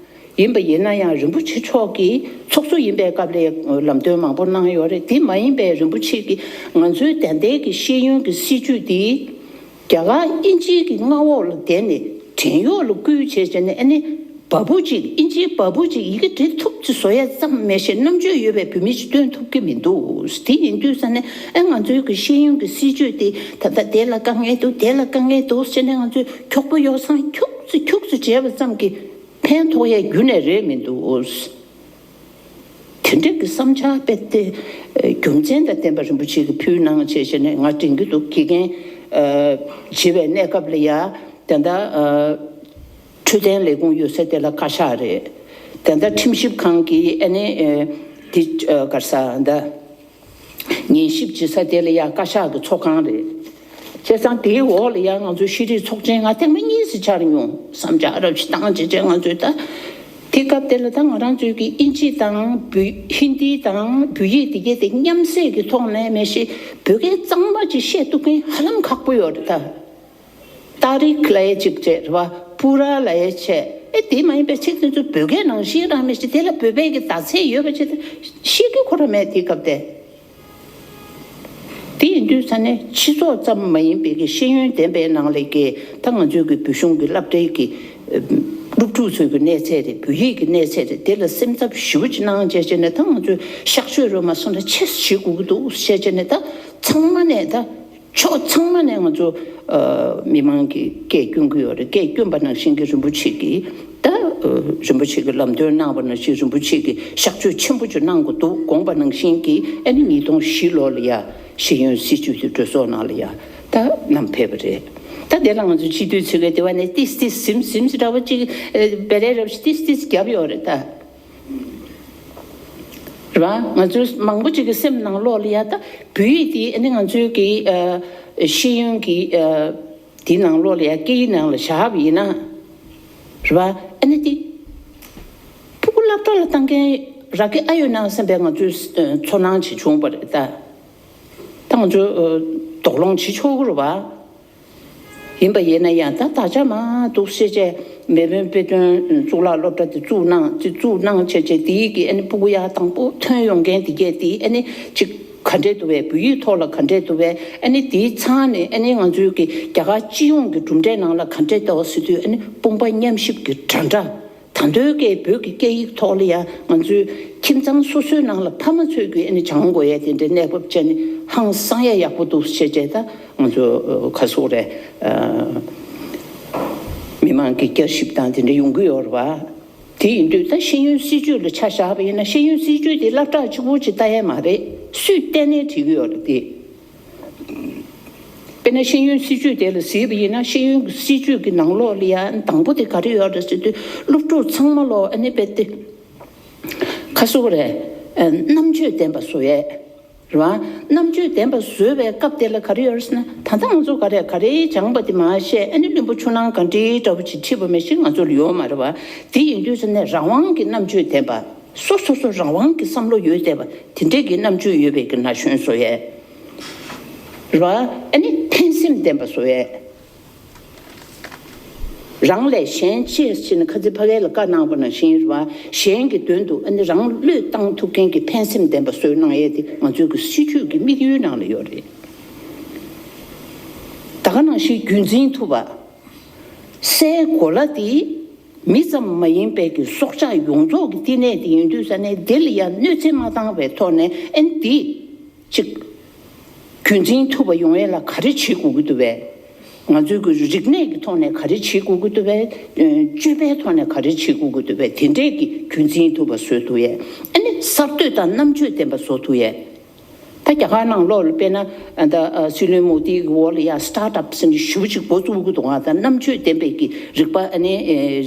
ཡིན་པ་ཡིན་ན་ཡང་རིན་པོ་ཆེ་མཆོག་གིས་ཚོགས་གཙོ་ཡིན་པའི་སྐབས་ལ་ལམ་སྟོན་མང་པོ་གནང་ཡོད་རེད། དེ་མ་ཡིན་པའི་རིན་པོ་ཆེ་གིས་ང་ཚོའི་ད་ལྟའི་གི་ཤེས་ཡོན་གྱི་སྲིད་བྱུས་འདི་རྒྱ་གར་དབྱིན་ཇིའི་གི་མངའ་འོག་ལ་བསྡད་ནས་བྲན་གཡོག་ལ་བསྐུལ་བྱས་བྱས་ནས། ཨ་ནི་བ་སྤུ་གཅིག་དབྱིན་ཇིའི་བ་སྤུ་གཅིག་ཡི་གེ་འབྲི་ཐུབ་ཙམ་བཟོ་ཡ་ཙམ་མ་གཏོགས་རྣམ་དཔྱོད་ཡོད་པའི་བོད་མི་ཞིག་བཏོན་ཐུབ་ཀྱི་མི་འདུག་དེ་ཡིན་དུས་ཙ་ནས་ཨ་ང་ཚོའི་གི་ཤེས་ཡོན་གྱི་སྲིད་བྱུས་དེ་ད་ལྟ་དེ་ལ་དཀའ་ངལ་འདུག་དེ་ལ་དཀའ་ངལ་འདུག་ཟེར་ནས་ང་ཚོས་འཁྱོག་པོ་ཡོ་བསྲང་འཁྱུག་ཙམ་འཁྱུག་ཙམ་བྱས་པ་ཙམ་གྱིས་ཕན་ཐོགས་ཡ་རྒྱུན་ནས་རེད་མི་འདུག་དེ་འདྲ་གི་བསམ་འཆར་དཔེ་དེ་རྒྱུ་མཚན་དང་ལྡན་པ་རིན་པོ་ཆེ་གིས་ཕུལ་གནང་བྱས་བྱས་ནས་ང་དྲན་གྱི་འདུག་དགེ་རྒན་བྱེད་པའི་གནས་སྐབས་ལ་ཡ་ད་ལྟ་འཕྲོད་བསྟེན་ལས་ཁུངས་ཡོད་ས་དེ་ལ་བཀའ་ཤག་རེད། ད་ལྟ་ཁྲིམས་ཞིབ་ཁང་གི་ཨ་ནི་དེ་ག་རེ་ཟེར་ད། ཉན་ཞིབ་བྱེད་ས་དེ་ལ་ཡང་བཀའ་ཤག་གི་ཚོགས་ཁང་རེད། བྱས་ཙང་དེའི་འོག་ལ་ཡང་ང་ཚོའི་ཤེས་རིག་ཚོགས་ཆེན་ང་ཐེངས་མ་གཉིས་སུ་བཅར་མྱོང་། བསམ་འཆར་རབ་ཞིག་བཏང་བྱས་བྱས་ང་ཚོས་ད། དེ་སྐབས་དེ་ལ་ད་ང་རང་ཚོའི་གི་དབྱིན་ཇི་དང་བོད་ཧིན་དི་དང་བོད་ཡིག་དེ་གས་དེ་མཉམ་བསྲེས་ཀྱི་ཐོག་ནས་མེད་ཤེས་བོད་སྐད་གཙང་མ་ཅིག་བཤད་ཐུབ་མཁན་ཧ་ལམ་ཁག་པོ་ཡོད་རེད་ད། ཏཱ་རིག་ལབ་ཡས་ཅིག་བྱས་རེད་བ། པུ་ར་ལབ་ཡས་བྱས། ཨེ་དེ་མ་ཡིན་པའི་ཚིག་དེ་ཚོ་བོད་སྐད་ནང་བཤད་རང་མེད་ཅིག་དེ་ལ་བོད་པའི་གི་བརྡ་ཚད་ཡོད་པ་ཅིག་ཤེས་ཀྱི་ཁོ་རང་མེད་དེ་སྐབས་དེ། དེ་ཡིན་དུས་ཙ་ནས་སྤྱི་ཚོགས་ཙམ་མ་ཡིན་པའི་གི་ཤེས་ཡོན་ལྡན་པའི་ནང་ལས་ཀྱི་ད་ང་ཚོའི་གི་བོད་གཞུང་གི་སློབ་གྲྭའི་གི་སློབ་ཕྲུག་ཚོའི་གི་གནས་ཚད་རེད། བོད་ཡིག་གི་གནས་ཚད་རེད། དེ་ལ་སེམས་འཚབ་ཞེ་པོ་ཅིག་གནང་བྱས་བྱས་ནས་ད་ང་ཚོས་གཤག་བཅོས་རོལ་མ་སོང་ན་ཆེ་བྱེད་དགོས་ཀྱི་འདུག་བཤད་བྱས་ནས་ད་ཚང་མ་ནས་ད། ཕྱོགས་ཚང་མ་ནས་ང་ཚོ་ཨ་མི་མང་གིས་སྐད་སྐྱོན་གྱི་ཡོད་རེད། སྐད་སྐྱོན་པ་ནང་བཞིན་གྱི་རིན་པོ་ཆེ་གིས་ད་ཨ་རིན་པོ་ཆེ་གིས་ལམ་སྟོན་གནང་བ་ནང་བཞིན་རིན་པོ་ཆེ་གིས་གཤག་བཅོས་ཆེན་པོ་ཅིག་གནང་དགོས་འདུག་དགོངས་པ་ནང་བཞིན་གྱིས། ཨ་ནི་ཉིས་སྟོང་བཞི་ལོ་ལ་ཡ་ཤེས་ཡོན་སྲིད་བྱུས་དེ་གྲོས་ཚོགས་ནང་ལ་ཡ་ད་བསྣམས་ཕེབས་པ་རེད། ད་དེ་ལ་ང་ཚོ་སྤྱི་འཐུས་ཚོས་གི་དེ་བ་ནས་ཏིས་ཏིས་ཟིམ་ཟིམ་ཟེར་འདྲ་བ་ཅིག་ཨ་བེ་རེ་རབ་ཏིས་ཏིས་བརྒྱབ་ཡོད་རེད་ད། རེད་བ། ང་ཚོའི་མང་པོ་ཅིག་གི་སེམས་ནང་ལོགས་ལ་ཡ་ད་བོད་ཡིག་དེ་ཨ་ནི་ང་ཚོའི་གི་ཨ་ཤེས་ཡོན་གྱི་ཨ་དེའི་ནང་ལོགས་ལ་ཡ་སྐད་ཡིག་ནང་ལ་བཞག་པ་ཡིན་ན། རེད་བ། ཨ་ནི་དེ་ཕྲུ་གུ་སློབ་གྲྭ་ལ་བཏང་མཁན་རག་གི་ཨ་ཡོད་ན་བསམ་པའི་ང་ཚོའི་ཚོར་སྣང་ཅིག་བྱུང་བ་རེད་ད། ད་ང་ཚོ་ཨ་དོགས་སློང་བྱེད་ཆོག་གི་རེད་བ། ཡིན་པ་ཡིན་ན་ཡང་ད་ད་ཆ་མ་འདུག་སེ་བྱས་མེས་དབོན་དཔེ་སྟོན་གཙུག་ལག་སློབ་གྲྭ་དེ་བཙུགས་གནང་དེ་བཙུགས་གནང་བྱས་བྱས་དེའི་གི་ཨ་ནི་སྤུ་གུ་ཡག་དང་པོ་ཐོན་ཡོང་མཁན་དེ་གས་དེ་ཨ་ནི་ཅིག་ག་འདྲས་འདུག་བས། བོད་ཡིག་ཐོག་ལ་ག་འདྲས་འདུག་བས། ཨ་ནི་དེའི་ཚང་ནས་ཨ་ནི་ང་ཚོའི་གི་རྒྱ་གར་སྤྱི་ཡོངས་ཀྱི་གྲུབ་འབྲས་ནང་ལ་ག་འདྲས་འདུག་ཟེར་དུས་ཨ་ནི་དཔུང་པ་མཉམ་གཤིབ་ཀྱི་འདྲ་འདྲ། ད་དུང་སྐད་བོད་ཀྱི་སྐད་ཡིག་ཐོག་ལ་ཡང་ང་ཚོའི་ཁྱིམ་ཚང་སོ་སོའི་ནང་ལ་ཕ་མ་ཚོས་ཀྱི་ཨ་ནི་སྦྱང་དགོས་ཡ་དེ་འདྲའི་གནས་བབ་ཅན་ནི་ཧང་སང་ཡ་ཡག་པོ་འདུག་བྱས་བྱས་ད་ང་ཚོ་ཁ་སོག་རེད། མི་མང་གི་བསྐྱར་ཞིབ་དང་དེ་འདྲ་ཡོང་གི་ཡོད་རེད་བ། དེ་ཡིན་དུས་ད་ཤེས་ཡོན་སྲིད་བྱུས་ལ་ཆ་བཞག་པ་ཡིན་ན་ཤེས་ཡོན་སྲིད་བྱུས་དེ་སློབ་གྲྭ་གཅིག་པུ་ཅིག་ལྟ་ཡ་མ་རེད། སུས་ལྟས་ནས་བྲིས་ཀྱི་ཡོད་རེད་དེ། དཔེར་ན་ཤེས་ཡོན་སྲིད་བྱུས་དེ་ལ་གཟིགས་པ་ཡིན་ན་ཤེས་ཡོན་གྱི་སྲིད་བྱུས་ཀྱི་ནང་ལོགས་ལ་ཡང་དང་པོ་དེ་ག་རེ་ཡོད་རེད་ཟེར་དུས་སློབ་ཕྲུག་ཚང་མ་ལོ་ཨ་ནི་དཔེ་དེ་ཁ་སོ་རེད། རྣམ་དཔྱོད་ལྡན་པ་བཟོ་ཡས་རེད་བ། རྣམ་དཔྱོད་ལྡན་པ་བཟོས་པའི་སྐབས་དེ་ལ་ག་རེ་ཡོད་རེད་ཟེར་ན་ད་ལྟ་ང་ཚོ་ག་རེ་ག་རེ་སྦྱངས་པ་དེ་མ་བཤད་ཨ་ནི་བླུན་པོ་ཆུ་ནང་ག་འདྲའི་འདྲ་བོ་ཅིག་ཁྲིད་པ་མི་ཤེས་ང་ཚོ་ལ་ཡོད་མ་རེད་བ། དེ་ཡིན་དུས་ཟེར་ནས་རང་དབང་གི་རྣམ་དཔྱོད་ལྡན་པ་སོ་སོ་སོ་རང་དབང་གི་བསམ་བློ་ཡོད་བསྡད་པ་དེ་འདྲས་ཀྱི་རྣམ་དཔྱོད་ཡོད་པའི་གི་ན་གཞོན་བཟོ་ཡས། རེད་བ། ཨ་ནི་ཕན་སེམས་ལྡན་པ་བཟོ་ཡས། རང་ལས་གཞན་གཅེས་ཟེར་ནས་ཁ་ཚིག་ཕ་གི་ལ་བཀའ་གནང་བ་ནང་བཞིན་རེད་བ། གཞན་གྱི་དོན་དུ་ཨ་ནི་རང་བློས་བཏང་ཐུབ་མཁན་གྱི་ཕན་སེམས་ལྡན་པ་བཟོས་གནང་ཡས་དེ་ང་ཚོའི་གི་སྲིད་བྱུས་ཀྱི་དམིགས་ཡུལ་ནང་ལ་ཡོད་རེད། ད་ག་ནང་བཞིན་རྒྱུན་འཛིན་ཐུབ་པ། སའི་གོ་ལ་དེ་མི་ཙམ་མ་ཡིན་པའི་གི་སྲོག་ཆགས་ཡོངས་རྫོགས་ཀྱི་བསྟི་གནས་དེ་ཡིན་དུས་ཙ་ནས་དེ་ལ་ཡང་གནོད་འཚེ་མ་བཏང་བའི་ཐོག་ནས་ཨ་ནི་དེ། གཅིག་རྒྱུན་འཛིན་ཐུབ་པ་ཡོང་ཡས་ལ་ག་རེ་བྱེད་དགོས་ཀྱི་འདུག་བས། ང་ཚོའི་གི་རིག་གནས་ཀྱི་ཐོག་ནས་ག་རེ་བྱེད་དགོས་ཀྱི་འདུག་བས། སྤྱོད་པའི་ཐོག་ནས་ག་རེ་བྱེད་དགོས་ཀྱི་འདུག་བས། དེ་འདྲས་ཀྱི་རྒྱུན་འཛིན་ཐུབ་པ་བཟོ་ཐུབ་ཡས། ཨ་ནི་གསར་གཏོད་དང་རྣམ་དཔྱོད་ལྡན་པ་བཟོ་ཐུབ་ཡས། ད་རྒྱ་གར་ནང་ལོགས་ལ་དཔེར་ན་ད་སྲིད་བློན་མོ་དིའི་གི་འོག་ལ་ཡ་སི་ཊར་ཊབ་ཟེར་ནས་ཞེ་པོ་ཅིག་འགོ་བཙུགས་ཀྱི་འདུག་ང་ད་རྣམ་དཔྱོད་ལྡན་པའི་གི་རིག་པ་ཨ་ནི་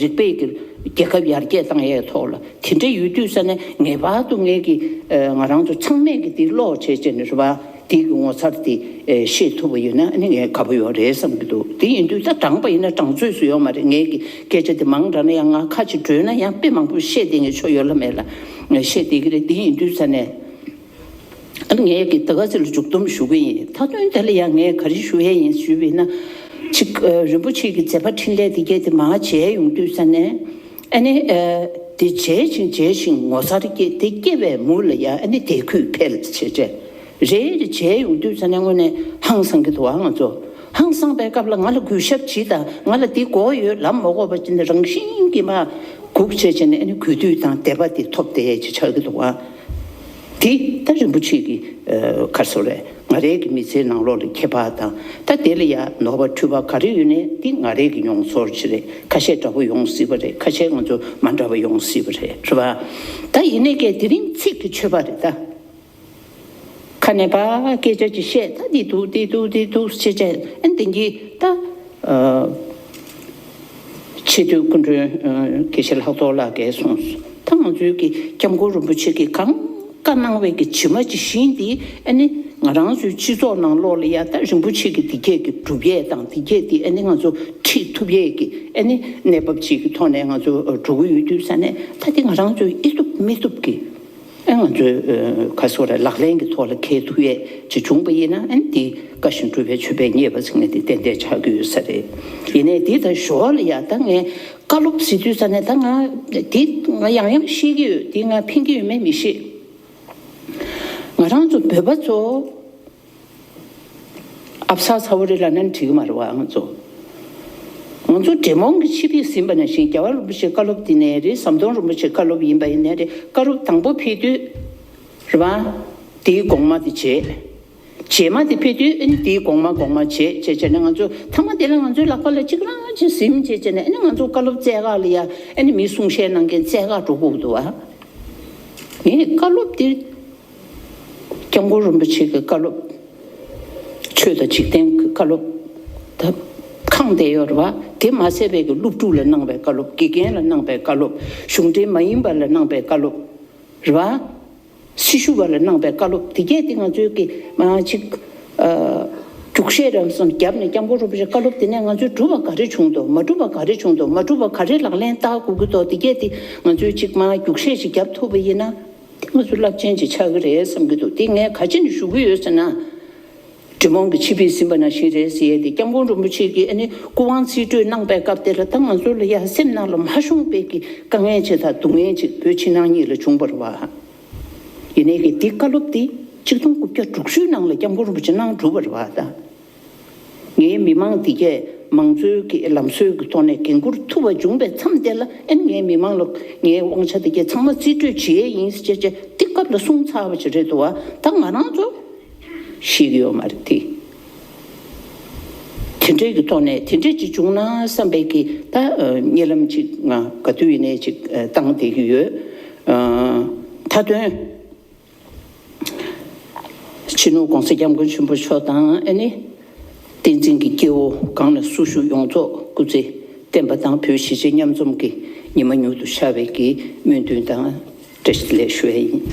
རིག་པའི་གི་རྒྱལ་ཁབ་ཡར་རྒྱས་བཏང་ཡས་ཐོག་ལ་དེ་འདྲས་ཡོད་དུས་ས་ནས་ངེས་པར་དུ་ངས་ཀྱི་ང་རང་ཚོ་ཚང་མས་ཀྱི་དེ་ཀློག་བྱས་བྱས་ནས་རེད་བ། དེ་གི་ངོ་མཚར་དེ་ཤེས་ཐུབ་པ་ཡོད་ན་ཨ་ནི་ངས་དགའ་པོ་ཡོད་རེད་བསམ་གྱི་འདུག་དེ་ཡིན་དུས་ད་དྲངས་པ་ཡིན་ན་དྲངས་ཚོད་སུ་ཡོད་མ་རེད། ངས་ཀྱི་སྐད་ཆ་དེ་མང་དྲགས་ན་ཡང་ང་ཁ་ཅིག་བྲོས་ན་ཡང་དཔེ་མང་པོ་བཤད་བསྡད་ངས་ཆོ་ཡོད་ལ་མེད་ལ་བཤད་བསྡད་ཀྱི་རེད། དེ་ཡིན་དུས་ས་ནས། ཨ་ནི་ངས་ཀྱི་ད་ག་ཚོད་ལ་མཇུག་སྡོམ་ཞུ་གི་ཡིན། མཐའ་དོན་དེ་ལ་ཡང་ངས་ག་རེ་ཞུ་ཡས་ཡིན་ཞུས་པ་ཡིན་ན། ཅིག་ཨ། རིན་པོ་ཆེ་གི་མཛད་པ་འཕྲིན་ལས་དེ་གས་དེ་མར་མཇལ་ཡོང་དུས་ཙ་ནས། ཨ་ནི་ཨ། དེ་མཇལ་ཞིང་མཇལ་ཞིང་ངོ་མཚར་སྐྱེས། དེ་སྐྱེ་བའི་མུ་ལ་ཡ་ཨ་ནི་དད་གུས་འཕེལ་བྱས་བྱས། རེ་རེ་མཇལ་ཡོང་དུས་ཙ་ནས་དངོས་གནས་ཧང་སང་གི་འདུག་ཨ། ང་ཚོ་ཧང་སང་པའི་སྐབས་ལ་ང་ལ་གུས་ཞབས་བྱེད་དང་། ང་ལ་འདི་དགོས་ཡོད་ལབ་མ་དགོས་པ་ཅིག་ནས་རང་བཞིན་གྱིས་མར་སྒུག་བྱས་བྱས་ནས་ཨ་ནི་གུས་འདུད་དང་དད་པ་དེ་ཐོབ་བསྡད་ཅིག་ཆགས་ཀྱི་འདུག་ཨ། དེ་ད་རིན་པོ་ཆེ་གི་ཨ། ག་རེ་ཟེར་རེད། ང་རའི་གི་མི་ཚེའི་ནང་ལོགས་ལ་ཁྱད་པར་དང་། ད་དེ་ལ་ཡ་ནོར་བ་འཁྲུལ་པ་ག་རེ་ཡོད་ནའི་དེ་ང་རའི་གི་མྱོང་ཚོར་ཅིག་རེད། ཁ་ཤས་འདྲ་པོ་ཡོང་སྲིད་པ་རེད། ཁ་ཤས་ང་ཚོ་མ་འདྲ་བ་ཡོང་སྲིད་པ་རེད། རེད་པ། ད་ཡིན་ནའི་ཀྱེ་དེ་རིང་ཚིག་གི་མཆོད་པ་རེད་ད། ཁ་ནས་ཕར་སྐད་ཆ་ཅིག་བཤད། ད་འདི་འདུག་འདི་འདུག་འདི་འདུག་བྱས་བྱས། ཨ་ནི་དེང་གི་ད་ཨ། ཆེས་མཐོའི་སྐུ་མགྲོན་ཨ། དགེ་བཤེས་ལྷག་རྡོར་ལགས་ཀྱིས་གསུངས་སོང་། ད་ང་ཚོའི་གི་སྐྱབས་མགོན་རིན་པོ་ཆེ་གིས་གང་བཀའ་གནང་བའི་གི་ཇི་མ་ཇི་བཞིན་དེ་ཨ་ནི་ང་རང་ཚོའི་སྤྱི་ཚོགས་ནང་ལོགས་ལ་ཡ་ད་རིན་པོ་ཆེ་གི་དེ་གས་ཀྱི་སྒྲུབ་ཡས་དང་། དེ་གས་དེ་ཨ་ནི་ང་ཚོ་ཁྲིད་ཐུབ་ཡས་ཀྱི་ཨ་ནི་གནས་བབ་ཅིག་གི་ཐོག་ནས་ང་ཚོ་འགྲོ་གི་ཡོད་དུས་ཙ་ནས། ད་དེ་ང་རང་ཚོས་ཨེ་ཐུབ་མི་ཐུབ་ཀྱི་ཨ། ང་ཚོས་ཨ། ག་རེ་ཟེར་རེད། ལག་ལེན་གྱི་ཐོག་ལ་འཁེལ་ཐུབ་ཡས་ཅིག་བྱུང་པ་ཡིན་ན། ཨ་ནི་དེ་བཀའ་བཞིན་སྒྲུབ་པའི་མཆོད་པས་མཉེས་པ་ཟེར་མཁན་དེ་ཏན་ཏན་ཆགས་ཀྱི་ཡོད་ས་རེད། ཡིན་ནའི་དེ་ད་ཞོར་ལ་ཡ་ད་ངས་བཀའ་སློབ་ཟེར་དུས་ཙ་ནས་ད་ང་དེ་ང་ཡང་ཡང་བཤད་ཀྱི་ཡོད། དེ་ང་ཕན་གྱི་ཡོད་མེད་མི་ཤེས། ང་རང་ཚོ་བོད་པ་ཚོ། ཨབ་ཚ་ཚ་བོ་རེད་ལབ་ན་འགྲིག་གི་མ་རེད་པ། ང་ཚོ། ང་ཚོ་འདྲེ་མོང་གི་ཆིབས་ཡིག་ཟིན་པ་ནང་བཞིན། རྒྱལ་བ་རིན་པོ་ཆེའི་བཀའ་སློབ་དེ་ནས་རེད། ཟམ་གདོང་རིན་པོ་ཆེའི་བཀའ་སློབ་ཡིན་པ་ཡིན་ནའི་རེད། བཀའ་སློབ་དང་པོ་ཕེབས་དུས་རེད་པ། དེའི་གོང་མ་དེ་བྱས། རྗེས་མ་དེ་ཕེབས་དུས་ཨ་ནི་དེའི་གོང་མ་གོང་མ་བྱས་བྱས་བྱས་ནས། ང་ཚོ་མཐའ་མ་དེ་ལ་ང་ཚོའི་ལག་པ་ལ་གཅིག་རང་ཅིག་ཟིན་བྱས་བྱས་ནས། ཨ་ནི་ང་ཚོ་བཀའ་སློབ་བཙལ་ག་ལ་ཡ་ཨ་ནི་མི་གསུང་བཤད་གནང་མཁན་བཙལ་ག་འགྲོ་དགོས་འདུག་པ། ངས་བཀའ་སློབ་དེ། སྐྱབས་མགོན་རིན་པོ་ཆེ་གི་བཀའ་སློབ། ཆོས་དང་འཇིག་རྟེན་གྱི་བཀའ་སློབ། ད་གང་བསྡད་ཡོད་རེད་པ། དེ་མ་ཟད་པའི་གི་སློབ་ཕྲུག་ལ་གནང་བའི་བཀའ་སློབ། དགེ་རྒན་ལ་གནང་བའི་བཀའ་སློབ། གཞུང་འབྲེལ་མ་ཡིན་པ་ལ་གནང་བའི་བཀའ་སློབ་རེད་པ། སྲི་ཞུ་བ་ལ་གནང་བའི་བཀའ་སློབ་དེ་གས་དེ་ང་ཚོའི་གི་མ་ཅིག་ཨ། རྒྱུགས་བཤད་རང་སོང་བརྒྱབ་ནས་སྐྱབས་མགོན་རིན་པོ་ཆེའི་བཀའ་སློབ་དེ་ནས་ང་ཚོས་གྲུབ་པ་ག་རེ་བྱུང་འདུག་མ་གྲུབ་པ་ག་རེ་བྱུང་འདུག་མ་གྲུབ་པ་ག་རེ་ལག་ལེན་བསྟར་དགོས་ཀྱི་འདུག་དེ་གས་དེ་ང་ཚོས་ཅིག་མ་རྒྱུགས་བཤད་ཅིག་བརྒྱབ་ཐུབ་པ་ཡིན་ན། དེ་ང་ཚོ་རླབས་ཆེན་ཅིག་ཆགས་ཀྱི་རེད་བསམ་གྱི་འདུག་དེ་ངས་ག་ཅི་ནས་ཞུ་གི་ཡོད་ཟེར་ན། འདྲེ་མོང་གི་ཆིབས་ཡིག་ཟིན་པ་ནང་བཞིན་རེད་ཟེར་ཡས་དེ། སྐྱབས་མགོན་རིན་པོ་ཆེ་གིས་ཨ་ནི་སྐུ་དབང་རྩིས་སྤྲོད་གནང་པའི་སྐབས་དེ་ལ་ད་ང་ཚོ་ལ་ཡ་སེམས་ནང་ལ་མ་ཤོང་པའི་གི་དཀའ་ངལ་ཅིག་དང་སྡུག་བསྔལ་ཅིག་བོད་ཕྱི་ནང་གཉིས་ལ་བྱུང་བ་རེད་པ། ཡིན་ནའི་གི་དེ་བཀའ་སློབ་དེ་ཆིག་སྟོང་དགུ་བརྒྱ་དྲུག་ཅུའི་ནང་ལ་སྐྱབས་མགོན་རིན་པོ་ཆེ་གནང་གྲུབ་པ་རེད་པ་ད། ངའི་མི་མང་འདི་གས་མང་གཙོའི་གི་ལམ་སྲོལ་གྱི་ཐོག་ནས་འགན་འཁུར་ཐུབ་པ་བྱུང་པའི་མཚམས་དེ་ལ། ཨ་ནི་ངའི་མི་མང་ལ་ངའི་དབང་ཆ་འདི་གས་ཚང་མ་རྩིས་སྤྲོད་བྱེད་ཡས་ཡིན་ཟེར་བྱས་བྱས་དེ་སྐབས་ལ་གསུངས་ཚར་བ་ཅིག་རེད་འདུག་པ། ད་ང་རང་ཚོ་ཤེས་ཀྱི་ཡོད་མ་རེད་དེ། དེ་འདྲའི་གི་ཐོག་ནས་དེ་འདྲས་ཅིག་བྱུང་ན་བསམ་པའི་གི་ད་ཨ། བརྙན་ལམ་ཅིག་ང་ག་དུས་ཡིན་ནའི་ཅིག་ཨ། བཏང་བསྡད་ཀྱི་ཡོད། ཨ། མཐའ་དོན། སྤྱི་ནོར་༸གོང་ས་༸སྐྱབས་མགོན་ཆེན་པོ་མཆོག་དང་། ཨ་ནི་བསྟན་འཛིན་གྱི་སྐྱེ་བོ་གང་ལ་སུ་བཞུགས་ཡོངས་རྫོགས་སྐུ་ཚེ་བརྟན་པ་དང་། བོད་གཞིས་བྱེས་མཉམ་འཛོམས་ཀྱི་ཉི་མ་མྱུར་དུ་ཤར་བའི་གི་སྨོན་འདུན་དང་བཀྲ་ཤིས་བདེ་ལེགས་ཞུ་ཡས་ཡིན།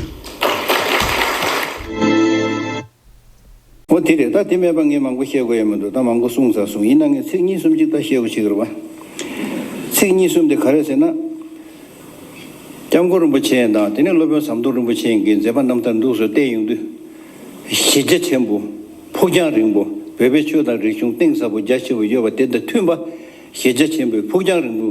འོ་དེ་རེད། ད་དེ་མེད་པ་ངས་མང་པོ་བཤད་དགོས་ཡ་མི་འདུག་ད་མང་པོ་གསུངས་ཚར་སོང་། ཡིན་ན་ངས་ཚིག་གཉིས་གསུམ་ཅིག་ད་བཤད་དགོས་བྱེད་ཀྱི་རེད་པ། ཚིག་གཉིས་གསུམ་དེ་ག་རེ་ཟེར་ན། སྐྱབས་མགོན་རིན་པོ་ཆེ་དང་དེ་ནས་སློབ་དཔོན་ཟམ་གདོང་རིན་པོ་ཆེ་གི་མཛད་པ་རྣམ་ཐར་འདུག་སེ་བལྟས་ཡོང་དུས། གཞི་རྒྱ་ཆེན་པོ། ཕུགས་རྒྱང་རིང་པོ། བོད་པའི་ཆོས་དང་རིག་གཞུང་གཏིང་ཟབ་པོ་རྒྱ་ཆེ་བོ་ཡོད་པ་དེ་དང་མཐུན་པ། གཞི་རྒྱ་ཆེན་པོའི་ཕུགས་རྒྱང་རིང་པོ་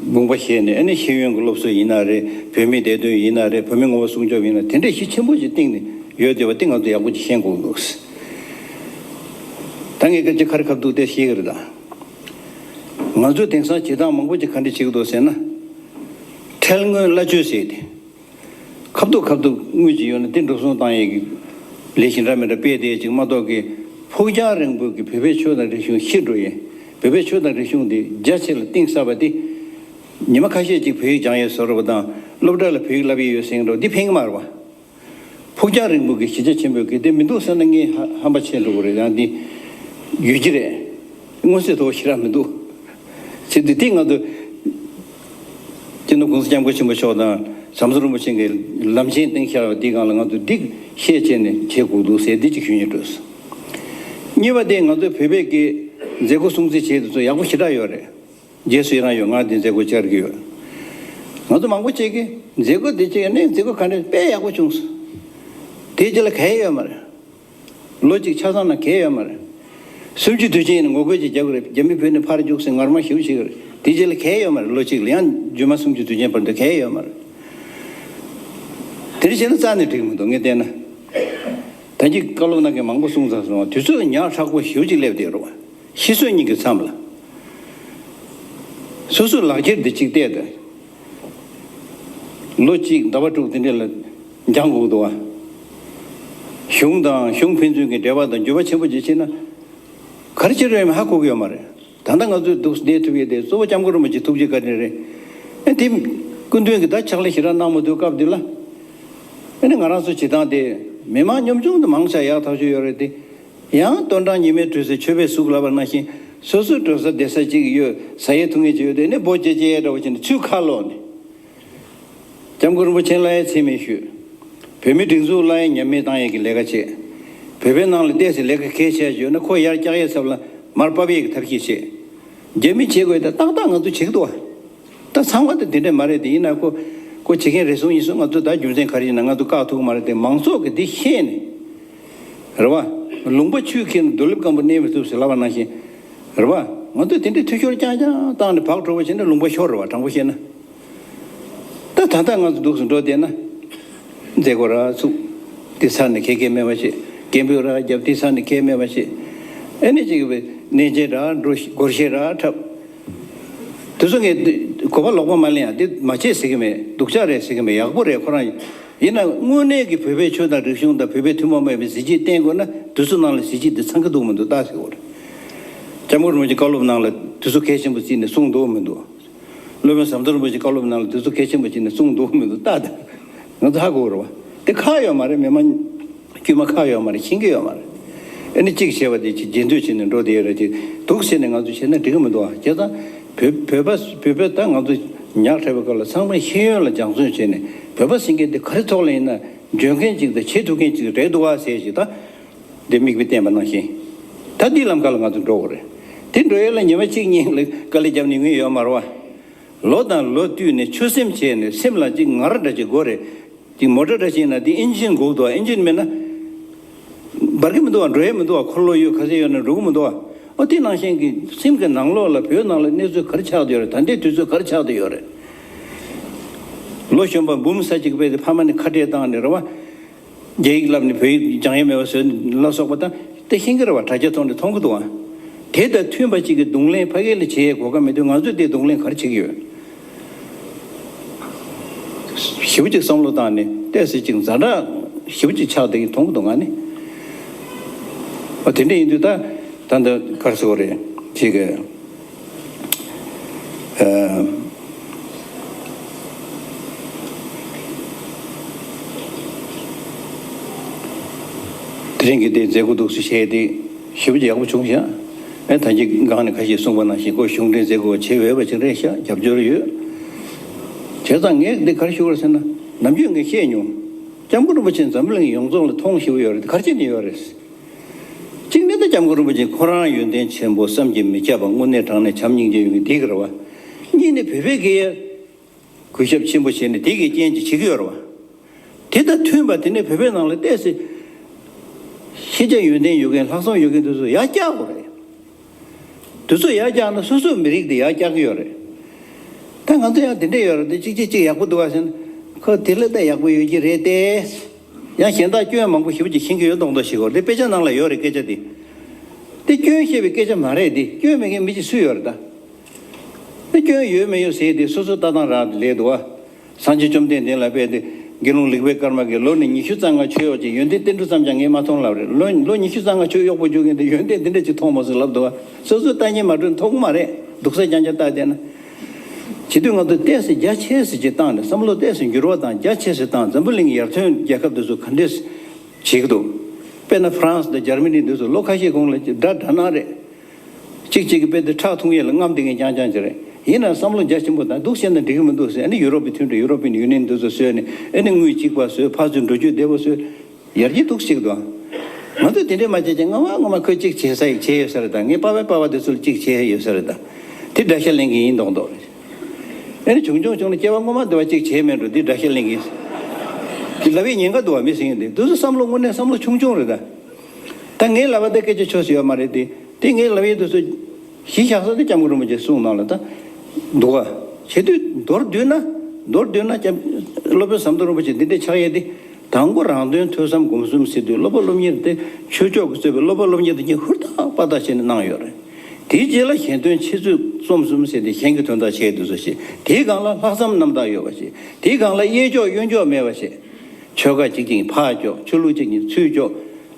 དགོངས་པ་བཞེས་ནས། ཨ་ནི་ཤེས་ཡོན་གྱི་སློབ་གསོ་ཡིན་ན་རེད། བོད་མིའི་བདེ་དོན་ཡིན་ན་རེད། བོད་མིའི་ངོ་བོ་སྲུང་སྐྱོབ་ཡིན་ན། དེ་འདྲའི་གཞི་ཆེན་པོ་ཞིག་བཏིང་ནས་ཡོད་བསྡད་པ་དེ་ང་ཚོ་ཡག་པོ་ཅིག་ཤེས་དགོས་འདུག་ད་ངས་སྐད་ཆ་ཁ་རི་ཁ་ཐུག་དེ་བཤད་ཀྱི་རེད་ད། ང་ཚོས་དེང་སང་བྱེད་སྟངས་མང་པོ་ཅིག་ག་འདྲ་བྱེད་ཀྱི་འདུག་ཟེར་ན། ཁྲེལ་དངུལ་གླ་སྤྱོད་ཟེར་ཏེ། ཁ་ཐུག་ཁ་ཐུག་དངུལ་ཅིག་ཡོད་ན་དེ་འགྲོ་སོང་བཏང་ཡས་ཀྱི་ལས་གཞི་འདྲ་མི་འདྲ་སྤེལ་བསྡད་ཅིག་མ་གཏོགས་ཀྱི། ཕུགས་རྒྱང་རིང་པོའི་གི་བོད་པའི་ཆོས་དང་རིག་གཞུང་ཤི་འགྲོ་ཡས། བོད་པའི་ཆོས་དང་རིག་གཞུང་དེ་རྒྱ་ཆེ་ལ་གཏིང་ཟབ་པ་དེ། ཉི་མ་ཁ་ཤས་ཅིག་བོད་ཡིག་སྦྱང་ཡས་བཟོ་འདྲ་པོ་དང་། སློབ་གྲྭ་ལ་བོད་ཡིག་བསླབ་ཡས་ཡོད་ཟེར་འདྲ་པོ་འདི་ཕན་གྱི་མ་རེད་པ། ཕུགས་རྒྱང་རིང་པོ་གི་གཞི་རྒྱ་ཆེན་པོའི་གི་དེ་མི་འདུག་ཟེར་ན་ངས་ཧ་ཧམ་པ་ཆེ་འགྲོ་གི་རེད། ཡང་འདི་ཡོད་ཀྱི་རེད། མངོན་གསལ་དོད་པོ་ཞེ་དྲག་མི་འདུག་ཟེར་དུས་དེ་ང་ཚོ་སྤྱི་ནོར་༸གོང་ས་༸སྐྱབས་མགོན་ཆེན་པོ་མཆོག་དང་ཟམ་གདོང་རིན་པོ་ཆེ་གིས་ལམ་ཆེན་བཏིང་བཞག་པ་འདི་སྒང་ལ་ང་ཚོ་འདི་ཤེས་བྱས་ནས་བྱེད་དགོས་འདུག་ཟེར་འདི་གཅིག་ཞུ་སྙིང་འདོད་སོང་། གཉིས་པ་དེ་ང་ཚོ་བོད་པའི་གི་མཛད་སྒོ་སྲུང་བརྩི་བྱེད་དུ་ཚོ་ཡག་པོ་ཞེ་དྲག་ཡོད་རེད། རྗེས་སུ་ཡི་རང་ཡོད། ང་འདི་མཛད་སྒོ་བཅར་གྱི་ཡོད། ང་ཚོ་མང་པོ་ཅིག་གིས་མཛད་སྒོ་འདི་བཅར་ནས་མཛད་སྒོ་ག་འདྲ་དཔེ་ཡག་པོ་བྱུང་སོང་། དེའི་རྗེས་ལ་གལ་ཡོད་མ་རེད། ལོ་གཅིག་ཆ་ཚང་ན་གལ་ཡོད་མ་རེད། སུམ་ཅུ་དུས་ཆེན་ཡིན་ན་ངོ་རྒོལ་ཅིག་རྒྱབ་ཀྱི་རེད། རྒྱ་མི་བོད་ནས་ཕར་རྒྱུགས་ཟིན་ངར་མ་ཞེ་པོ་ཞིག་རེད། དེའི་རྗེས་ལ་གལ་ཡོད་མ་རེད། ལོ་གཅིག་ལ་ཡང་རྗེས་མ་སུམ་ཅུ་དུས་ཆེན་བར་དུ་གལ་ཡོད་མ་རེད། དེ་འདྲ་བྱས་ན་རྩ་ནས་འགྲིག་མི་འདུག་ངས་བལྟས་ན། ད་གིན་བཀའ་སློབ་གནང་མཁན་མང་པོ་གསུངས་ཚར་སོང་བ། དུས་ཚོད་ཉག་ཕྲ་པོ་ཞེ་པོ་ཅིག་སླེབས་བསྡད་རེད་བ། ཤི་གསོན་གཉིས་ཀྱི་མཚམས་ལ། སོ་སོའི་ལག་འཁྱེར་འདི་གཅིག་བལྟས་ཏེ། ལོ་གཅིག་ཟླ་བ་དྲུག་དེ་འདྲ་ལ་འགྱངས་དགོས་འདུག་བ། གཞུང་དང་གཞུང་ཕན་ཚུན་གྱི་འབྲེལ་བ་དང་འགྱུར་བ་ཆེན་པོ་ཅིག་ཕྱིན་ན། ག་རེ་བྱེད་རོགས་ཡིན་མིན་ཧ་གོ་གི་ཡོད་མ་རེད། ད་ལྟ་ང་ཚོས་འདུག་བསྡད་ཐུབ་ཡས་དེ་གཙོ་བོ་སྐྱབས་མགོན་རིན་པོ་ཆེ་ཐུགས་རྗེ་བཀའ་དྲིན་རེད། ཨེ་དེ་སྐུ་མདུན་གྱིས་ད་ཕྱག་ལས་ཞེ་དྲག་གནང་མ་ཐུབ་སྐབས་འདི་ལ། ཨེ་ནི་ང་རང་ཚོ་བྱེད་སྟངས་དེ་མི་མང་ཉམ་ཆུང་དུ་མང་ཆེ་ཡག་ཐག་ཆོད་ཡོད་རེད་དེ། ཡང་སྟོན་གྲངས་ཉི་མའི་དུས་སུ་མཆོད་པའི་གཟུགས་ལབ་པ་ནང་བཞིན་སོ་སོའི་འགྲོ་ས་བསྡད་ས་གཅིག་ཡོད། ཟ་ཡས་འཐུང་ཡས་གཅིག་ཡོད་དེ་ནི་སྦོ་ཅེ་ཅེ་འདྲ་བོ་བྱས་ནས་ཚུར་ཁ་ལོག་ནས། སྐྱབས་མགོན་རིན་པོ་ཆེ་ལ་ཡང་མཚན་སྨད་ཞུས། བོད་མིའི་སྒྲིག་འཛུགས་ལ་ཡང་ཉམས་མེད་བཏང་ཡས་ཀྱི་ལས་ཀ་བྱས། བོད་པའི་ནང་ལ་ཏོག་ཙམ་ལས་ཀ་གལ་ཆེ་ཡོད་ན་ཁོ་ཡར་བཀྱག་ཡས་ཚབ་ལ་མར་ཕབ་ཡས་ཀྱི་ཐབས་ཤེས་བྱས། རྒྱ་མིས་བྱེད་དགོས་དེ་ཏག་ཏག་ང་ཚོ་བྱེད་ཀྱི་འདུག་བ། ད་ཚང་མ་དེ་དེ་འདྲས་མ་རེད་དེ། ཡིན་ན་ཁོ་ཁོ་བྱེད་མཁན་རེ་ཟུང་ཡིན་སོང་། ང་ཚོ་ད་རྒྱུ་མཚན་ག་རེ་ཡིན་ན་ང་ཚོ་བཀག་ཐུབ་ཀྱི་མ་རེད་དེ། མང་ཚོགས་ཀྱིས་འདི་ཤེས་ནས། རེད་བ། ལུང་པ་ཆུས་ཁྱེར་ནས་རྡོ་ལེབ་སྐམ་པོ་གནས་མི་ཐུབ་ཟེར་ལབ་པ་ནང་བཞིན། རེད་བ། ང་ཚོས་དེ་འདྲའི་འཐུས་ཤོར་རྐྱང་རྐྱང་བཏང་ནས་བག་དྲོ་བོ་བྱས་ན་ལུང་པ་ཤོར་རེད་བ། དྲང་པོ་བཤད་ན། ད་ད་ལྟ་ང་ཚོ་འདུག་སེ་འགྲོ་བསྡད་ན། མཛད་སྒོ་ར་ཚུགས། དེ་ཚར་ནས་ཁེ་ཁེ་མེད་པ་བྱེད། སྐད་འབོད་ར་རྒྱབ། དེ་ཚར་ནས་ཁེ་མེད་པ་བྱེད། ཨེ་ནས་ཅིག་གནས་མཇལ་ར་འགྲོ། སྒོར་གཞས་ར་འཁྲབ། དེ་ཚོ་ངས་གོ་བ་ལོག་པ་མ་ལེན་ཡ། དེ་མ་བྱེད་ཟེར་གི་མེད། སྡུག་ཅག་རེད་ཟེར་གི་མེད། ཡག་པོ་རེད། ཁོ་རང་ཡིན་ན་དངོས་གནས་ཀྱི་བོད་པའི་ཆོས་དང་རིག་གཞུང་དང་བོད་པའི་ཐུན་མོང་མ་ཡིན་པའི་གཟི་བརྗིད་བསྟན་དགོས་ན་དེ་ཚོ་ནང་ལ་གཟི་བརྗིད་འདི་ཚང་གི་འདུག་མི་འདུག་ལྟ་ཟེར་བ་རེད། སྐྱབས་མགོན་རིན་པོ་ཆེ་བཀའ་སློབ་ནང་ལ་དེ་ཚོ་གལ་ཆེན་པོ་བརྩིས་ནས་གསུངས་འདུག་མི་འདུག་སློབ་དཔོན་ཟམ་གདོང་རིན་པོ་ཆེ་བཀའ་སློབ་ནང་ལ་དེ་ཚོ་གལ་ཆེན་པོ་བརྩིས་ནས་གསུངས་འདུག་མི་འདུག་ལྟ་དང་། ང་ཚོ་ཧ་གོ་རེད་བ། དེ་ཁག་ཡོད་མ་རེད། མི་མང་དཀྱུས་མ་ཁག་ཡོད་མ་རེད། ཤེས་ཀྱི་ཡོད་མ་རེད། ཨ་ནི་གཅིག་བྱས་པ་དེ་གཅིག་རྗེས་འདོད་བྱས་ནས་འགྲོ་བསྡད་ཡོད་རེད། དེ་འདུག་བྱས་ནས་ང་ཚོ་བྱས་ན་འགྲིག་གི་མི་འདུག་ཨ། བྱས་ཙང་བོད་བོད་པ་བོད་པ་ད་ང་ཚོ་ཉག་ཕྲ་བའི་སྐབས་ལ་ཚང་མས་ཤེས་ཡོན་ལ་སྦྱང་བརྩོན་བྱས་ནས་བོད་པ་ཟེར་མཁན་དེ་ག་རེ་ཐོག་ལ་ཡིན་ན་འཇོན་མཁན་གཅིག་དང་བྱེད་ཐུབ་མཁན་གཅིག་རེད་འདུག་ཨ་ཟེར་ཞིག་ད། འདི་མིག་དཔེ་བསྟན་པ་ནང་བཞིན། ད་འདིའི་ལམ་ཁ་ལ་ང་ཚོ་འགྲོ་དགོས་རེད། དེ་འགྲོ་ཡས་ལ་ཉི་མ་གཅིག་གཉིས་ལ་དཀའ་ལས་བརྒྱབ་ནས་ཡོང་ཡས་ཡོད་མ་རེད་བ། ལོ་དང་ལོ་བསྟུད་ནས་ཆོད་སེམས་བྱས་ནས་སེམས་ལ་ཅིག་ངར་འདྲ་ཅིག་དགོས་རེད། ཅིག་མོ་ཊ་འདྲ་ཅིག་ཡིན་ན་དེ་ཨིན་ཇིན་དགོས་འདུག་བ། ཨིན་ཇིན་མེད་ན་འབར་གི་མི་འདུག་བ། འགྲོ་ཡས་མི་འདུག་བ། འཁོར་ལོ་ཡོད་ག་ཚད་ཡོད་ན་འགྲོ་གི་མི་འདུག་བ། ཨོ་དེ་ནང་བཞིན་གྱི་སེམས་ཀྱི་ནང་ལོགས་ལ་བོད་ནང་ལ་གནས་ཚུལ་ག་རེ་ཆགས་བསྡད་ཡོད་རེད། ད་ལྟའི་དུས་ཚོད་ག་རེ་ཆགས་བསྡད་ཡོད་རེད། ལོ་གཞོན་པ་འབུམ་ས་གཅིག་པས་དེ་ཕ་མ་ནས་ཁ་བྲལ་བཏང་ནས་རེད་བ། རྒྱ་ཡིག་བསླབས་ནས་བོད་ཡིག་སྦྱང་ཡས་མེད་པ་བཟོས་ལ་སོགས་པ་དང་དེ་ཤེས་ཀྱི་རེད་བ། དྲ་རྒྱ་ཐོག་ནས་མཐོང་གི་འདུག་བ། དེ་དང་མཐུན་པ་གཅིག་གི་གདོང་ལེན་ཕ་གི་ལ་བྱེད་ཡས་གོ་སྐབས་མེད་དུས་ང་ཚོས་དེ་གདོང་ལེན་ག་རེ་བྱེད་ཀྱི་ཡོད། ཞེ་པོ་ཅིག་བསམ་བློ་བཏང་ནས་ཏོག་ཙམ་ཅིག་ཛ་དྲག་ཞེ་པོ་ཅིག་ཆགས་བསྡད་ཀྱི་མཐོང་གི་འདུག་ང་ནི། ཨ་དེ་འདྲ་ཡིན་དུས་ད་ད་འདི་ག་རེ་ཟེར་དགོས་རེད། ཅིག་གི། ཨ། དེ་རིང་གི་དེ་མཛད་སྒོ་འདུག་སེ་བྱས་ཏེ་ཞེ་པོ་ཅིག་ཡག་པོ་བྱུང་ཤག་ཨེ་ད་གིན་སྒང་ནས་ཁ་ཤས་གསུངས་པ་ནང་བཞིན་ཁོ་གཞུང་འབྲེལ་མཛད་སྒོ་བྱེད་འོས་པ་ཅིག་རེད་ཤག་རྒྱབ་སྐྱོར་ཡོད། བྱས་ཙང་ངས་འདི་ག་རེ་ཞུ་དགོས་ཟེར་ན། ནམ་རྒྱུན་ངས་བཤད་མྱོང་། སྐྱབས་མགོན་རིན་པོ་ཆེ་འཛམ་བུ་གླིང་ཡོངས་རྫོགས་ལ་མཐོང་ཞེ་པོ་ཡོད་རེད། ག་རེ་བྱས་ནས་ཡོད་རེད། གཅིག་ནི་ད་སྐྱབས་མགོན་རིན་པོ་ཆེ་ཁོ་རང་ཡོན་ཏན་ཆེན་པོ་བསམ་གྱིས་མི་ཁྱབ་པ་དངོས་གནས་དྲང་གནས་བྱམས་སྙིང་རྗེ་ཡོད་མཁན་འདི་ག་རེད་བ། གཉིས་ནི་བོད་པའི་སྐད་ཡིག་གུས་ཞབས་ཆེན་པོ་བྱས་ནས་དེ་གི་རྐྱེན་གྱིས་བྱེད་ཀྱི་ཡོད་རེད་བ། དེ་དང་མཐུན་པ་དེ་ནས་བོད་པའི་ནང་ལ་ཏོག་ཙམ་ཤེས་བྱ་ཡོན་ཏན་ཡོད་མཁན་ལྷག་བསམ་ཡོད་མཁན་དེ་ཚོ་ཡར་བཀྱག་དགོས་རེད། དེ་ཚོ་ཡར་བཀྱག་ན་སོ་སོའི་མི་རིགས་དེ་ཡར་བཀྱག་གི་ཡོད་རེད། ད་ང་ཚོ་ཡང་དེ་འདྲས་ཡོད་རེད་དེ། གཅིག་གཅིག་གཅིག་ཡག་པོ་འདུག་བ་ཟེར་ན། ཁོ་དེ་ལས་ད་ཡག་པོ་ཡོད་ཀྱི་རེད་དེ། ཡང་གཞན་དག་སྐྱོན་མང་པོ་ཞེ་པོ་ཅིག་ཤེས་ཀྱི་ཡོད་མདོག་མདོག་ཞིག་གོ། དེ་དཔེ་ཆ་ནང་ལ་ཡོད་རེད་སྐད་ཆ་དེ། དེ་སྐྱོན་བཤད་པའི་སྐད་ཆ་མ་རེད་དེ། སྐྱོན་མེད་མཁན་མི་གཅིག་སུ་ཡོད་རེད་ད། དེ་སྐྱོན་ཡོད་མེད་ཡོད་ཟེར་དེ་སོ་སོ་ལྟ་སྟངས་རང་ལས་འདུག་བ། སངས་རྒྱས་བཅོམ་ལྡན་འདས་ལ་དཔེ་དེ་དགེ་སློང་ལེགས་པའི་སྐར་མ་གིས་ལོ་ནི་ཉི་ཤུ་རྩ་ལྔ་ཆོས་གཡོག་ཅིག་ཡོན་ཏན་ཏིལ་འབྲུ་ཙམ་ཀྱང་ངས་མ་མཐོང་ལབ་རེད། ལོ་ལོ་ཉི་ཤུ་རྩ་ལྔ་ཆོས་གཡོག་པོ་རྒྱུག་མཁན་དེ་ཡོན་ཏན་འདི་འདྲ་ཅིག་མཐོང་མ་སོང་ལབ་འདུག་བ། སོ་སོའི་ལྟ་ཉན་མ་གྲུབ་མཐོང་གི་མ་རེད། སྡུག་ས་རྐྱང་རྐྱང་ལྟ་བསྡད་ན། བྱེད་དུས་ང་ཚོ་ཏོག་ཙམ་རྒྱ་ཆེ་ཙམ་ཅིག་བཏང་ནས་བསམ་བློ་ཏོག་ཙམ་འགྱུར་བ་བཏང་རྒྱ་ཆེ་ཙམ་བཏང་། འཛམ་བུ་གླིང་ཡར་ཐོན་རྒྱལ་ཁབ་དེ་ཚོ་ག་འདྲས་བྱེད་ཀྱི་འདུག་དཔེར་ན་ཧྥ་རན་སི་དང་འཇར་མ་ནི་དེ་ཚོ་ལོ་ཁ་ཤས་གོང་ལ་དགྲ་དགྲ་ནག་རེད། གཅིག་གཅིག་གི་དཔེ་དེ་ཁྲག་འཐུང་ཡས་ལ་རྔམ་བསྡད་མཁན་རྐྱང་རྐྱང་ཅིག་རེད། ཡིན་ན་བསམ་བློ་རྒྱ་ཆེན་པོ་དང་འདུག་བྱས་ན་འགྲིག་གི་མི་འདུག་ཟེར། ཨ་ནི་ཡུ་རོབ་ཀྱི་མཐུན་གྲོས་ཡུ་རོབ་ཡུ་ནི་ཡན་འདི་ཚོ་བཟོས་ནས་ཨ་ནི་དངུལ་གཅིག་པ་བཟོས། ཕར་ཚུར་འགྲོ་སྐྱོད་བདེ་པོ་བཟོས། ཡར་རྒྱས་འདུག་ཅིག་འདུག་ང་ཚོས་དེ་འདྲས་མ་བྱས་ཀྱང་སྔ་མ་སྔ་མ་ཁོས་གཅིག་བྱས་ས་ཡིག་བྱས་ཡོད་ས་རེད་ད། ངས་པ་བའི་པ་བ་དེ་ཚོ་ལ་གཅིག་བྱས་ཡོད་ས་རེད་ད། དེ་དགྲ་ཤ་ལེན་གྱི་ཡིན་མདོག་མདོག་རེད། ཨ་ནི་བྱུང་བྱུང་བྱུང་ན་སྐྱེ་བ་སྔོན་མ་འདི་བ་གཅིག་བྱས་མེད་འགྲོ། འདི་དགྲ་ཤ་ལེན་གྱི་ཡིན། དེ་ལབ་པའི་ཉེན་ཁ་འདུག་བ། མི་ཟེར་མཁན་དེ་དུས་སུ་བསམ་བློ་དངོས་གནས་བསམ་བློ་ཆུང་ཆུང་རེད་ད། ད་ངས་ལབ་པ་དེ་སྐད་ཆ་ཆོས་སུ་ཡོད་མ་རེད་དེ། དེ་ངས་ལབ་ཡས་དུས་སུ་གཞི་བཞག་ས་དེ་སྐྱབས་མགོན་རིན་པོ་ཆེ་གསུངས་གནང་ལ་ད་འདུག་ག། བྱེད་དུས་མདོར་བསྡུས་ན། མདོར་བསྡུས་ན་སྐྱབས་སློབ་དཔོན་ཟམ་གདོང་རིན་པོ་ཆེ་འདི་འདྲའི་ཕྱག་ཡས་དེ། དང་པོ་རང་དོན་ཐོས་བསམ་སྒོམ་གསུམ་ཟེར་དུས་སློབ་པ་སློབ་གཉེར་དེ་ཆོས་ཕྱོགས་ཀྱིས་གཙོས་པའི་སློབ་པ་སློབ་གཉེར་དེ་གཉིས་ཧུར་ཐག་པ་ཐག་བྱས་ནས་གནང་ཡོད་རེད། དེའི་རྗེས་ལ་གཞན་དོན་འཆད་རྩོད་རྩོམ་གསུམ་ཟེར་ཏེ་གཞན་གྱི་དོན་དག་བྱས་འདུག་ས་ཞིག། དེའི་སྒང་ལ་ལྷག་བསམ་རྣམ་དག་ཡོད་པ་ཞིག། དེའི་སྒང་ལ་གཡས་འཁྱོག་གཡོན་འཁྱོག་མེད་པ་ཞིག། ཆོལ་ཁ་གཅིག་གིས་ཕར་འཁྱོག། ཆོས་ལུགས་གཅིག་གིས་ཚུར་འཁྱོག།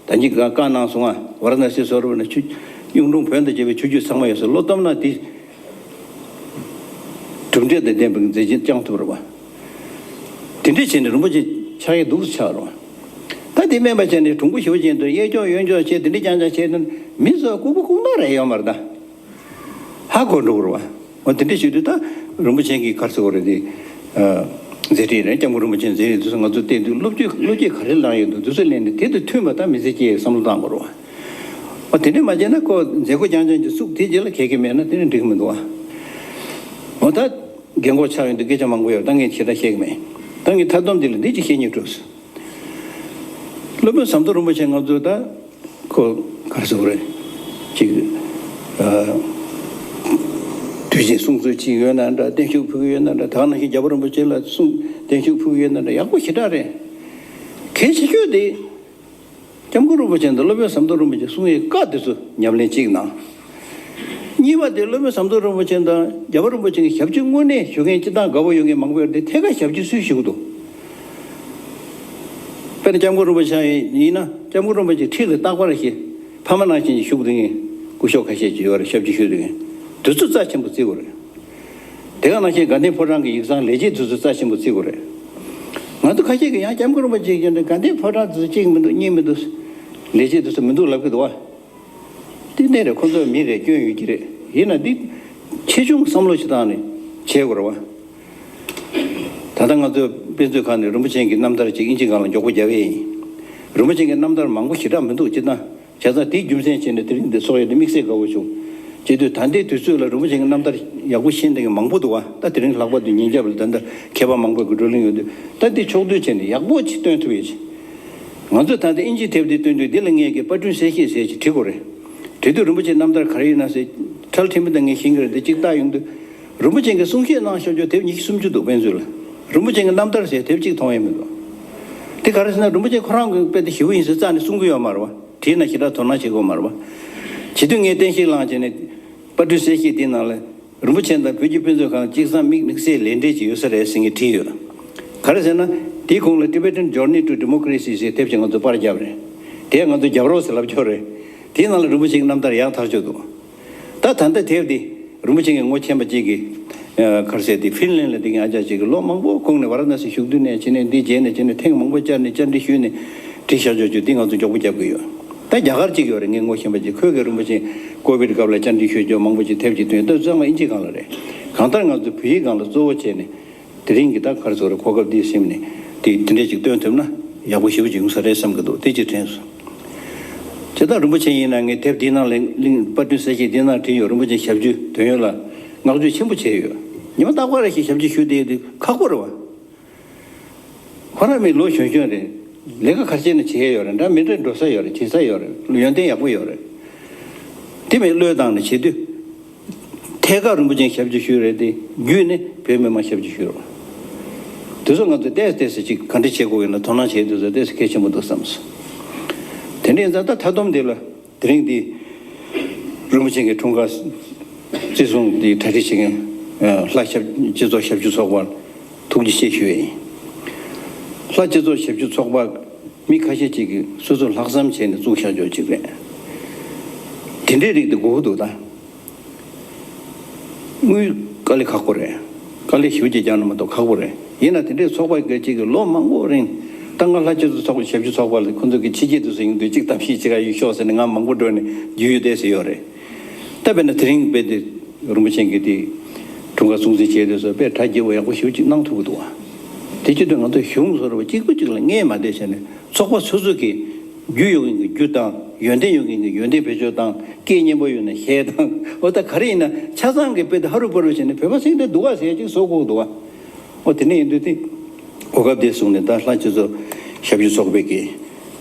ད་གིན་བཀའ་གནང་སོང་ང་། ཝཱ་ར་ཎ་སི་སོགས་ལ་ཆུ་གཡུང་དྲུང་བོན་དང་བཅས་པའི་ཆོས་བརྒྱུད་ཚང་མ་ཡོད་ས། བློ་བཏང་ན་དེ་གྲུབ་འབྲས་དང་ལྡན་པའི་མཛད་རྗེས་བསྐྱངས་ཐུབ་རེད་བ། དེ་འདྲས་བྱས་ནས་རིན་པོ་ཆེ་ཕྱག་ཡས་སྡུག་ས་ཆགས་རེད་བ། ད་དེ་སྨན་པ་བྱས་ནས་གྲུང་པོ་ཞེ་པོ་ཅན་དུ་གཡས་འཁྱོག་གཡོན་འཁྱོག་བྱས་དེ་འདྲས་རྐྱང་རྐྱང་བྱས་ན་མི་ཚོ་ལྐུགས་པ་ལྐུགས་རྟགས་རེད་ཡོད་མ་རེད་ད། ཧ་གོ་འགྲོ་གི་རེད་བ། འོ་དེ་འདྲས་བྱེད་དུས་ད་རིན་པོ་ཆེ་གིས་ག་རེ་ཟེར་གོ་རེད་དེ། ཨ། མཛད་རྗེས་རེད། སྐྱབས་མགོན་རིན་པོ་ཆེ་མཛད་རྗེས་དེ་ཚོ་ང་ཚོ་བལྟས་དུས་བློ་བཅོས་བློ་སྐྱེད་ག་རེ་ལངས་ཡོད་འདུག་དེ་ཚོ་ལེན་ནས་དེ་དང་མཐུན་པ་ད་མི་ཚེ་སྐྱེལ་བསམ་བློ་བཏང་དགོས་རེད་བ། འོ་དེ་འདྲས་མ་བྱས་ན་ཁོ་མཛད་སྒོ་རྐྱང་རྐྱང་གི་བཙུགས་དེ་རྗེས་ལ་གལ་གལ་མེད་ན་དེ་ནི་འགྲིག་གི་མི་འདུག་བ། འོ་ད་རྒན་གོག་ཆགས་ཡོང་དུས་སྐད་ཆ་མང་པོ་ཡོད། ད་ངས་ཞེ་དྲག་བཤད་གི་མེད། ད་ངས་མཐའ་སྡོམ་འདི་ལ་འདི་གཅིག་བཤད་སྙིང་བྲོ་སོང་། སློབ་དཔོན་ཟམ་གདོང་རིན་པོ་ཆེ་ང་ཚོ་ད་ཁོ་ག་རེ་ཟེར་དགོས་རེད། ཅིག་ཨ། དུས་ཆེན་སྲུང་བརྩི་བྱེད་ཀྱི་ཡོད་ན་འདྲ། བརྟན་བཞུགས་ཕུལ་གྱི་ཡོད་ན་འདྲ། ད་ག་ནང་བཞིན་རྒྱལ་བ་རིན་པོ་ཆེ་ལ་གསུང་བརྟན་བཞུགས་ཕུལ་གྱི་ཡོད་ན་འདྲ། ཡག་པོ་ཞེ་དྲག་རེད། གལ་ཆེ་ཤོས་དེ་སྐྱབས་མགོན་རིན་པོ་ཆེ་དང་སློབ་དཔོན་ཟམ་གདོང་རིན་པོ་ཆེ་གསུང་བའི་བཀའ་དེ་ཚོ་ཉམས་ལེན་གཅིག་གནང་། གཉིས་པ་དེ་སློབ་དཔོན་ཟམ་གདོང་རིན་པོ་ཆེ་དང་རྒྱལ་བ་རིན་པོ་ཆེ་གི་ཞབས་ཕྱི་དངོས་གནས་ཞུ་མཁན་སྤྱི་བཏང་དགའ་པོ་ཡོད་མཁན་མང་པོ་ཡོད་དེ། ཐད་ཀར་ཞབས་ཕྱི་སུས་ཞུ་གི་འདུག་དཔེར་ན་སྐྱབས་མགོན་རིན་པོ་ཆེ་ཡིན་ན་སྐྱབས་མགོན་རིན་པོ་ཆེ་ཁྲི་ལ་རྟག་པར་ཞེ་ཕ་མ་ནང་བཞིན་གྱི་བཞུགས་བསྡད་མཁན་སྐུ་ཞབས་ཁ་ཤས་ཅིག་ཡོད་རེད། ཞབས་ཕྱི་ཞུས་བསྡད་མཁན་དེ་ཚོ་རྩ་ཆེན་པོ་བརྩི་དགོས་རེད། དེ་ག་ནང་བཞིན་དགའ་ལྡན་ཕོ་བྲང་གི་ཡིག་ཚང་ལས་བྱེད་དེ་ཚོ་རྩ་ཆེན་པོ་བརྩི་དགོས་རེད། ང་ཚོ་ཁ་ཤས་ཀྱིས་ཡང་སྐྱབས་མགོན་རིན་པོ་ཆེ་ཡིན་ན་དགའ་ལྡན་ཕོ་བྲང་དེ་ཚོ་གཅིག་མི་འདུག་གཉིས་མི་འདུག་ལས་བྱེད་དེ་ཚོ་མི་འདུག་ལབ་ཀྱི་འདུག་བ། དེ་གནས་རེད། ཁོ་ཚོ་མི་རེད། སྐྱོན་ཡོད་ཀྱི་རེད། ཡིན་ན་འདི་ཆེ་ཆུང་བསམ་བློ་ཞིག་བཏང་ནས་བྱེད་དགོས་རེད་བ། ད་ལྟ་ང་ཚོའི་དཔེ་མཛོད་ཁང་ནས་རིན་པོ་ཆེ་གི་རྣམ་ཐར་ཅིག་དབྱིན་ཇིའི་སྒང་ལ་མགྱོགས་པོ་རྒྱབ་ཡས་ཡིན། རིན་པོ་ཆེ་གི་རྣམ་ཐར་མང་པོ་ཞེ་དྲག་མི་འདུག་སྤྱིར་བཏང་། བྱས་ཙང་དེའི་རྒྱུ་མཚན་བྱས་ནས་དེ་རིང་འདི་ཚོགས་ཡས་དེ་དམིགས་བསལ་དགའ་བོ་བྱུང་། བྱེད་དུས་ད་ལྟའི་དུས་ཚོད་ལ་རིན་པོ་ཆེ་གི་རྣམ་ཐར་ཡག་པོ་ཤེས་མཁན་མང་པོ་འདུག་བ། ད་དེ་རིང་ལྷག་པར་དུ་ཉིན་རྒྱབ་ལ་ད་ལྟ་མཁས་པ་མང་པོ་གི་བགྲོ་གླེང་ཡོད་དུས། ད་འདི་ཕྱོགས་བསྡུས་བྱས་ནས་ཡག་པོ་ཅིག་སྟོན་ཐུབ་ཡས་ཅིག། ང་ཚོས་ད་ལྟ་དབྱིན་ཇིའི་དེབ་འདི་སྟོན་དུས་འདི་ལ་ངས་ཀྱི་པར་སྐྲུན་གསལ་བཤད་ཟེར་ཅིག་བྲིས་དགོས་རེད། བྲིས་དུས་རིན་པོ་ཆེའི་རྣམ་ཐར་ག་རེ་ཡིན་ན་ཟེར་ཁྲལ་ཁྲིམས་དང་ངས་ཤེས་ཀྱི་རེད། འདི་གཅིག་བལྟ་ཡོང་དུས་རིན་པོ་ཆེ་གིས་གསུང་བཤད་གནང་བཞག་རྒྱུ་དེབ་ཉི་ཤུ་སུམ་ཅུ་འདུག་དཔེ་མཛོད་ལ། རིན་པོ་ཆེ་གི་རྣམ་ཐར་ཟེར་དེབ་གཅིག་མཐོང་ཡས་མི་འདུག་དེ་ག་རེ་ཟེར་ན་རིན་པོ་ཆེ་ཁོ་རང་གི་དཔེ་དེ་ཞེ་པོ་ཡིན་ཟེར་རྩ་ནས་གསུང་གི་ཡོད་མ་རེད་བ། བྲིས་ན་ཞེ་དྲག་དོ་སྣང་བྱེད་དགོས་མ་རེད་བ། བྱེད་དུས་ངས་བསྟན་བཤིག་བླངས་བྱས་ནས་པར་སྐྲུན་གསལ་བཤད་དེའི་ནང་ལ། རིན་པོ་ཆེ་དང་བོད་ཀྱི་དཔེ་མཛོད་ཁང་གཅིག་ཚང་མིག་དམིགས་བསལ་ལས་འབྲེལ་ཅིག་ཡོད་ས་རེད་ཟེར་ངས་བྲིས་ཡོད། ག་རེ་ཟེར་ན། དེའི་གོང་ལ་Tibetan Journey to Democracy ཟེར་དེབ་ཅིག་ང་ཚོས་པར་བརྒྱབ་རེད། དེ་ང་ཚོ་རྒྱབ་རོགས་ཟེར་ལབ་ཆོག་རེད། དེའི་ནང་ལ་རིན་པོ་ཆེ་གི་རྣམ་ཐར་ཡག་ཐག་ཆོད་འདུག་ད་ད་ལྟ་དེབ་འདི་རིན་པོ་ཆེ་གི་ངོ་མཁྱེན་པ་གཅིག་གིས། ཨ། ག་རེ་ཟེར་དེ་ཧྥིན་ལན་ལ་བསྡད་མཁན་ཨ་ཅག་ཅིག་གིས་ལོ་མང་པོ་གོང་ནས་ཝཱ་ར་ཎ་སི་བཞུགས་དུས་ནས་བྱས་ནས་འདི་མཇལ་ནས་བྱས་ནས་ཐེངས་མང་པོ་བཅར་ནས་བཅར་འདྲི་ཞུས་ནས་བྲིས་བཞག་ཆོག་ཆོག་འདི་ང་ཚོ་མགྱོགས་པོ་རྒྱབ་ཀྱི་ཡོད། ད་རྒྱ་གར་གཅིག་ཡོད་རེད། ངའི་ངོ་ཤེས་པ་ཅིག་ཁོས་གི་རིན་པོ་ཆེ་ཀོ་བིད་སྐབས་ལ་བཅར་འདྲི་ཞུས་ཆོག་མང་པོ་ཅིག་དེབ་ཅིག་བཏོན། ད་ཚང་མ་དབྱིན་ཇི་སྒང་ལ་རེད། གང་ལྟར་ང་ཚོ་བོད་ཡིག་སྒང་ལ་གཙོ་བོ་བྱས་ནས་དེ་རིང་གི་ད་ག་རེ་ཟེར་དགོས་རེད། གོ་སྐབས་འདི་ཟིན་ནས་དེ་དེ་འདྲས་ཅིག་བཏོན་ཐུབ་ན་ཡག་པོ་ཞེ་པོ་ཅིག་ཡོང་ས་རེད་བསམ་གི་འདུག་དེ་ཅིག་དྲན་སོང་། བྱས་ཙང་རིན་པོ་ཆེ་ཡིན་ན་ངས་དེབ་འདིའི་ནང་ལ་གླིང་པར་སྐྲུན་གསལ་བཤད་འདིའི་ནང་བྲིས་ཡོད། རིན་པོ་ཆེ་ཞབས་ཞུ་དོན་ཡོད་ལ་བསྔགས་བརྗོད་ཆེན་པོ་བྱས་ཡོད། ཉི་མ་རྟག་པར་རེ་བཞིན་ཞབས་ཕྱི་ཞུས་བསྡད་ཡོད་དུས་ཁག་པོ་རེད་བ། ཁོ་རང་མི་ལོ་གཞོན་གཞོན་རེད། ལས་ཀ་ག་རེ་བྱས་ན་བྱེད་ཡས་ཡོད་རེད། འདྲ་མི་འདྲ་འགྲོ་ས་ཡོད་རེད། བྱེད་ས་ཡོད་རེད། ཡོན་ཏན་ཡག་པོ་ཡོད་རེད། དེ་མིན་བློས་བཏང་ནས་བྱེད་དུས། ཐད་ཀར་རིན་པོ་ཆེ་ཞབས་ཕྱི་ཞུས་རེད་དེ། བརྒྱུད་ནས་བོད་མི་མང་ཞབས་ཕྱི་ཞུས་རོགས། དེ་ཚོ་ང་ཚོས་ཏོག་ཙམ་ཏོག་ཙམ་ཅིག་ག་འདྲ་བྱེད་དགོས་ཡིན་ན་དོ་སྣང་བྱེད་དུས་ཚོད་ཏོག་ཙམ་གལ་ཆེན་པོ་འདུག་བསམ་སོང་། དེ་འདྲ་ཡིན་ཙང་ད་མཐའ་སྡོམ་དེ་ལ། དེ་རིང་འདི་རིན་པོ་ཆེ་གི་འཁྲུངས་སྐར་བརྩི་སྲུང་འདི་གྲ་སྒྲིག་བྱེད་མཁན་ལྷ་ཞབས་སྤྱི་ཚོགས་ཞབས་ཞུ་ཚོགས་པར་ཐུགས་རྗེ་ཆེ་ཞུ་ཡས་ཡིན། ལྷ་སྤྱི་ཚོགས་ཞབས་ཞུ་ཚོགས་པ་མི་ཁ་ཤས་ཅིག་གིས་སོ་སོ་ལྷག་བསམ་བྱས་ནས་བཙུགས་བཞག་ཆོག་ཅིག་རེད། དེ་འདྲའི་རིགས་དེ་དགོས་ཀྱི་འདུག་ད། དངུལ་དཀའ་ལས་ཁག་པོ་རེད། དཀའ་ལས་ཞེ་པོ་ཅིག་རྒྱག་ན་མ་གཏོགས་ཁག་པོ་རེད། ཡིན་ན་དེ་འདྲའི་ཚོགས་པ་གི་ཅིག་གིས་ལོ་མང་པོ་རིང་ད་ང་ལྷ་སྤྱི་ཚོགས་ཚོགས་པ་ཞབས་ཞུ་ཚོགས་པ་ལ་ཁོ་ཚོ་གི་ཕྱི་རྒྱལ་དུ་སུ་ཡིན་དུས་གཅིག་གཏམ་བཤད་བྱེད་ག་ཡོད་ཤོག་ཟེར་ནས་ང་མང་པོ་འགྲོ་ནས་རྒྱུས་ཡོད་བསྡད་ཟེར་ཡོད་རེད། ད་དཔེར་ན་དེ་རིང་དཔེ་དེ་རིན་པོ་ཆེ་གི་དེ་འཁྲུངས་སྐར་སྲུང་བརྩི་བྱས་དུས་སུ་དཔེ་གྲ་རྒྱས་པོ་ཡག་པོ་ཞེ་པོ་ཅིག་གནང་ཐུབ་ཀྱི་འདུག་བ། དེ་བྱེད་དུས་ང་ཚོ་གཞུང་བཟོ་འདྲ་བ་གཅིག་པུ་གཅིག་ལ་ངེས་མ་བསྡད་བྱས་ནས་ཚོགས་པ་སོ་སོ་གི་རྒྱུ་ཡོད་མཁན་གྱི་རྒྱུ་བཏང་། ཡོན་ཏན་ཡོད་མཁན་གྱི་ཡོན་ཏན་བེད་སྤྱོད་བཏང་། སྐད་སྙན་པོ་ཡོད་ན་གཞས་བཏང་། འོ་ད་ག་རེ་ཡིན་ན་ཆ་ཚང་གི་དཔེ་དེ་ཧ་རུ་པ་རུ་བྱས་ནས་བོད་པ་སེང་འདྲ་འདུག་ག་ཟེར་ཅིག་བཟོ་དགོས་འདུག་ག། འོ་དེ་འདྲ་ཡིན་དུས་དེ་ གོ་སྐབས་དེ་བཟུང་ནས་ད་ལྷ་ཆོས་ཚོགས་ཞབས་ཞུ་ཚོགས་པའི་གི་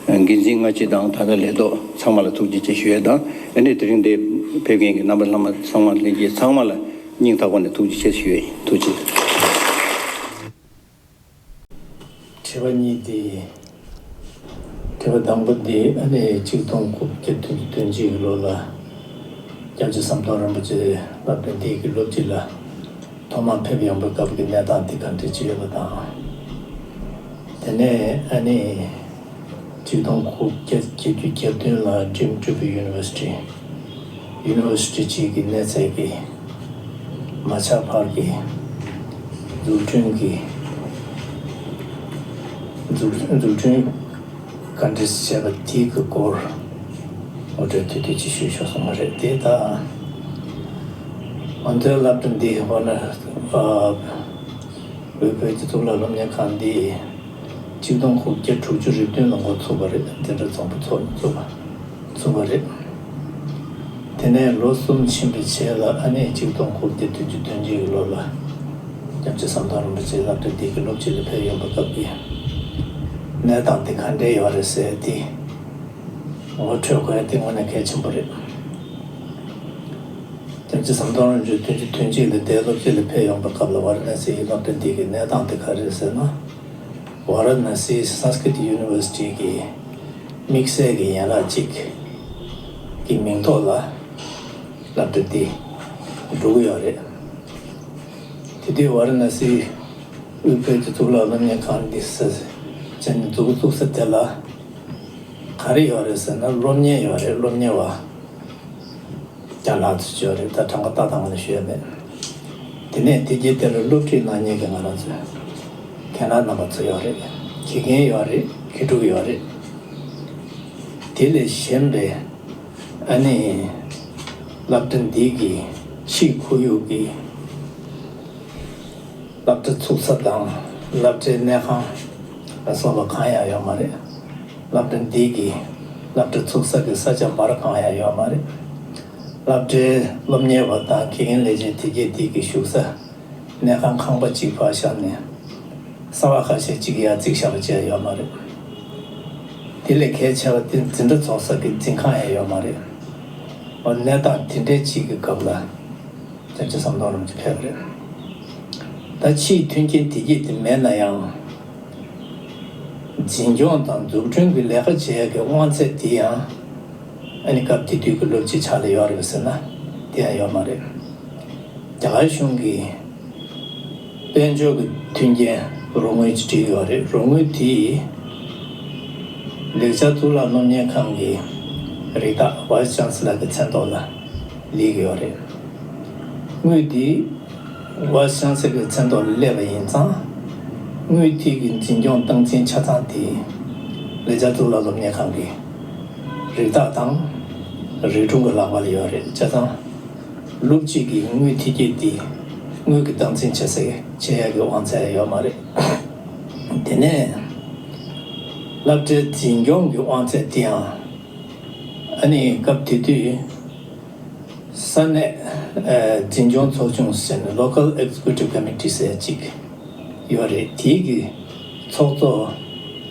འགན་འཛིན་སྔ་ཕྱི་དང་ད་ལྟ་ལས་ཐོག་ཚང་མ་ལ་ཐུགས་རྗེ་ཆེ་ཞུ་ཡས་དང་། ཨ་ནི་དེ་རིང་འདིར་ཕེབས་མཁན་གྱི་རྣམ་པ་ལྷག་མ་ཚང་མ་ལྷན་རྒྱས་ཚང་མ་ལ་སྙིང་ཐག་པ་ནས་ཐུགས་རྗེ་ཆེ་ཞུ་ཡས་ཡིན། ཐུགས་རྗེ་ཆེ། དྲི་བ་གཉིས་དེ། དྲི་བ་དང་པོ་དེ་ཨ་ནི་ཆིག་སྟོང་དགུ་བརྒྱ་བདུན་ཅུ་དོན་གཅིག་གི་ལོ་ལ་སྐྱབས་རྗེ་ཟམ་གདོང་རིན་པོ་ཆེ་སློབ་གྲྭ་འདི་གི་སློབ་སྤྱི་ལ་ཐོག་མར་ཕེབས་ཡོང་པའི་སྐབས་ཀྱི་གནས་སྟངས་དེ་ག་འདྲ་ཅིག་ཡོད་པ་དང་། དེ་ནས་ཨ་ནི་ཆིག་སྟོང་དགུ་བརྒྱ་བརྒྱད་ཅུ་གྱ་བདུན་ལ་Dream Trip University University གཅིག་གི་གནས་ཚད་ཀྱི་མ་ཆགས་བར་གྱི་འཛུགས་སྐྲུན་གྱི་འཛུགས་འཛུགས་སྐྲུན་ག་འདྲ་བྱས་པ་དེའི་གི་སྐོར་ངོ་སྤྲོད་དུས་དུས་ཅིག་ཞུས་ཆོག་སོང་བ་རེད། དེ་ད་ང་ཚོའི་སློབ་གྲྭ་འདི་འོ་ན་ཨ་དབུས་བོད་ཀྱི་གཙུག་ལག་སློབ་གཉེར་ཁང་འདི་ཆིག་སྟོང་དགུ་བརྒྱ་དྲུག་ཅུ་རེ་བདུན་ལ་འགོ་ཚུགས་པ་རེད། འཛིན་གྲྭ་ཚོགས་པ་ཚོགས་ཚུགས་པ་ཚུགས་པ་རེད། དེ་ནས་ལོ་གསུམ་ཕྱིན་པའི་རྗེས་ལ་ཨ་ནི་ཆིག་སྟོང་དགུ་བརྒྱ་བདུན་ཅུ་དོན་གཅིག་གི་ལོ་ལ་སྐྱབས་རྗེ་ཟམ་གདོང་རིན་པོ་ཆེ་སློབ་གྲྭ་འདི་གི་སློབ་སྤྱི་ལ་ཕེབས་ཡོང་པའི་སྐབས་ཀྱི་གནས་སྟངས་དེ་ག་འདྲས་ཡོད་རེད་ཟེར་དེ་ངོ་སྤྲོད་དགོས་ཡ་དེ་དངོས་གནས་གལ་ཆེན་པོ་རེད། སྐྱབས་རྗེ་ཟམ་གདོང་རིན་པོ་ཆེ་བདུན་ཅུ་དོན་གཅིག་ལ་འདིར་སློབ་སྤྱི་ལ་ཕེབས་ཡོང་པའི་སྐབས་ལ་ཝཱ་ར་ཎ་སིའི་སློབ་གྲྭ་འདི་གི་གནས་སྟངས་དེ་ག་རེ་རེད་ཟེར་ན། ཝཱ་ར་ཎ་སི་Sanskrit University གི་དམིགས་བསལ་གྱི་ཡན་ལག་ཅིག་གི་མིང་ཐོག་ལ་སློབ་གྲྭ་འདི་འགྲོ་གི་ཡོད་རེད། དེ་དུས་ཝཱ་ར་ཎ་སི་དབུས་བོད་ཀྱི་གཙུག་ལག་སློབ་གཉེར་ཁང་འདི་ཟེར་བྱས་ནས་འཛུགས་བཙུགས་ས་དེ་ལ་ག་རེ་ཡོད་རེད་ཟེར་ན་སློབ་གཉེར་ཡོད་རེད། སློབ་གཉེར་བ་རྒན་ལགས་ཚོ་ཡོད་རེད། ད་གྲངས་ཀ་ཏག་ཏག་ང་ལ་ཤེས་ཡོད་མེད། དེ་ནས་དེ་རྗེས་དེ་ལ་སློབ་ཁྲིད་གནང་མཁན་གྱི་ང་རང་ཚོའི་མཁན་ལགས་རྣམ་པ་ཚོ་ཡོད་རེད། དགེ་རྒན་ཡོད་རེད། དགེ་ཕྲུག་ཡོད་རེད། དེ་ལས་གཞན་པའི་ཨ་ནི་སློབ་གྲྭ་འདི་གི་ཕྱིའི་ཁོར་ཡུག་གི་སློབ་གྲྭ་ཚུགས་ས་དང་སློབ་གྲྭའི་གནས་ཁང་ལ་སོགས་པ་གང་ཡང་ཡོད་མ་རེད། སློབ་གྲྭ་འདི་གི་སློབ་གྲྭ་ཚུགས་ས་གི་ས་ཆ་བར་གང་ཡང་ཡོད་མ་རེད། སློབ་གྲྭའི་སློབ་གཉེར་བ་དང་དགེ་རྒན་ལས་བྱེད་དེ་གས་དེ་གི་བཞུགས་ས་གནས་ཁང་ཁང་པ་གཅིག་ཕར་བཞག་ནས་ས་བག་ཁ་ཤས་གཅིག་ཡར་བརྩིགས་བཞག་པ་བཅས་ཡོད་མ་རེད། དེ་ལས་གལ་ཆེ་བ་དེ་འཛིན་གྲྭ་ཚོགས་ས་གི་འཛིན་ཁང་ཡང་ཡོད་མ་རེད། འོ་གནས་སྟངས་དེ་འདྲའི་གཅིག་གི་སྐབས་ལ་སྐྱབས་རྗེ་ཟམ་གདོང་རིན་པོ་ཆེ་ཕེབས་པ་རེད། ད་ཕྱིའི་མཐུན་རྐྱེན་དེ་གས་དེ་མེད་ན་ཡང་། འཛིན་སྐྱོང་དང་འཛུགས་སྐྲུན་གྱི་ལས་ཀ་བྱེད་ཡག་གི་དབང་ཚད་དེ་ཡང་ཨ་ནི་སྐབས་དེ་དུས་ཀྱི་སློབ་སྤྱི་ཕྱག་ལ་ཡོད་རེད་ཟེར་ན་དེ་ཡང་ཡོད་མ་རེད། རྒྱ་གར་གཞུང་གི་དཔལ་འབྱོར་གྱི་མཐུན་རྐྱེན་རོགས་དངུལ་ཅིག་སྤྲད་ཡོད་རེད། རོགས་དངུལ་དེ་ལེགས་སྦྱར་གཙུག་ལག་སློབ་གཉེར་ཁང་གི་རིགས་བདག་Vice Chancellor གི་མཚན་ཐོག་ལ་ལས་ཀྱི་ཡོད་རེད། དངུལ་དེ་Vice Chancellor གི་མཚན་ཐོག་ལ་སླེབས་པ་ཡིན་ཙང་། དངུལ་དེ་གི་འཛིན་སྐྱོང་སྟངས་འཛིན་ཆ་ཚང་དེ་ལེགས་སྦྱར་གཙུག་ལག་སློབ་གཉེར་ཁང་གི་རིགས་བདག་དང་རིགས་དྲུང་གི་ལག་པ་ལ་ཡོད་རེད། བྱས་ཙང་སློབ་སྤྱི་གི་དངུལ་དེ་གས་དེ་དངུལ་གྱི་སྟངས་འཛིན་བྱེད་ས་བྱེད་ཡག་གི་དབང་ཚད་ཡོད་མ་རེད། དེ་ནས་སློབ་གྲྭའི་འཛིན་སྐྱོང་གི་དབང་ཚད་དེ་ཡང་ཨ་ནི་སྐབས་དེ་དུས། ས་གནས་ཨ་འཛིན་སྐྱོང་ཚོགས་ཆུང་ཟེར་ནས་Local Executive Committee ཟེར་གཅིག་ཡོད་རེད། དེའི་གི་ཚོགས་གཙོ་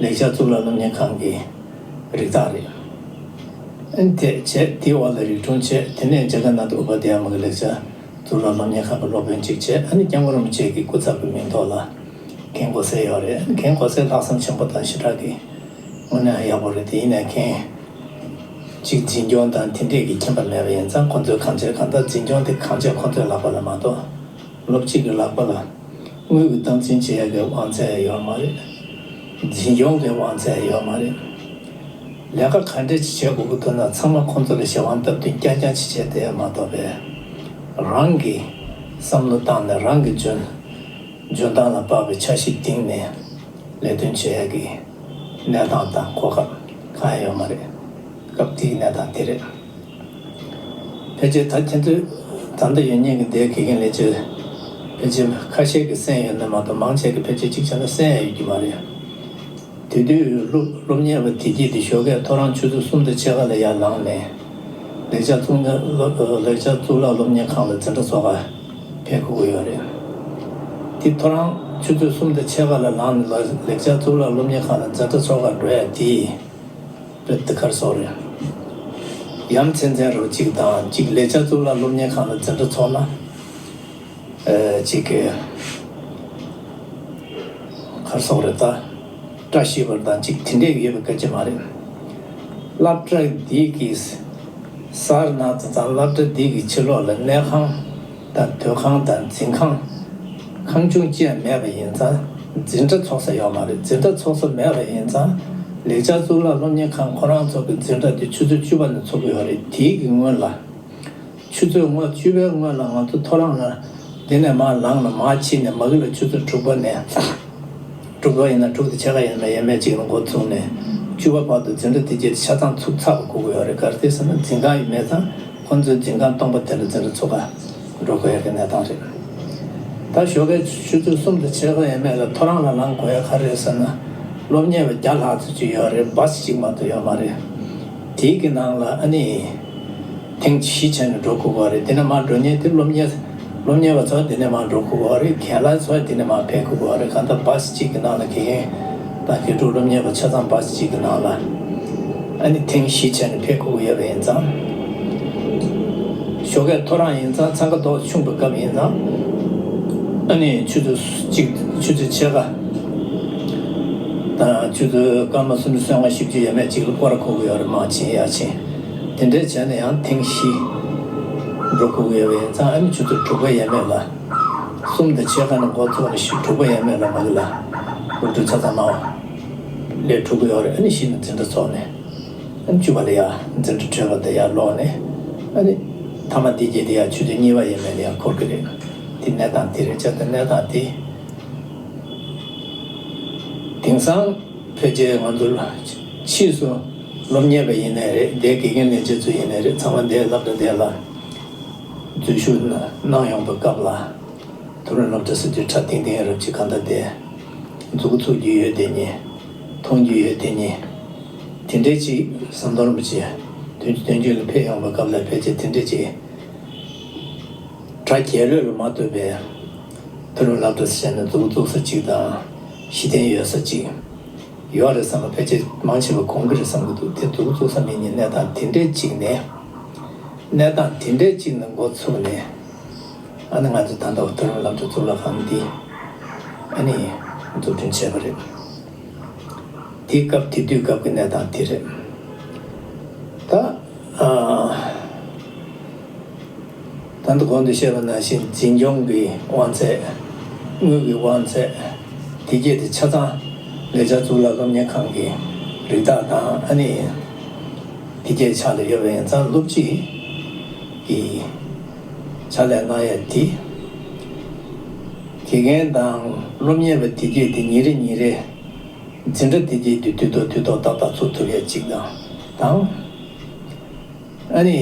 ལེགས་སྦྱར་གཙུག་ལག་སློབ་གཉེར་ཁང་གི་རིགས་བདག་རེད། ཨ་ནི་དེ་བྱས་དེའི་འོག་ལ་རིགས་དྲུང་བྱས། དེ་ནས་ཇ་ག་ན་དྷ་ཨུ་པ་དི་ཡ་མ་གི་ལེགས་སྦྱར་གཙུག་ལག་སློབ་གཉེར་ཁང་གི་སློབ་དཔོན་གཅིག་བྱས། ཨ་ནི་སྐྱབས་མགོན་རིན་པོ་ཆེ་གི་སྐུ་ཚབ་ཀྱི་མིང་ཐོག་ལ་མཁན་གོ་སེར་ཡོད་རེད། ཨ་ནི་མཁན་གོ་སེར་ལྷག་བསམ་ཆེན་པོ་དང་ཞེ་དྲག་གི་དངོས་གནས་ཡག་པོ་རེད། དེ་ཡིན་ནའི་མཁན་གཅིག་འཛིན་སྐྱོང་དང་དེ་འདྲས་ཀྱི་མཁྱེན་པ་མེད་པ་ཡིན་ཙང་། ཁོང་ཚོས་གང་བྱས་གང་ལྟར་འཛིན་སྐྱོང་དེ་གང་བྱས་ཁོང་ཚོའི་ལག་པ་ལ་མ་གཏོགས། སློབ་སྤྱི་གི་ལག་པ་ལ་དངུལ་གྱི་སྟངས་འཛིན་བྱེད་ཡག་གི་དབང་ཚད་ཡོད་མ་རེད། འཛིན་སྐྱོང་གི་དབང་ཚད་ཡོད་མ་རེད། ལས་ཀ་ག་འདྲས་ཅིག་བྱེད་དགོས་ཀྱི་འདུག་ན་ཚང་མ་ཁོང་ཚོ་ལ་ཞལ་དབང་སྟབས་བསྟུན་རྐྱང་རྐྱང་ཅིག་བྱས་བསྡད་ཡ་མ་གཏོགས་པས། རང་གིས་བསམ་བློ་བཏང་ནས་རང་གི་འཇོན་འཇོན་ཐང་ལ་དཔག་པའི་འཆར་གཞི་བཏིང་ནས་ལས་དོན་བྱེད་ཡ་གི་གནས་སྟངས་དང་གོ་སྐབས་གང་ཡང་ཡོད་མ་རེད། སྐབས་དེའི་གནས་སྟངས་དེ་རེད། ཕལ་ཆེར་ད་ཁྱེད་ཚོས་ད་ལྟ་ཡོད་མཁན་གྱི་འདིའི་དགེ་རྒན་ལས་བྱེད་ཕལ་ཆེར་ཁ་ཤས་ཀྱིས་གསན་ཡོད་ན་མ་གཏོགས་མང་ཆེ་གིས་ཕལ་ཆེར་གཅིག་བྱས་ན་གསན་ཡ་ཡོད་ཀྱི་མ་རེད། དེ་དུས་སློབ་སློབ་གཉེར་བ་དེ་གྱད་དེ་ཞོགས་ཀས་ཐོ་རངས་ཆུ་ཚོད་གསུམ་དང་ཕྱེད་ཀ་ལ་ཡར་ལངས་ནས་ལེགས་སྦྱར་གཙུག་ལག་སློབ་ལེགས་སྦྱར་གཙུག་ལག་སློབ་གཉེར་ཁང་ལ་འཛིན་གྲྭ་ཚོགས་ཀ་ཕེབས་དགོས་ཀྱི་ཡོད་རེད། དེ་ཐོ་རངས་ ཆུ་ཚོད་གསུམ་དང་ཕྱེད་ཀ་ལ་ལངས་ནས་ལ་ལེགས་སྦྱར་གཙུག་ལག་སློབ་གཉེར་ཁང་ལ་འཛིན་གྲྭ་ཚོགས་ཁར་འགྲོ་ཡ་དེ་རེད། དེ་གར་སོགས་རེད། ཡ་མཚན་མཚན་རུ་གཅིག་དང་གཅིག་ལེགས་སྦྱར་གཙུག་ལག་སློབ་གཉེར་ཁང་ལ་འཛིན་གྲྭ་ཚོགས་ན། ཨ་གཅིག་གི་གར་སོགས་རེད། ད་བཀྲ་ཤིས་པར་དང་གཅིག་དེ་འདྲས་ཡོད་པའི་སྐད་ཆ་མ་རེད། སློབ་གྲྭ་འདི་གི་སར་ན་ད་ལྟ་སློབ་གྲྭ་འདི་གི་ཕྱི་ལོགས་ལ་གནས་ཁང་དང་སྡོད་ཁང་དང་འཛིན་ཁང་ཁང་ཆུང་ཅི་ཡང་མེད་པ་ཡིན་ཙང་འཛིན་གྲྭ་ཚོགས་ས་ཡོད་མ་རེད། འཛིན་གྲྭ་ཚོགས་ས་མེད་པ་ཡིན་ཙང་ལེགས་སྦྱར་གཙུག་ལག་སློབ་གཉེར་ཁང་ཁོ་རང་ཚོ་གི་འཛིན་གྲྭ་དེ་ཆུ་ཚོད་བཅུ་པ་ནས་ཚོགས་ཀྱི་ཡོད་རེད། དེའི་གི་སྔོན་ལ་ཆུ་ཚོད་ལྔ་བཅུ་པའི་སྔོན་ལ་ང་ཚོ་ཐོ་རངས་ལ་འདི་ནས་མར་ལངས་ནས་མར་ཕྱིན་ནས་མ་གི་ལ་ཆུ་ཚོད་དྲུག་པ་ནས། དྲུག་པ་ཡིན་ན་དྲུག་དང་ཕྱེད་ཀ་ཡིན་ན་ཡས་མས་གཅིག་ལ་འགོ་བཙུགས་ནས་བཅུ་པ་བར་དུ་འཛིན་གྲྭ་དེ་རྗེས་ཆ་ཚང་ཚུགས་ཚར་བ་དགོས་ཀྱི་ཡོད་རེད། ག་རེ་ཟེར་ན་འཛིན་ཁང་ཡིན་མེད་ཙང་ཁོང་ཚོའི་འཛིན་ཁང་སྟོང་པ་དེ་ལ་འཛིན་གྲྭ་ཚུགས་ག་འགྲོ་དགོས་ཡ་གི་གནས་སྟངས་རེད། ད་ཞོགས་ཀའི་ཆུ་ཚོད་གསུམ་དང་ཕྱེད་ཀ་ཡས་མས་ལ་ཐོ་རངས་ལ་ལངས་དགོས་ཡ་ག་རེ་རེད་ཟེར་ན་སློབ་གཉེར་བ་བརྒྱ་ལྷག་ཙམ་ཅིག་ཡོད་རེད། བཱ་སི་གཅིག་མ་གཏོགས་ཡོད་མ་རེད། དེའི་གི་ནང་ལ་ཨ་ནི། ཐེངས་བཞི་བྱས་ནས་འགྲོ་དགོས་ཀྱི་རེད། དེ་ནས་མར་འགྲོ་མཁན་དེ་སློབ་གཉེར་སློབ་གཉེར་བ་ཚོ་དེ་ནས་མར་འགྲོ་དགོས་ཀྱི་རེད། རྒན་ལགས་ཚོ་དེ་ནས་མར་ཕེབས་དགོས་ཀྱི་རེད། གང་ལྟར་བཱ་སི་གཅིག་གི་ནང་ལ་དགེ་རྒན་དང་དགེ་ཕྲུག་སློབ་གཉེར་བ་ཆ་ཚང་བཱ་སི་གཅིག་གི་ནང་ལ་ཨ་ནི་ཐེངས་བཞི་བྱས་ནས་ཕེབས་དགོས་ཀྱི་ཡོད་པ་ཡིན་ཙང་། ཞོགས་ཀས་ཐོ་རངས་ཡིན་ཙང་འཚང་ཁ་ཏོག་ཆུང་བའི་སྐབས་ཡིན་ཙང་། ཨ་ནི་ཆུ་ཚོད་གཅིག་ཆུ་ཚོད་ཕྱེད་ཀ་དང་ཆུ་ཚོད་སྐར་མ་སུམ་ཅུ་སོ་ལྔ་བཞི་བཅུ་ཡས་མས་གཅིག་ལ་སྐོར་ར་འཁོར་གྱི་ཡོད་རེད། མར་ཕྱིན་ཡར་ཕྱིན། དེ་འདྲས་བྱས་ནས་ཡང་ཐེངས་བཞི་འགྲོ་དགོས་ཀྱི་ཡོད་པ་ཡིན་ཙང་ཨ་ནི་ཆུ་ཚོད་དྲུག་པ་ཡས་མས་ལ། གསུམ་དང་ཕྱེད་ཀ་ནས་འགོ་ཚུགས་ནས་བཞི་དྲུག་པ་ཡས་མས་ལ་མ་གི་ལ། སློབ་ཕྲུག་ཆ་ཚང་མར་སླེབས་འགྲོ་གི་ཡོད་རེད། ཨ་ནི་གཞི་ནས་འཛིན་གྲྭ་ཚོགས་ནས། ཨ་ནི་བཅུ་པ་ལ་ཡར་འཛིན་གྲྭ་གྲོལ་བ་དང་ཡར་ལོག་ནས། ཨ་ནི་མཐའ་མ་དེ་རྗེས་དེ་ཡར་ཆུ་ཚོད་གཉིས་པ་ཡས་མས་ལ་ཡར་འཁོར་གི་རེད། དེ་གནས་སྟངས་དེ་རེད། བྱས་ཙང་གནས་སྟངས་དེ། དེང་སང་ཕལ་ཆེར་ང་ཚོ་ཕྱིས་སུ་སློབ་གཉེར་བ་ཡིན་ནའི་རེད། འདིའི་དགེ་རྒན་ལས་བྱེད་ཚོ་ཡིན་ནའི་རེད། ཚང་མ་འདིའི་སློབ་གྲྭ་འདི་ལ་འཛུལ་ཞུགས་གནང་ཡོང་པའི་སྐབས་ལ་མཐོ་རིམ་སློབ་གྲྭ་ཟེར་དུས་གྲ་ཐིང་ཐིང་རབ་ཅིག་གང་ལྟར་དེ་འཛུགས་ཚུགས་རྒྱུ་ཡོད་དེ་ཉིད། མཐོང་རྒྱུ་ཡོད་དེ་ཉིད། དེ་འདྲའི་ཅིག་ཟམ་གདོང་རིན་པོ་ཆེ་དོན་དོན་གཅོད་ལ་ཕེབས་ཡོང་པའི་སྐབས་ལ་ཕལ་ཆེར་དེ་འདྲའི་ཅིག་གྲ་རྒྱས་ལོས་ལ་མ་ལྟོས་པའི་མཐོ་རིམ་སློབ་གྲྭ་ཟེར་ནས་འཛུགས་འཛུགས་ས་གཅིག་དང་། གཞི་རྟེན་ཡོད་ས་གཅིག་ཡོད་རེད་བསམ་པ་ཕལ་ཆེར་མང་ཆེ་བ་དགོངས་ཀྱི་རེད་བསམ་གྱི་འདུག་དེ་འཛུགས་འཛུགས་ས་མེད་ཉིན་གནས་སྟངས་དེ་འདྲའི་གཅིག་ནས། གནས་སྟངས་དེ་འདྲའི་གཅིག་ནས་འགོ་ཚུགས་ནས། ཨ་ནི་ང་ཚོ་ད་ལྟ་མཐོ་རིམ་སློབ་གྲྭ་གཙུག་ལག་ཁང་འདི་ཨ་ནི་འཛུགས་སྐྲུན་བྱས་པ་རེད། དེ་སྐབས་དེ་དུས་སྐབས་ཀྱི་གནས་སྟངས་དེ་རེད། ད་ཨ། ད་ལྟ་གོང་དུ་བཤད་པ་ནང་བཞིན་འཛིན་སྐྱོང་གི་དབང་ཚད། དངུལ་གྱི་དབང་ཚད། དེ་གྱད་དེ་ཆ་ཚང་ལེགས་སྦྱར་གཙུག་ལག་སློབ་གཉེར་ཁང་གི་རིགས་བདག་དང་ཨ་ནི་དེ་གྱད་ཆ་ལ་ཡོད་པ་ཡིན་ཙང་སློབ་སྤྱི་གི་ཕྱག་ལས་གནང་ཡ་དེ། དགེ་རྒན་དང་སློབ་གཉེར་བ་དེ་གྱད་དེ་ཉིན་རེ་ཉིན་རེ་འཛིན་གྲྭ་དེ་གྱད་དེ་དུས་ཐོག་དུས་ཐོག་ཏག་ཏག་ཚུགས་ཐུབ་ཡ་གཅིག་དང་དང་། ཨ་ནི།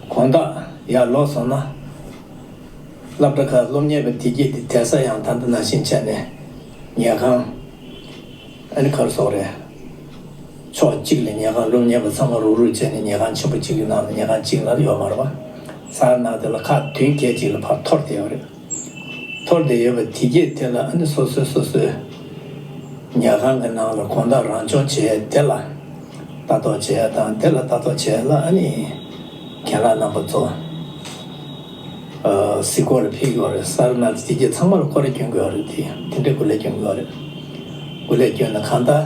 དགོང་དག་ཡར་ལོག་སོང་ན། སློབ་གྲྭ་ཁག་སློབ་གཉེར་བ་དེ་གྱད་དེ་བསྡད་ས་ཡང་ད་ལྟ་ནང་བཞིན་བྱས་ནས་ཉལ་ཁང་། ཨ་ནི་ག་རེ་ཟེར་དགོས་རེད། ཕྱོགས་གཅིག་ལ་ཉལ་ཁང་། སློབ་གཉེར་བ་ཚང་མ་རུག་རུག་བྱས་ནས་ཉལ་ཁང་ཆེན་པོ་གཅིག་གི་ནང་ལ་ཉལ་ཁང་གཅིག་ལ་ཡོད་མ་རེད་པ། ས་ནང་དེ་ལ་ཁག་བདུན་བརྒྱད་ཅིག་ལ་ཕར་འཐོར་བསྡད་ཡོད་རེད། འཐོར་བསྡད་ཡོད་པ་དེ་གྱད་དེ་ལ་ཨ་ནི་སོ་སོའི་སོ་སོའི་ཉལ་ཁང་གི་ནང་ལ་དགོང་དག་རང་སྦྱོང་བྱེད་ཡས་དེ་ལ་ལྟ་རྟོག་བྱེད་ཡས་དང་། དེ་ལ་ལྟ་རྟོག་བྱེད་ཡས་ལ་ཨ་ནི་རྒན་ལགས་རྣམ་པ་ཚོ་ཨ་གཟིགས་སྐོར་ལ་ཕེབས་ཀྱི་ཡོད་རེད། སར་ན་དེ་གྱད་ཚང་མ་ལ་སྐོར་ར་སྐྱོན་གྱི་ཡོད་རེད། དེ་དེ་འདྲའི་སྐོར་ལ་སྐྱོན་གྱི་ཡོད་རེད། སྐོར་ལ་སྐྱོན་ན་གང་ལྟར་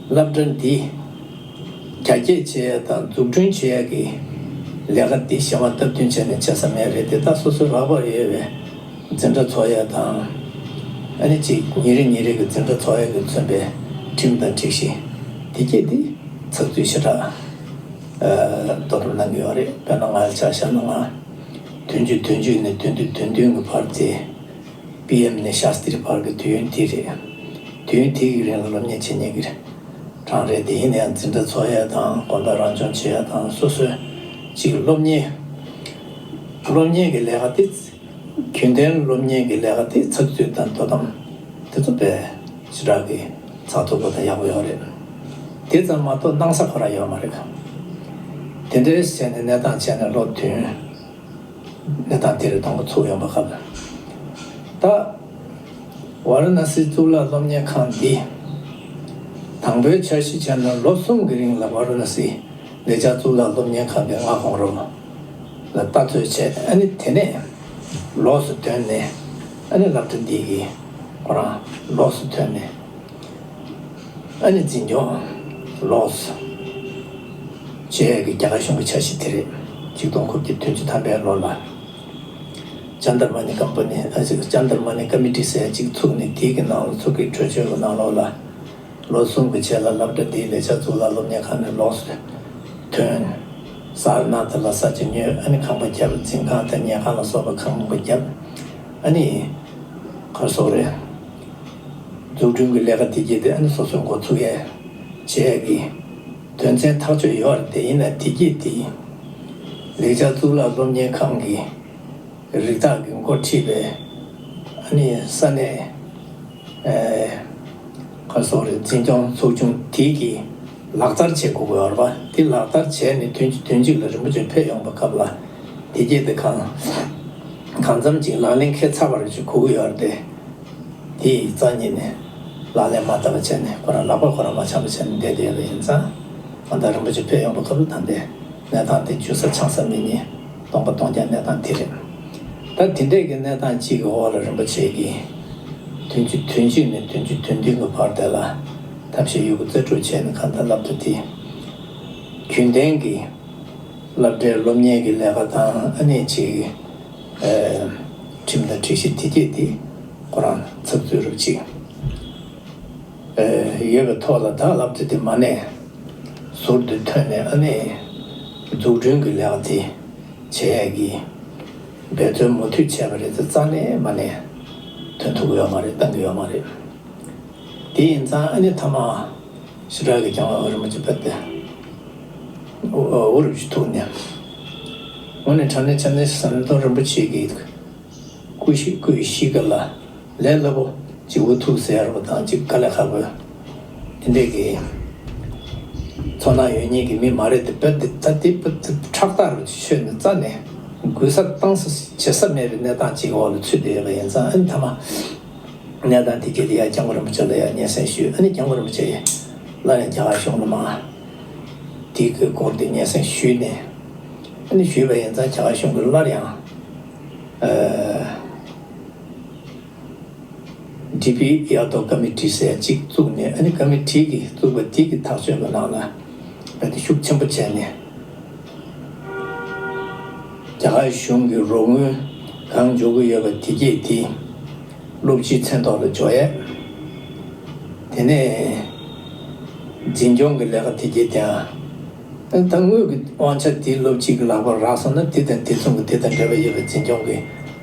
སློབ་གྲྭ་འདི་རྒྱ་སྐྱེད་བྱེད་ཡ་དང་འཛུགས་སྐྲུན་བྱེད་ཡ་གི་ལས་ཀ་འདི་གཞན་པ་སྟབས་བསྟུན་བྱས་ནས་བྱེད་ས་མེད་རེད་དེ། ད་སོ་སོའི་རག་པར་ཡོད་པའི་འཛིན་གྲྭ་ཚོགས་ཡ་དང་། ཨ་ནི་གཅིག་ཉིན་རེ་ཉིན་རེ་གི་འཛིན་གྲྭ་ཚོགས་ཡ་གི་མཚོན་པའི་ཁྲིམས་དང་སྒྲིག་གཞི་དེ་གྱད་འདི་ཚགས་ཚུད་ཞེ་དྲག་ཨ་དོ་དམ་གནང་གི་ཡོད་རེད། དཔེར་ན་ང་ལ་ཆ་བཞག་ན་ང་བདུན་ཅུ་དོན་གཅིག་ནས་བདུན་ཅུ་དོན་བདུན་གི་བར་དེ། པི་ཨེམ་ནས་ཤཱསྟྲི་བར་གྱི་དུས་ཡུན་དེ་རེད། དུས་ཡུན་དེ་གི་རིང་ལ་སློབ་གཉེར་བྱེད་མཁན་གྱི་གྲངས་རེད་དེ། ཡིན་ན་ཡང་འཛིན་གྲྭ་ཚོགས་ཡས་དང་། དགོང་དག་རང་སྦྱོང་བྱེད་ཡས་དང་། སོ་སོའི་ཅིག་སློབ་གཉེར། སློབ་གཉེར་གྱི་ལས་ཀ་དེ། རྒྱུན་གཏན་སློབ་གཉེར་གྱི་ལས་ཀ་དེ་ཚགས་ཚུད་དང་དོ་དམ་དེ་ཚོ་དཔེ་ཞེ་དྲག་གི་ཚགས་ཚུད་པོ་དང་ཡག་པོ་ཡོད་རེད། དེ་ཙམ་མ་གཏོགས་གནང་ས་ཁོ་རང་ཡོད་མ་རེད་ག་དེ་འདྲའི་བྱས་ནས་གནས་སྟངས་བྱས་ནས་ལོ་བདུན། གནས་སྟངས་དེ་རེ་གཏོང་གི་ཚུགས་ཡོང་པ་སྐབས། ད་ ད་ཝཱ་ར་ཎ་སི་གཙུག་ལག་སློབ་གཉེར་ཁང་འདི་དང་པོའི་འཆར་གཞི་བྱས་ན་ལོ་གསུམ་གྱི་རིང་ལ་ཝཱ་ར་ཎ་སི་ལེགས་སྦྱར་གཙུག་ལག་སློབ་གཉེར་ཁང་གི་མངའ་ཁོངས་རུ་ལ་ལྟ་ཚོད་བྱས། ཨ་ནི་དེ་ནས་ལོགས་སུ་ཐོན་ནས། ཨ་ནི་སློབ་གྲྭ་འདི་གི་ཁོ་རང་ལོགས་སུ་ཐོན་ནས། ཨ་ནི་འཛིན་སྐྱོང་ལོགས་སུ་བྱེད་ཡས་ཀྱི་རྒྱ་གར་གཞུང་གི་འཆར་གཞི་དེ་རེད། ཆིག་སྟོང་དགུ་བརྒྱ་བདུན་ཅུ་ཐམ་པའི་ལོ་ལ་ཅན་དར་མ་ནི་ཀམ་པ་ནི། ཨ་ཅན་དར་མ་ནི་ཀ་མི་ཊི་ཟེར་ཡ་གཅིག་ཚུགས་ནས། དེའི་གི་ནང་ལ་ཚུགས་ཀྱི་གྲོས་ཆོད་ཀྱི་ནང་ལོགས་ལ་ལོ་གསུམ་གྱི་རྗེས་ལ་སློབ་གྲྭ་འདིའི་ལེགས་སྦྱར་གཙུག་ལག་སློབ་གཉེར་ཁང་ནས་ལོགས་སུ་ཐོན། ས་ར་ནཱ་ཐ་ལ་ས་ཆ་ཉོས། ཨ་ནི་ཁང་པ་བརྒྱབ། འཛིན་ཁང་དང་ཉལ་ཁང་ལ་སོགས་པ་ཁང་པ་བརྒྱབ། ཨ་ནི་ག་རེ་ཟེར་དགོས་རེད། འཛུགས་སྐྲུན་གྱི་ལས་ཀ་དེ་གྱད་དེ་ཨ་ནི་སོ་སོས་འགོ་ཚུགས་ཡས་བྱེད་ཡས་ཀྱི་དོན་ཚན་ཐག་ཆོད་ཡོད་རེད་དེ། ཡིན་ན་དེ་གྱད་དེ་ལེགས་སྦྱར་གཙུག་ལག་སློབ་གཉེར་ཁང་གི་རིགས་བདག་གིས་འགོ་ཁྲིད་པའི་ཨ་ནི་ས་གནས་ཨེ་ག་རེ་ཟེར་དགོས་རེད། འཛིན་སྐྱོང་ཚོགས་ཆུང་དེ་གིས་ལག་བསྟར་བྱེད་དགོས་ཀྱི་ཡོད་རེད་པ། དེ་ལག་བསྟར་བྱས་ནས་དུས་དུས་གཅིག་ལ་རིན་པོ་ཆེ་ཕེབས་ཡོང་པའི་སྐབས་ལ་དེ་གྱད་དེ་གང་གང་འཚམ་ཅིག་ལག་ལེན་འཁེལ་ཚར་བ་རེད་ཅེས་གོ་གི་ཡོད་རེད་དེ། དེ་ཡི་རྩ་ཉིད་ནས་ལག་ལེན་མ་བསྟར་བ་བྱས་ནས་ཁོ་རང་ལག་པ་ཁོ་རང་མ་འཆང་བ་བྱས་ནས་བསྡད་བསྡད་ཡོད་པ་ཡིན་ཙང་། གང་ལྟར་རིན་པོ་ཆེ་ཕེབས་ཡོང་པའི་སྐབས་ལ་ད་ལྟའི་གནས་སྟངས་དེ་འཇུ་ས་འཆང་ས་མེད་མཁན་སྟོང་པ་སྟོང་རྐྱང་གནས་སྟངས་དེ་རེད། ད་དེ་འདྲས་ཀྱི་གནས་སྟངས་གཅིག་གི་འོག་ལ་རིན་པོ་ཆེ་གིས་བདུན་ཅུ་དོན་གཅིག་ནས་བདུན་ཅུ་དོན་བདུན་གྱི་བར་དེ་ལ་ཐབས་ཤེས་ཡོད་རྒུ་རྩལ་སྤྲུགས་བྱས་ནས། གང་ལྟར་སློབ་གྲྭ་དེ་རྒྱུན་ལྡན་གྱི་སློབ་གྲྭའི་སློབ་གཉེར་གྱི་ལས་ཀ་དང་། ཨ་ནི་ཅིག་ཨེ་ཁྲིམས་དང་སྒྲིག་གཞི་དེ་གྱད་དེ་ཁོ་རང་ཚགས་ཚུད་རུ་ཅིག་ཨེ་ཡོད་པའི་ཐོག་ལ། ད་སློབ་གྲྭ་དེ་མ་གནས་ཟུར་དུ་ཐོན་ནས་ཨ་ནི་འཛུགས་སྐྲུན་གྱི་ལས་ཀ་དེ་བྱེད་ཡས་ཀྱི་འབད་བརྩོན་མུ་མཐུད་བྱས་པ་རེད་ཙང་། རྩ་ནས་མ་གནས་ཐོན་ཐུབ་ཀྱི་ཡོད་མ་རེད། བཏང་གི་ཡོད་མ་རེད། དེ་ཡིན་ཙང་ཨ་ནི་མཐའ་མ་ཞེ་དྲག་གི་སྐྱབས་མགོན་རིན་པོ་ཆེ་ཕེབས་ཏེ་འུ་རུ་ཅིག་ཐུག་ནས། དངོས་གནས་དྲང་གནས་བྱས་ན་ཟམ་གདོང་རིན་པོ་ཆེ་གི་སྐུ་གཤིག་སྐུ་ཡི་གཤིས་ཀ་ལ་ལས་སླ་པོ་ཅིག་འུ་ཐུག་ཟེར་བ་དང་། ཅིག་དཀའ་ལས་ཁག་པོ་དེ་འདྲས་ཀྱི་ཚོར་སྣང་ཡོད་མཁན་གྱི་མི་མ་རེད་དེ། དཔེ་དེ་ད་དེ་དཔེ་དེ་ཁྲག་ཐག་རུ་ཆོད་ནས་རྩ་ནས་འགུལ་ས་བཏང་ས་བྱེད་ས་མེད་པའི་གནས་སྟངས་ཅིག་འོག་ལ་ཚུད་བསྡད་ཡོད་པ་ཡིན་ཙང་། ཨ་ནི་མཐའ་མ་གནས་སྟངས་དེ་གྱད་ལ་ཡ་སྐྱབས་མགོན་རིན་པོ་ཆེ་ལ་ཡ་སྙན་སེང་ཞུས། ཨ་ནི་སྐྱབས་མགོན་རིན་པོ་ཆེ་ཡིས་སླར་ཡང་རྒྱ་གར་གཞུང་ལ་མར་དེ་གི་སྐོར་དེ་སྙན་སེང་ཞུས་ནས། ཨ་ནི་ཞུས་པ་ཡིན་ཙང་རྒྱ་གར་གཞུང་གིས་སླར་ཡང་ཨ་ཌི་པི་ཡར་ཐོག་ཀ་མི་ཊི་ཟེར་ཡ་གཅིག་བཙུགས་ནས། ཨ་ནི་ཀ་མི་ཊི་གིས་བཙུགས་པ་དེ་གི་ཐག་གཅོད་ཀྱི་ནང་ལ་རྦད་དེ་ཤུགས་ཆེན་པོ་བྱས་ནས། རྒྱ་གར་གཞུང་གི་རོགས་དངུལ་གང་འཇོག་གི་ཡོད་པ་དེ་གྱད་དེ་སློབ་སྤྱིའི་མཚན་ཐོག་ལ་འཇོག་ཡས། དེ་ནས་འཛིན་སྐྱོང་གི་ལས་ཀ་དེ་གྱད་དེའང་། ད་དངུལ་གྱི་དབང་ཆ་དེ་སློབ་སྤྱི་གི་ལག་པར་རག་སོང་ན། དེ་དང་དེ་མཚུངས་ཀྱི་དེ་དང་འབྲེལ་བ་ཡོད་པའི་འཛིན་སྐྱོང་གི་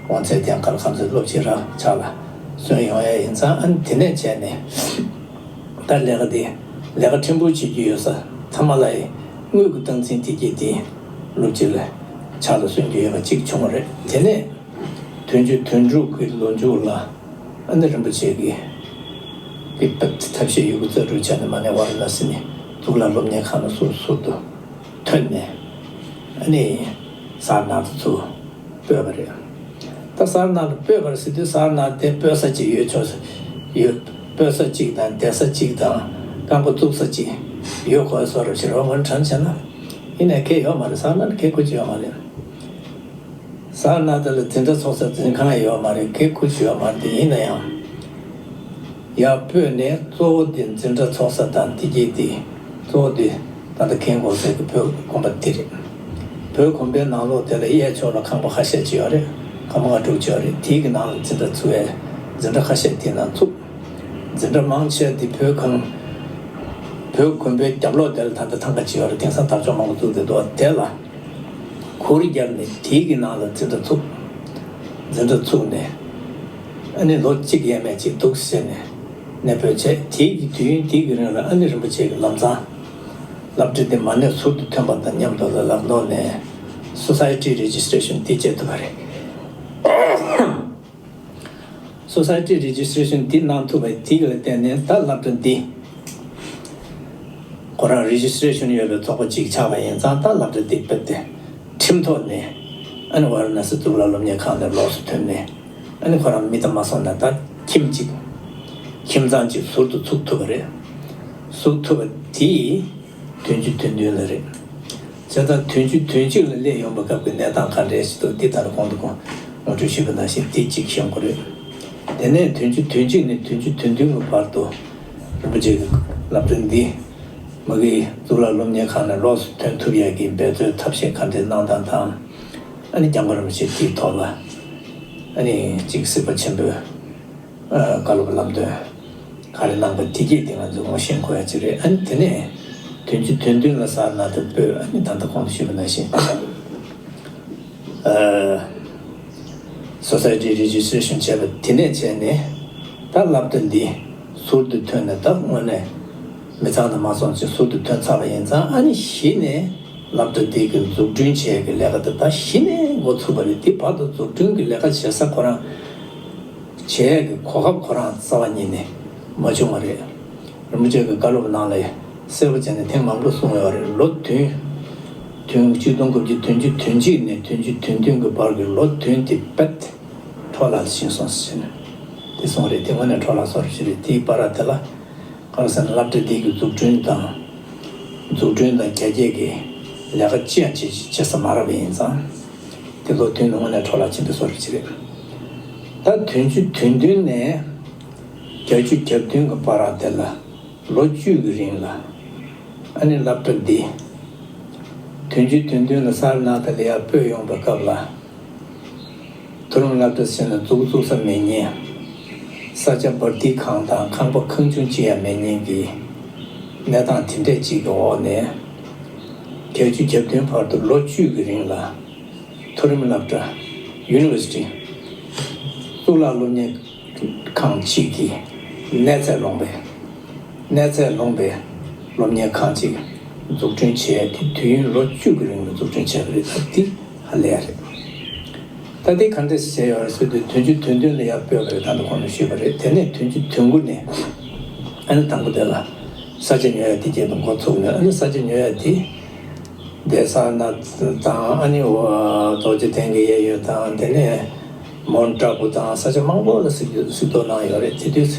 དབང་ཚད་དེའང་ག་ལ་གང་འཚམ་སློབ་སྤྱིའི་རང་ཕྱོགས་ལ་སོན་ཡོང་ཡས་ཡིན་ཙང་། ཨ་ནི་དེ་ནས་བྱས་ནས་ད་ལས་ཀ་དེ་ལས་ཀ་ཕྲན་བུ་བྱེད་རྒྱུ་ཡོད་ས། མཐའ་མ་ལ་ཡི་དངུལ་གྱི་སྟངས་འཛིན་དེ་གྱད་དེ་སློབ་སྤྱི་ལ་ཕྱག་ལ་སོན་རྒྱུ་ཡོད་པ་གཅིག་བྱུང་བ་རེད། དེ་ནས་བདུན་ཅུ་དོན་དྲུག་གི་ལོ་མཇུག་ལ་ཨ་ནི་རིན་པོ་ཆེ་གིས་གི་ཐབས་ཤེས་ཡོད་རྒུ་རྩལ་སྤྲུགས་བྱས་ནས་མར་ནས་ཝཱ་ར་ཎ་སི་ནས་གཙུག་ལག་སློབ་གཉེར་ཁང་ལ་ཟུར་ཟུར་དུ་ཐོན་ནས། ཨ་ནི་ས་ར་ནཱ་ཐ་ཚུར་སྤོས་པ་རེད། ད་ས་ར་ནཱ་ཐ་སྤོས་པ་རེད་ཟེར་དུས། ས་ར་ནཱ་ཐ་དེ་སྤོས་ས་གཅིག་ཡོད་ཆོག་ས་ཡོད། སྤོས་ས་གཅིག་དང་བསྡད་ས་གཅིག་དང་རྐང་པ་བཙུགས་ས་གཅིག་ཡོད་དགོས་བཟོ་འདྲ་ཞིག་རེད་པ། ང་དྲན་བྱས་ན། ཡིན་ནའི་གང་ཡང་ཡོད་མ་རེད། ས་ར་ནཱ་ཐ་གང་ཡང་ཁོ་ཅིག་ཡོད་མ་རེད། ས་ར་ནཱ་ཐ་ལ་འཛིན་གྲྭ་ཚོགས་ས་འཛིན་ཁང་ཡོད་མ་རེད། གང་ཡང་ཁོ་ཅིག་ཡོད་མ་རེད་དེ། ཡིན་ན་ཡང་ཡར་སྤོས་ནས་གཙོ་བོ་དེ་འཛིན་གྲྭ་ཚོགས་ས་དང་དེ་གྱད་དེ། གཙོ་བོ་དེ་ད་ལྟ་མཁྱེན་དགོས་ས་གི་བོད་དགོན་པ་དེ་རེད། བོད་དགོན་པའི་ནང་ལོགས་དེ་ལ་གཡས་ཕྱོགས་ལ་ཁང་པ་ཁ་ཤས་ཅིག་ཡོད་རེད། ཁང་པ་ལྔ་དྲུག་ཅིག་ཡོད་རེད། དེའི་གི་ནང་ལ་འཛིན་གྲྭ་ཚུགས་ཡས། འཛིན་གྲྭ་ཁ་ཤས་དེའི་ནང་ཚུགས། འཛིན་གྲྭ་མང་ཆེ་བ་དེ་བོད་ཁང་བོད་དགོན་པའི་རྒྱབ་ལོགས་དེ་ལ་ད་ལྟ་ཐང་ག་ཅིག་ཡོད་རེད། དེང་སང་དར་ལྕོག་མང་པོ་བཙུགས་བསྡད་འདུག་དེ་ལ་གུར་བརྒྱབ་ནས་དེའི་གི་ནང་ལ་འཛིན་གྲྭ་ཚུགས། འཛིན་གྲྭ་ཚུགས་ནས་ཨ་ནི་ལོ་གཅིག་ཡས་མས་ཅིག་འདུག་ཟེར་ནས་གནས་སྤོས་བྱས། དེའི་གི་དུས་ཡུན་དེའི་གི་རིང་ལ་ཨ་ནི་རིན་པོ་ཆེ་གི་ལམ་སང་སློབ་གྲྭ་དེ་མ་གནས་ཟུར་དུ་ཐོན་པ་དང་མཉམ་དུ་ལ་ལག་ནོར་ནས་སོ་སའི་ཊི་རེ་ཇི་སི་ཊེ་ཤན་དེ་བྱེད་ཐུབ་པ་རེད། སོ་སའི་ཊི་རེ་ཇི་སི་ཊེ་ཤན་འདི་གནང་ཐུབ་པའི་དེ་ག་ལ་བརྟེན་ནས་ད་སློབ་གྲྭ་འདི་ཁོ་རང་རེ་ཇི་སི་ཊེ་ཤན་ཡོད་པའི་ཚོགས་པ་གཅིག་ཆགས་པ་ཡིན་ཙང་། ད་སློབ་གྲྭ་འདི་རྦད་དེ་ཁྲིམས་ཐོག་ནས་ཨ་ནི་ཝཱ་ར་ཎ་སི་གཙུག་ལག་སློབ་གཉེར་ཁང་ནས་ལོགས་སུ་ཐོན་ནས། ཨ་ནི་ཁོ་རང་མི་དང་མ་སོང་ན་ད་ཁྱིམ་གཅིག་ཁྱིམ་ཚང་གཅིག་ཟུར་དུ་ཚུགས་ཐུབ་པ་རེད། ཚུགས་ཐུབ་པ་དེ་དོན་གཅིག་དོན་མཐུན་ལ་རེད། བྱས་ཙང་དོན་གཅིག་དོན་གཅིག་ལ་སླེབས་ཡོང་པའི་སྐབས་ཀྱི་གནས་སྟངས་ག་འདྲས་ཞིག་འདུག་འདི་ལྟར་གོང་དུ་གོང་ངོ་སྤྲོད་ཞུས་པ་ནང་བཞིན་དེ་གཅིག་ཤེས་དགོས་རེད། དེ་ནས་དོན་གཅིག་དོན་གཅིག་ནས་དོན་གཅིག་དོན་མཐུན་གྱི་བར་དུ་རིན་པོ་ཆེ་གི་སློབ་གྲྭ་འདི་མ་གི་གཙུག་ལག་སློབ་གཉེར་ཁང་ནས་ལོགས་སུ་ཐོན་ཐུབ་ཡག་གི་འབད་རྩོལ་ཐབས་ཤེས་ག་འདྲས་གནང་སྟངས་དང་། ཨ་ནི་སྐྱབས་མགོན་རིན་པོ་ཆེ་དེའི་ཐོག་ལ་ཨ་ནི་གཅིག་གཟིགས་པ་ཆེན་པོས་བཀའ་སློབ་ལམ་སྟོན་ག་རེ་གནང་པ་དེ་གས་དེ་ང་ཚོས་ངོ་ཤེས་དགོས་ཡ་ཅིག་རེད། ཨ་ནི་དེ་ནས་དོན་གཅིག་དོན་མཐུན་ལ་སླེབས་ན་དེ་སྤོས། ཨ་ནི་ད་ལྟ་གོང་དུ་ཞུས་པ་ནང་བཞིན། Society registration བྱས་པ་དེ་ནས་བྱས་ནས་ད་སློབ་གྲྭ་འདི་ཟུར་དུ་ཐོན་ནས་ད་དངོས་གནས་མི་ཚང་དང་མ་སོང་ཅིག་ཟུར་དུ་ཐོན་ཚར་བ་ཡིན་ཙང་། ཨ་ནི་གཞི་ནས་སློབ་གྲྭ་འདི་གི་འཛུགས་སྐྲུན་བྱེད་ཀྱི་ལས་ཀ་དེ་ད་གཞི་ནས་འགོ་ཚུགས་པ་རེད། དེ་བར་དུ་འཛུགས་སྐྲུན་གྱི་ལས་ཀ་བྱེད་ས་ཁོ་རང་བྱེད་ཀྱི་གོ་སྐབས་ཁོ་རང་རྩ་བ་ཉིད་ནས་མ་བྱུང་བ་རེད། རིན་པོ་ཆེ་གི་བཀའ་སློབ་ནང་ལ་གསལ་པོ་བྱས་ནས་ཐེངས་མང་པོ་གསུངས་ཡོད་རེད། ལོ་བདུན། དོན་གཅིག་སྟོང་དགུ་བརྒྱ་དོན་གཅིག་དོན་གཅིག་ནས་དོན་གཅིག་དོན་བདུན་གྱི་བར་གྱི་ལོ་བདུན་དེ་རྦད་འཕྲོ་བརླག་ཕྱིན་སོང་ཟེར་ནས་དེ་གསུངས་རེད། དེ་དངོས་གནས་འཕྲོ་བརླག་སོར་ཞིག་རེད། དེའི་བར་དེ་ལ་གང་ཟེར་ན་སློབ་གྲྭ་འདི་གི་འཛུགས་སྐྲུན་དང་འཛུགས་སྐྲུན་དང་རྒྱ་སྐྱེད་ཀྱི་ལས་ཀ་ཅི་ཡང་བྱེད་བྱེད་ས་མ་རག་པ་ཡིན་ཙང་། དེ་ལོ་བདུན་དངོས་གནས་འཕྲོ་བརླག་ཕྱིན་པའི་སོར་ཞིག་རེད། ད་དོན་གཅིག་དོན་བདུན་ནས་བརྒྱད་ཅུ་གྱ་བདུན་གྱི་བར་དེ་ལ་ལོ་བཅུ་གི་རིང་ལ་ཨ་ནི་སློབ་གྲྭ་འདི་དོན་གཅིག་དོན་བདུན་ལ་སླེབས་ན་དེ་ལ་ཡར་སྤོས་ཡོང་པའི་སྐབས་ལ་མཐོ་རིམ་སློབ་གྲྭ་ཟེར་ན་འཛུགས་བཙུགས་ས་མེད་མཁན། ས་ཆ་འབབ་སྡིག་གང་དང་ཁང་པ་གང་བྱུང་ཅི་ཡང་མེད་མཁན་གྱི་གནས་སྟངས་དེ་འདྲས་ཅིག་གི་འོག་ནས་བརྒྱད་ཅུ་གྱ་བདུན་བར་དུ་ལོ་བཅུ་གི་རིང་ལ། མཐོ་རིམ་སློབ་གྲྭ་University གཙུག་ལག་སློབ་གཉེར་ཁང་གཅིག་གི་གནས་ཚད་ལོངས་པའི་གནས་ཚད་ལོངས་པའི་སློབ་གཉེར་ཁང་གཅིག་འཛུགས་སྐྲུན་བྱས་ཏེ་དུས་ཡུན་ལོ་བཅུ་གི་རིང་ལ་འཛུགས་སྐྲུན་བྱས་པ་རེད། ད་འདི་ཧ་ལས་ཡ་རེད། ད་འདི་ག་འདྲས་བྱས་ཡོད་རེད་ཟེར་དུས་དོན་གཅིག་དོན་བདུན་ལ་ཡར་སྤོས་པ་རེད། ད་ལྟ་གོང་དུ་ཞུས་པ་རེད། དེ་ནས་དོན་གཅིག་དོན་དགུ་ནས་ཨ་ནི་དང་པོ་དེ་ལ་ས་ཆ་ཉོ་ཡ་དེ་སྐྱེལ་དུ་འགོ་ཚུགས་ནས། ཨ་ནི་ས་ཆ་ཉོ་ཡ་དེ། བསྡད་ས་ན་དང་ཨ་ནི་འོ་རྡོ་རྗེ་གདན་གྱི་གཡས་གཡོན་དང་། དེ་ནས་མོན་བཀྲ་བྷོ་དང་ས་ཆ་མང་པོ་ལ་གཟིགས་གཟིགས་རྟོག་གནང་ཡོད་རེད། དེ་དུས་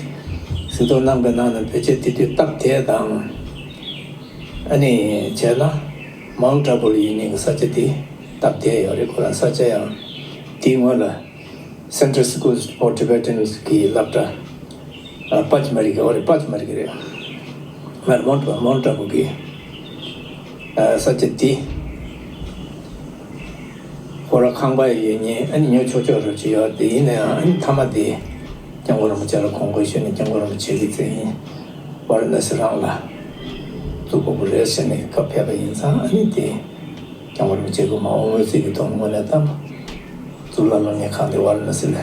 གཟིགས་རྟོག་གནང་པའི་ནང་ནས་ཕལ་ཆེར་དེ་དུས་སྟབས་བདེ་དང་། ཨ་ནི་བྱས་ན་མོན་བཀྲ་བྷོ་ལ་ཡོད་མཁན་གྱི་ས་ཆ་དེ་སྟབས་བདེ་ཡོད་རེད། ཁོ་རང་ས་ཆ་ཡང་དེའི་སྔོན་ལ། Central Schools for Tibetans གི་སློབ་གྲྭ། ཨ། པ་ཅི་མ་རི་གི། འོ་རེད། པ་ཅི་མ་རི་གི་རེད། མར་མོན་མོན་བཀྲ་བྷོ་གི། ཨ། ས་ཆ་དེ་ཁོ་རང་ཁང་པ་ཡོད་མཁན། ཨ་ནི་ཉོ་ཆོག་ཆོག་རོགས་ཅིག་ཡོད་དེ། ཡིན་ནའང་ཨ་ནི་མཐའ་མ་དེ་སྐྱབས་མགོན་རིན་པོ་ཆེ་ལ་དགོངས་སྐོར་ཞུས་ནས། སྐྱབས་མགོན་རིན་པོ་ཆེ་གིས་བཙན་བྱོལ་ཝཱ་ར་ཎ་སི་རང་ལ་བཙུགས་དགོས་པ་རེད་ཟེར་ནས་བཀའ་ཕེབས་པ་ཡིན་ཙང་། ཨ་ནི་དེ། སྐྱབས་མགོན་རིན་པོ་ཆེ་གིས་མ་འོངས་དངུལ་རྩིས་ཀྱི་ཐོག་ནས་དངོས་གནས་དང་གཙུག་ལག་སློབ་གཉེར་ཁང་དེ་ཝཱ་ར་ཎ་སི་ལ་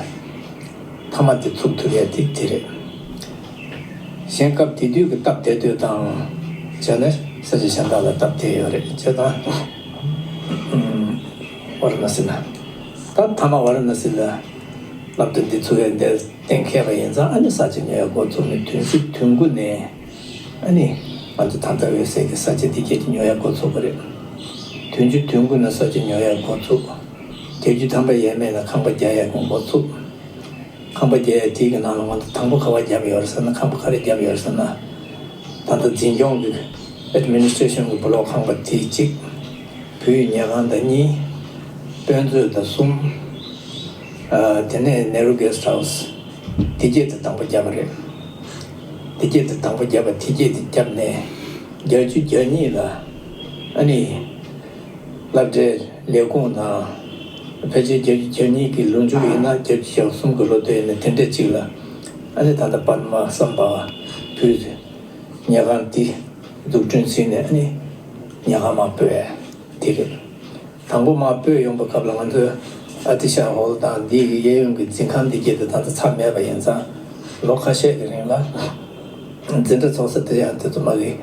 མཐའ་མ་དེ་ཚུགས་ཐུབ་ཡ་དེ་དེ་རེད། གཞན་སྐབས་དེ་དུས་ཀྱི་སྟབས་བདེ་དུས་དང་བྱས་ན་ས་ཆ་གཞན་དག་ལ་སྟབས་བདེ་ཡོད་རེད། བྱས་ཙང་ཝཱ་ར་ཎ་སི་ལ། ད་མཐའ་མ་ཝཱ་ར་ཎ་སི་ལ་སློབ་གྲྭ་འདི་ཚུགས་ཡ་འདིར་གཏན་འཁེལ་བ་ཡིན་ཙང་། ཨ་ནི་ས་ཆ་ཉོ་ཡ་འགོ་ཚུགས་ནས་དོན་གཅིག་དོན་དགུ་ནས། ཨ་ནི་ང་ཚོ་ད་ལྟ་འོད་གསལ་གྱི་ས་ཆ་འདི་སྐད་ཀྱི་ཉོ་ཡ་འགོ་ཚུགས་པ་རེད། དོན་གཅིག་དོན་དགུ་ནས་ས་ཆ་ཉོ་ཡ་འགོ་ཚུགས། བརྒྱད་ཅུ་ཐམ་པ་ཡས་མས་ལ་ཁང་པ་རྒྱག་ཡ་འགོ་ཚུགས། ཁང་པ་རྒྱག་ཡ་དེ་གི་ནང་ལ་ང་ཚོ་དང་པོ་ག་པར་བརྒྱབ་ཡོད་རེད་ཟེར་ན། ཁང་པ་ག་རེ་བརྒྱབ་ཡོད་རེད་ཟེར་ན། ད་ལྟ་འཛིན་སྐྱོང་གི་Administration གི་བློག་ཁང་པ་དེ་གཅིག་བོད་ཡིག་ཉལ་ཁང་དང་གཉིས། དཔེ་མཛོད་དང་གསུམ། ཨ། དེ་ནས་ནེ་རུ་Guest House། དེ་གྱད་དེ་དང་པོ་བརྒྱབ་པ་རེད། དེ་གྱད་དེ་དང་པོ་བརྒྱབ་པ། དེ་གྱད་དེ་བརྒྱབ་ནས་བརྒྱད་ཅུ་གྱ་གཉིས་ལ་ཨ་ནི་སློབ་གྲྭའི་ལས་ཁུངས་དང་། ཕལ་ཆེར་བརྒྱད་ཅུ་གྱ་གཉིས་ཀྱི་ལོ་མཇུག་ཡིན་ན་བརྒྱད་ཅུ་གྱ་གསུམ་གྱི་ལོ་སྟོད་ཡིན་ན་དེ་འདྲ་ཅིག་ལ་ཨ་ནི་ད་ལྟ་པདྨ་སམ་བྷ་བ་བོད་ཉལ་ཁང་འདི་འཛུགས་སྐྲུན་ཟིན་ནས། ཨ་ནི་ཉལ་ཁང་མར་སྤོས་ཡ་དེ་རེད། དང་པོ་མར་སྤོས་ཡོང་པའི་སྐབས་ལ་ང་ཚོས་ཨ་ཏི་ཤ་ཧོལ་དང་འདི་གི་གཡས་གཡོན་གྱི་འཛིན་ཁང་འདི་གྱད་དེ་ད་ལྟ་ཚར་མེད་པ་ཡིན་ཙང་། ལོ་ཁ་ཤས་ཀྱི་རིང་ལ་འཛིན་གྲྭ་ཚོགས་ས་དེ་ཡང་དེ་ཚོ་མ་གི་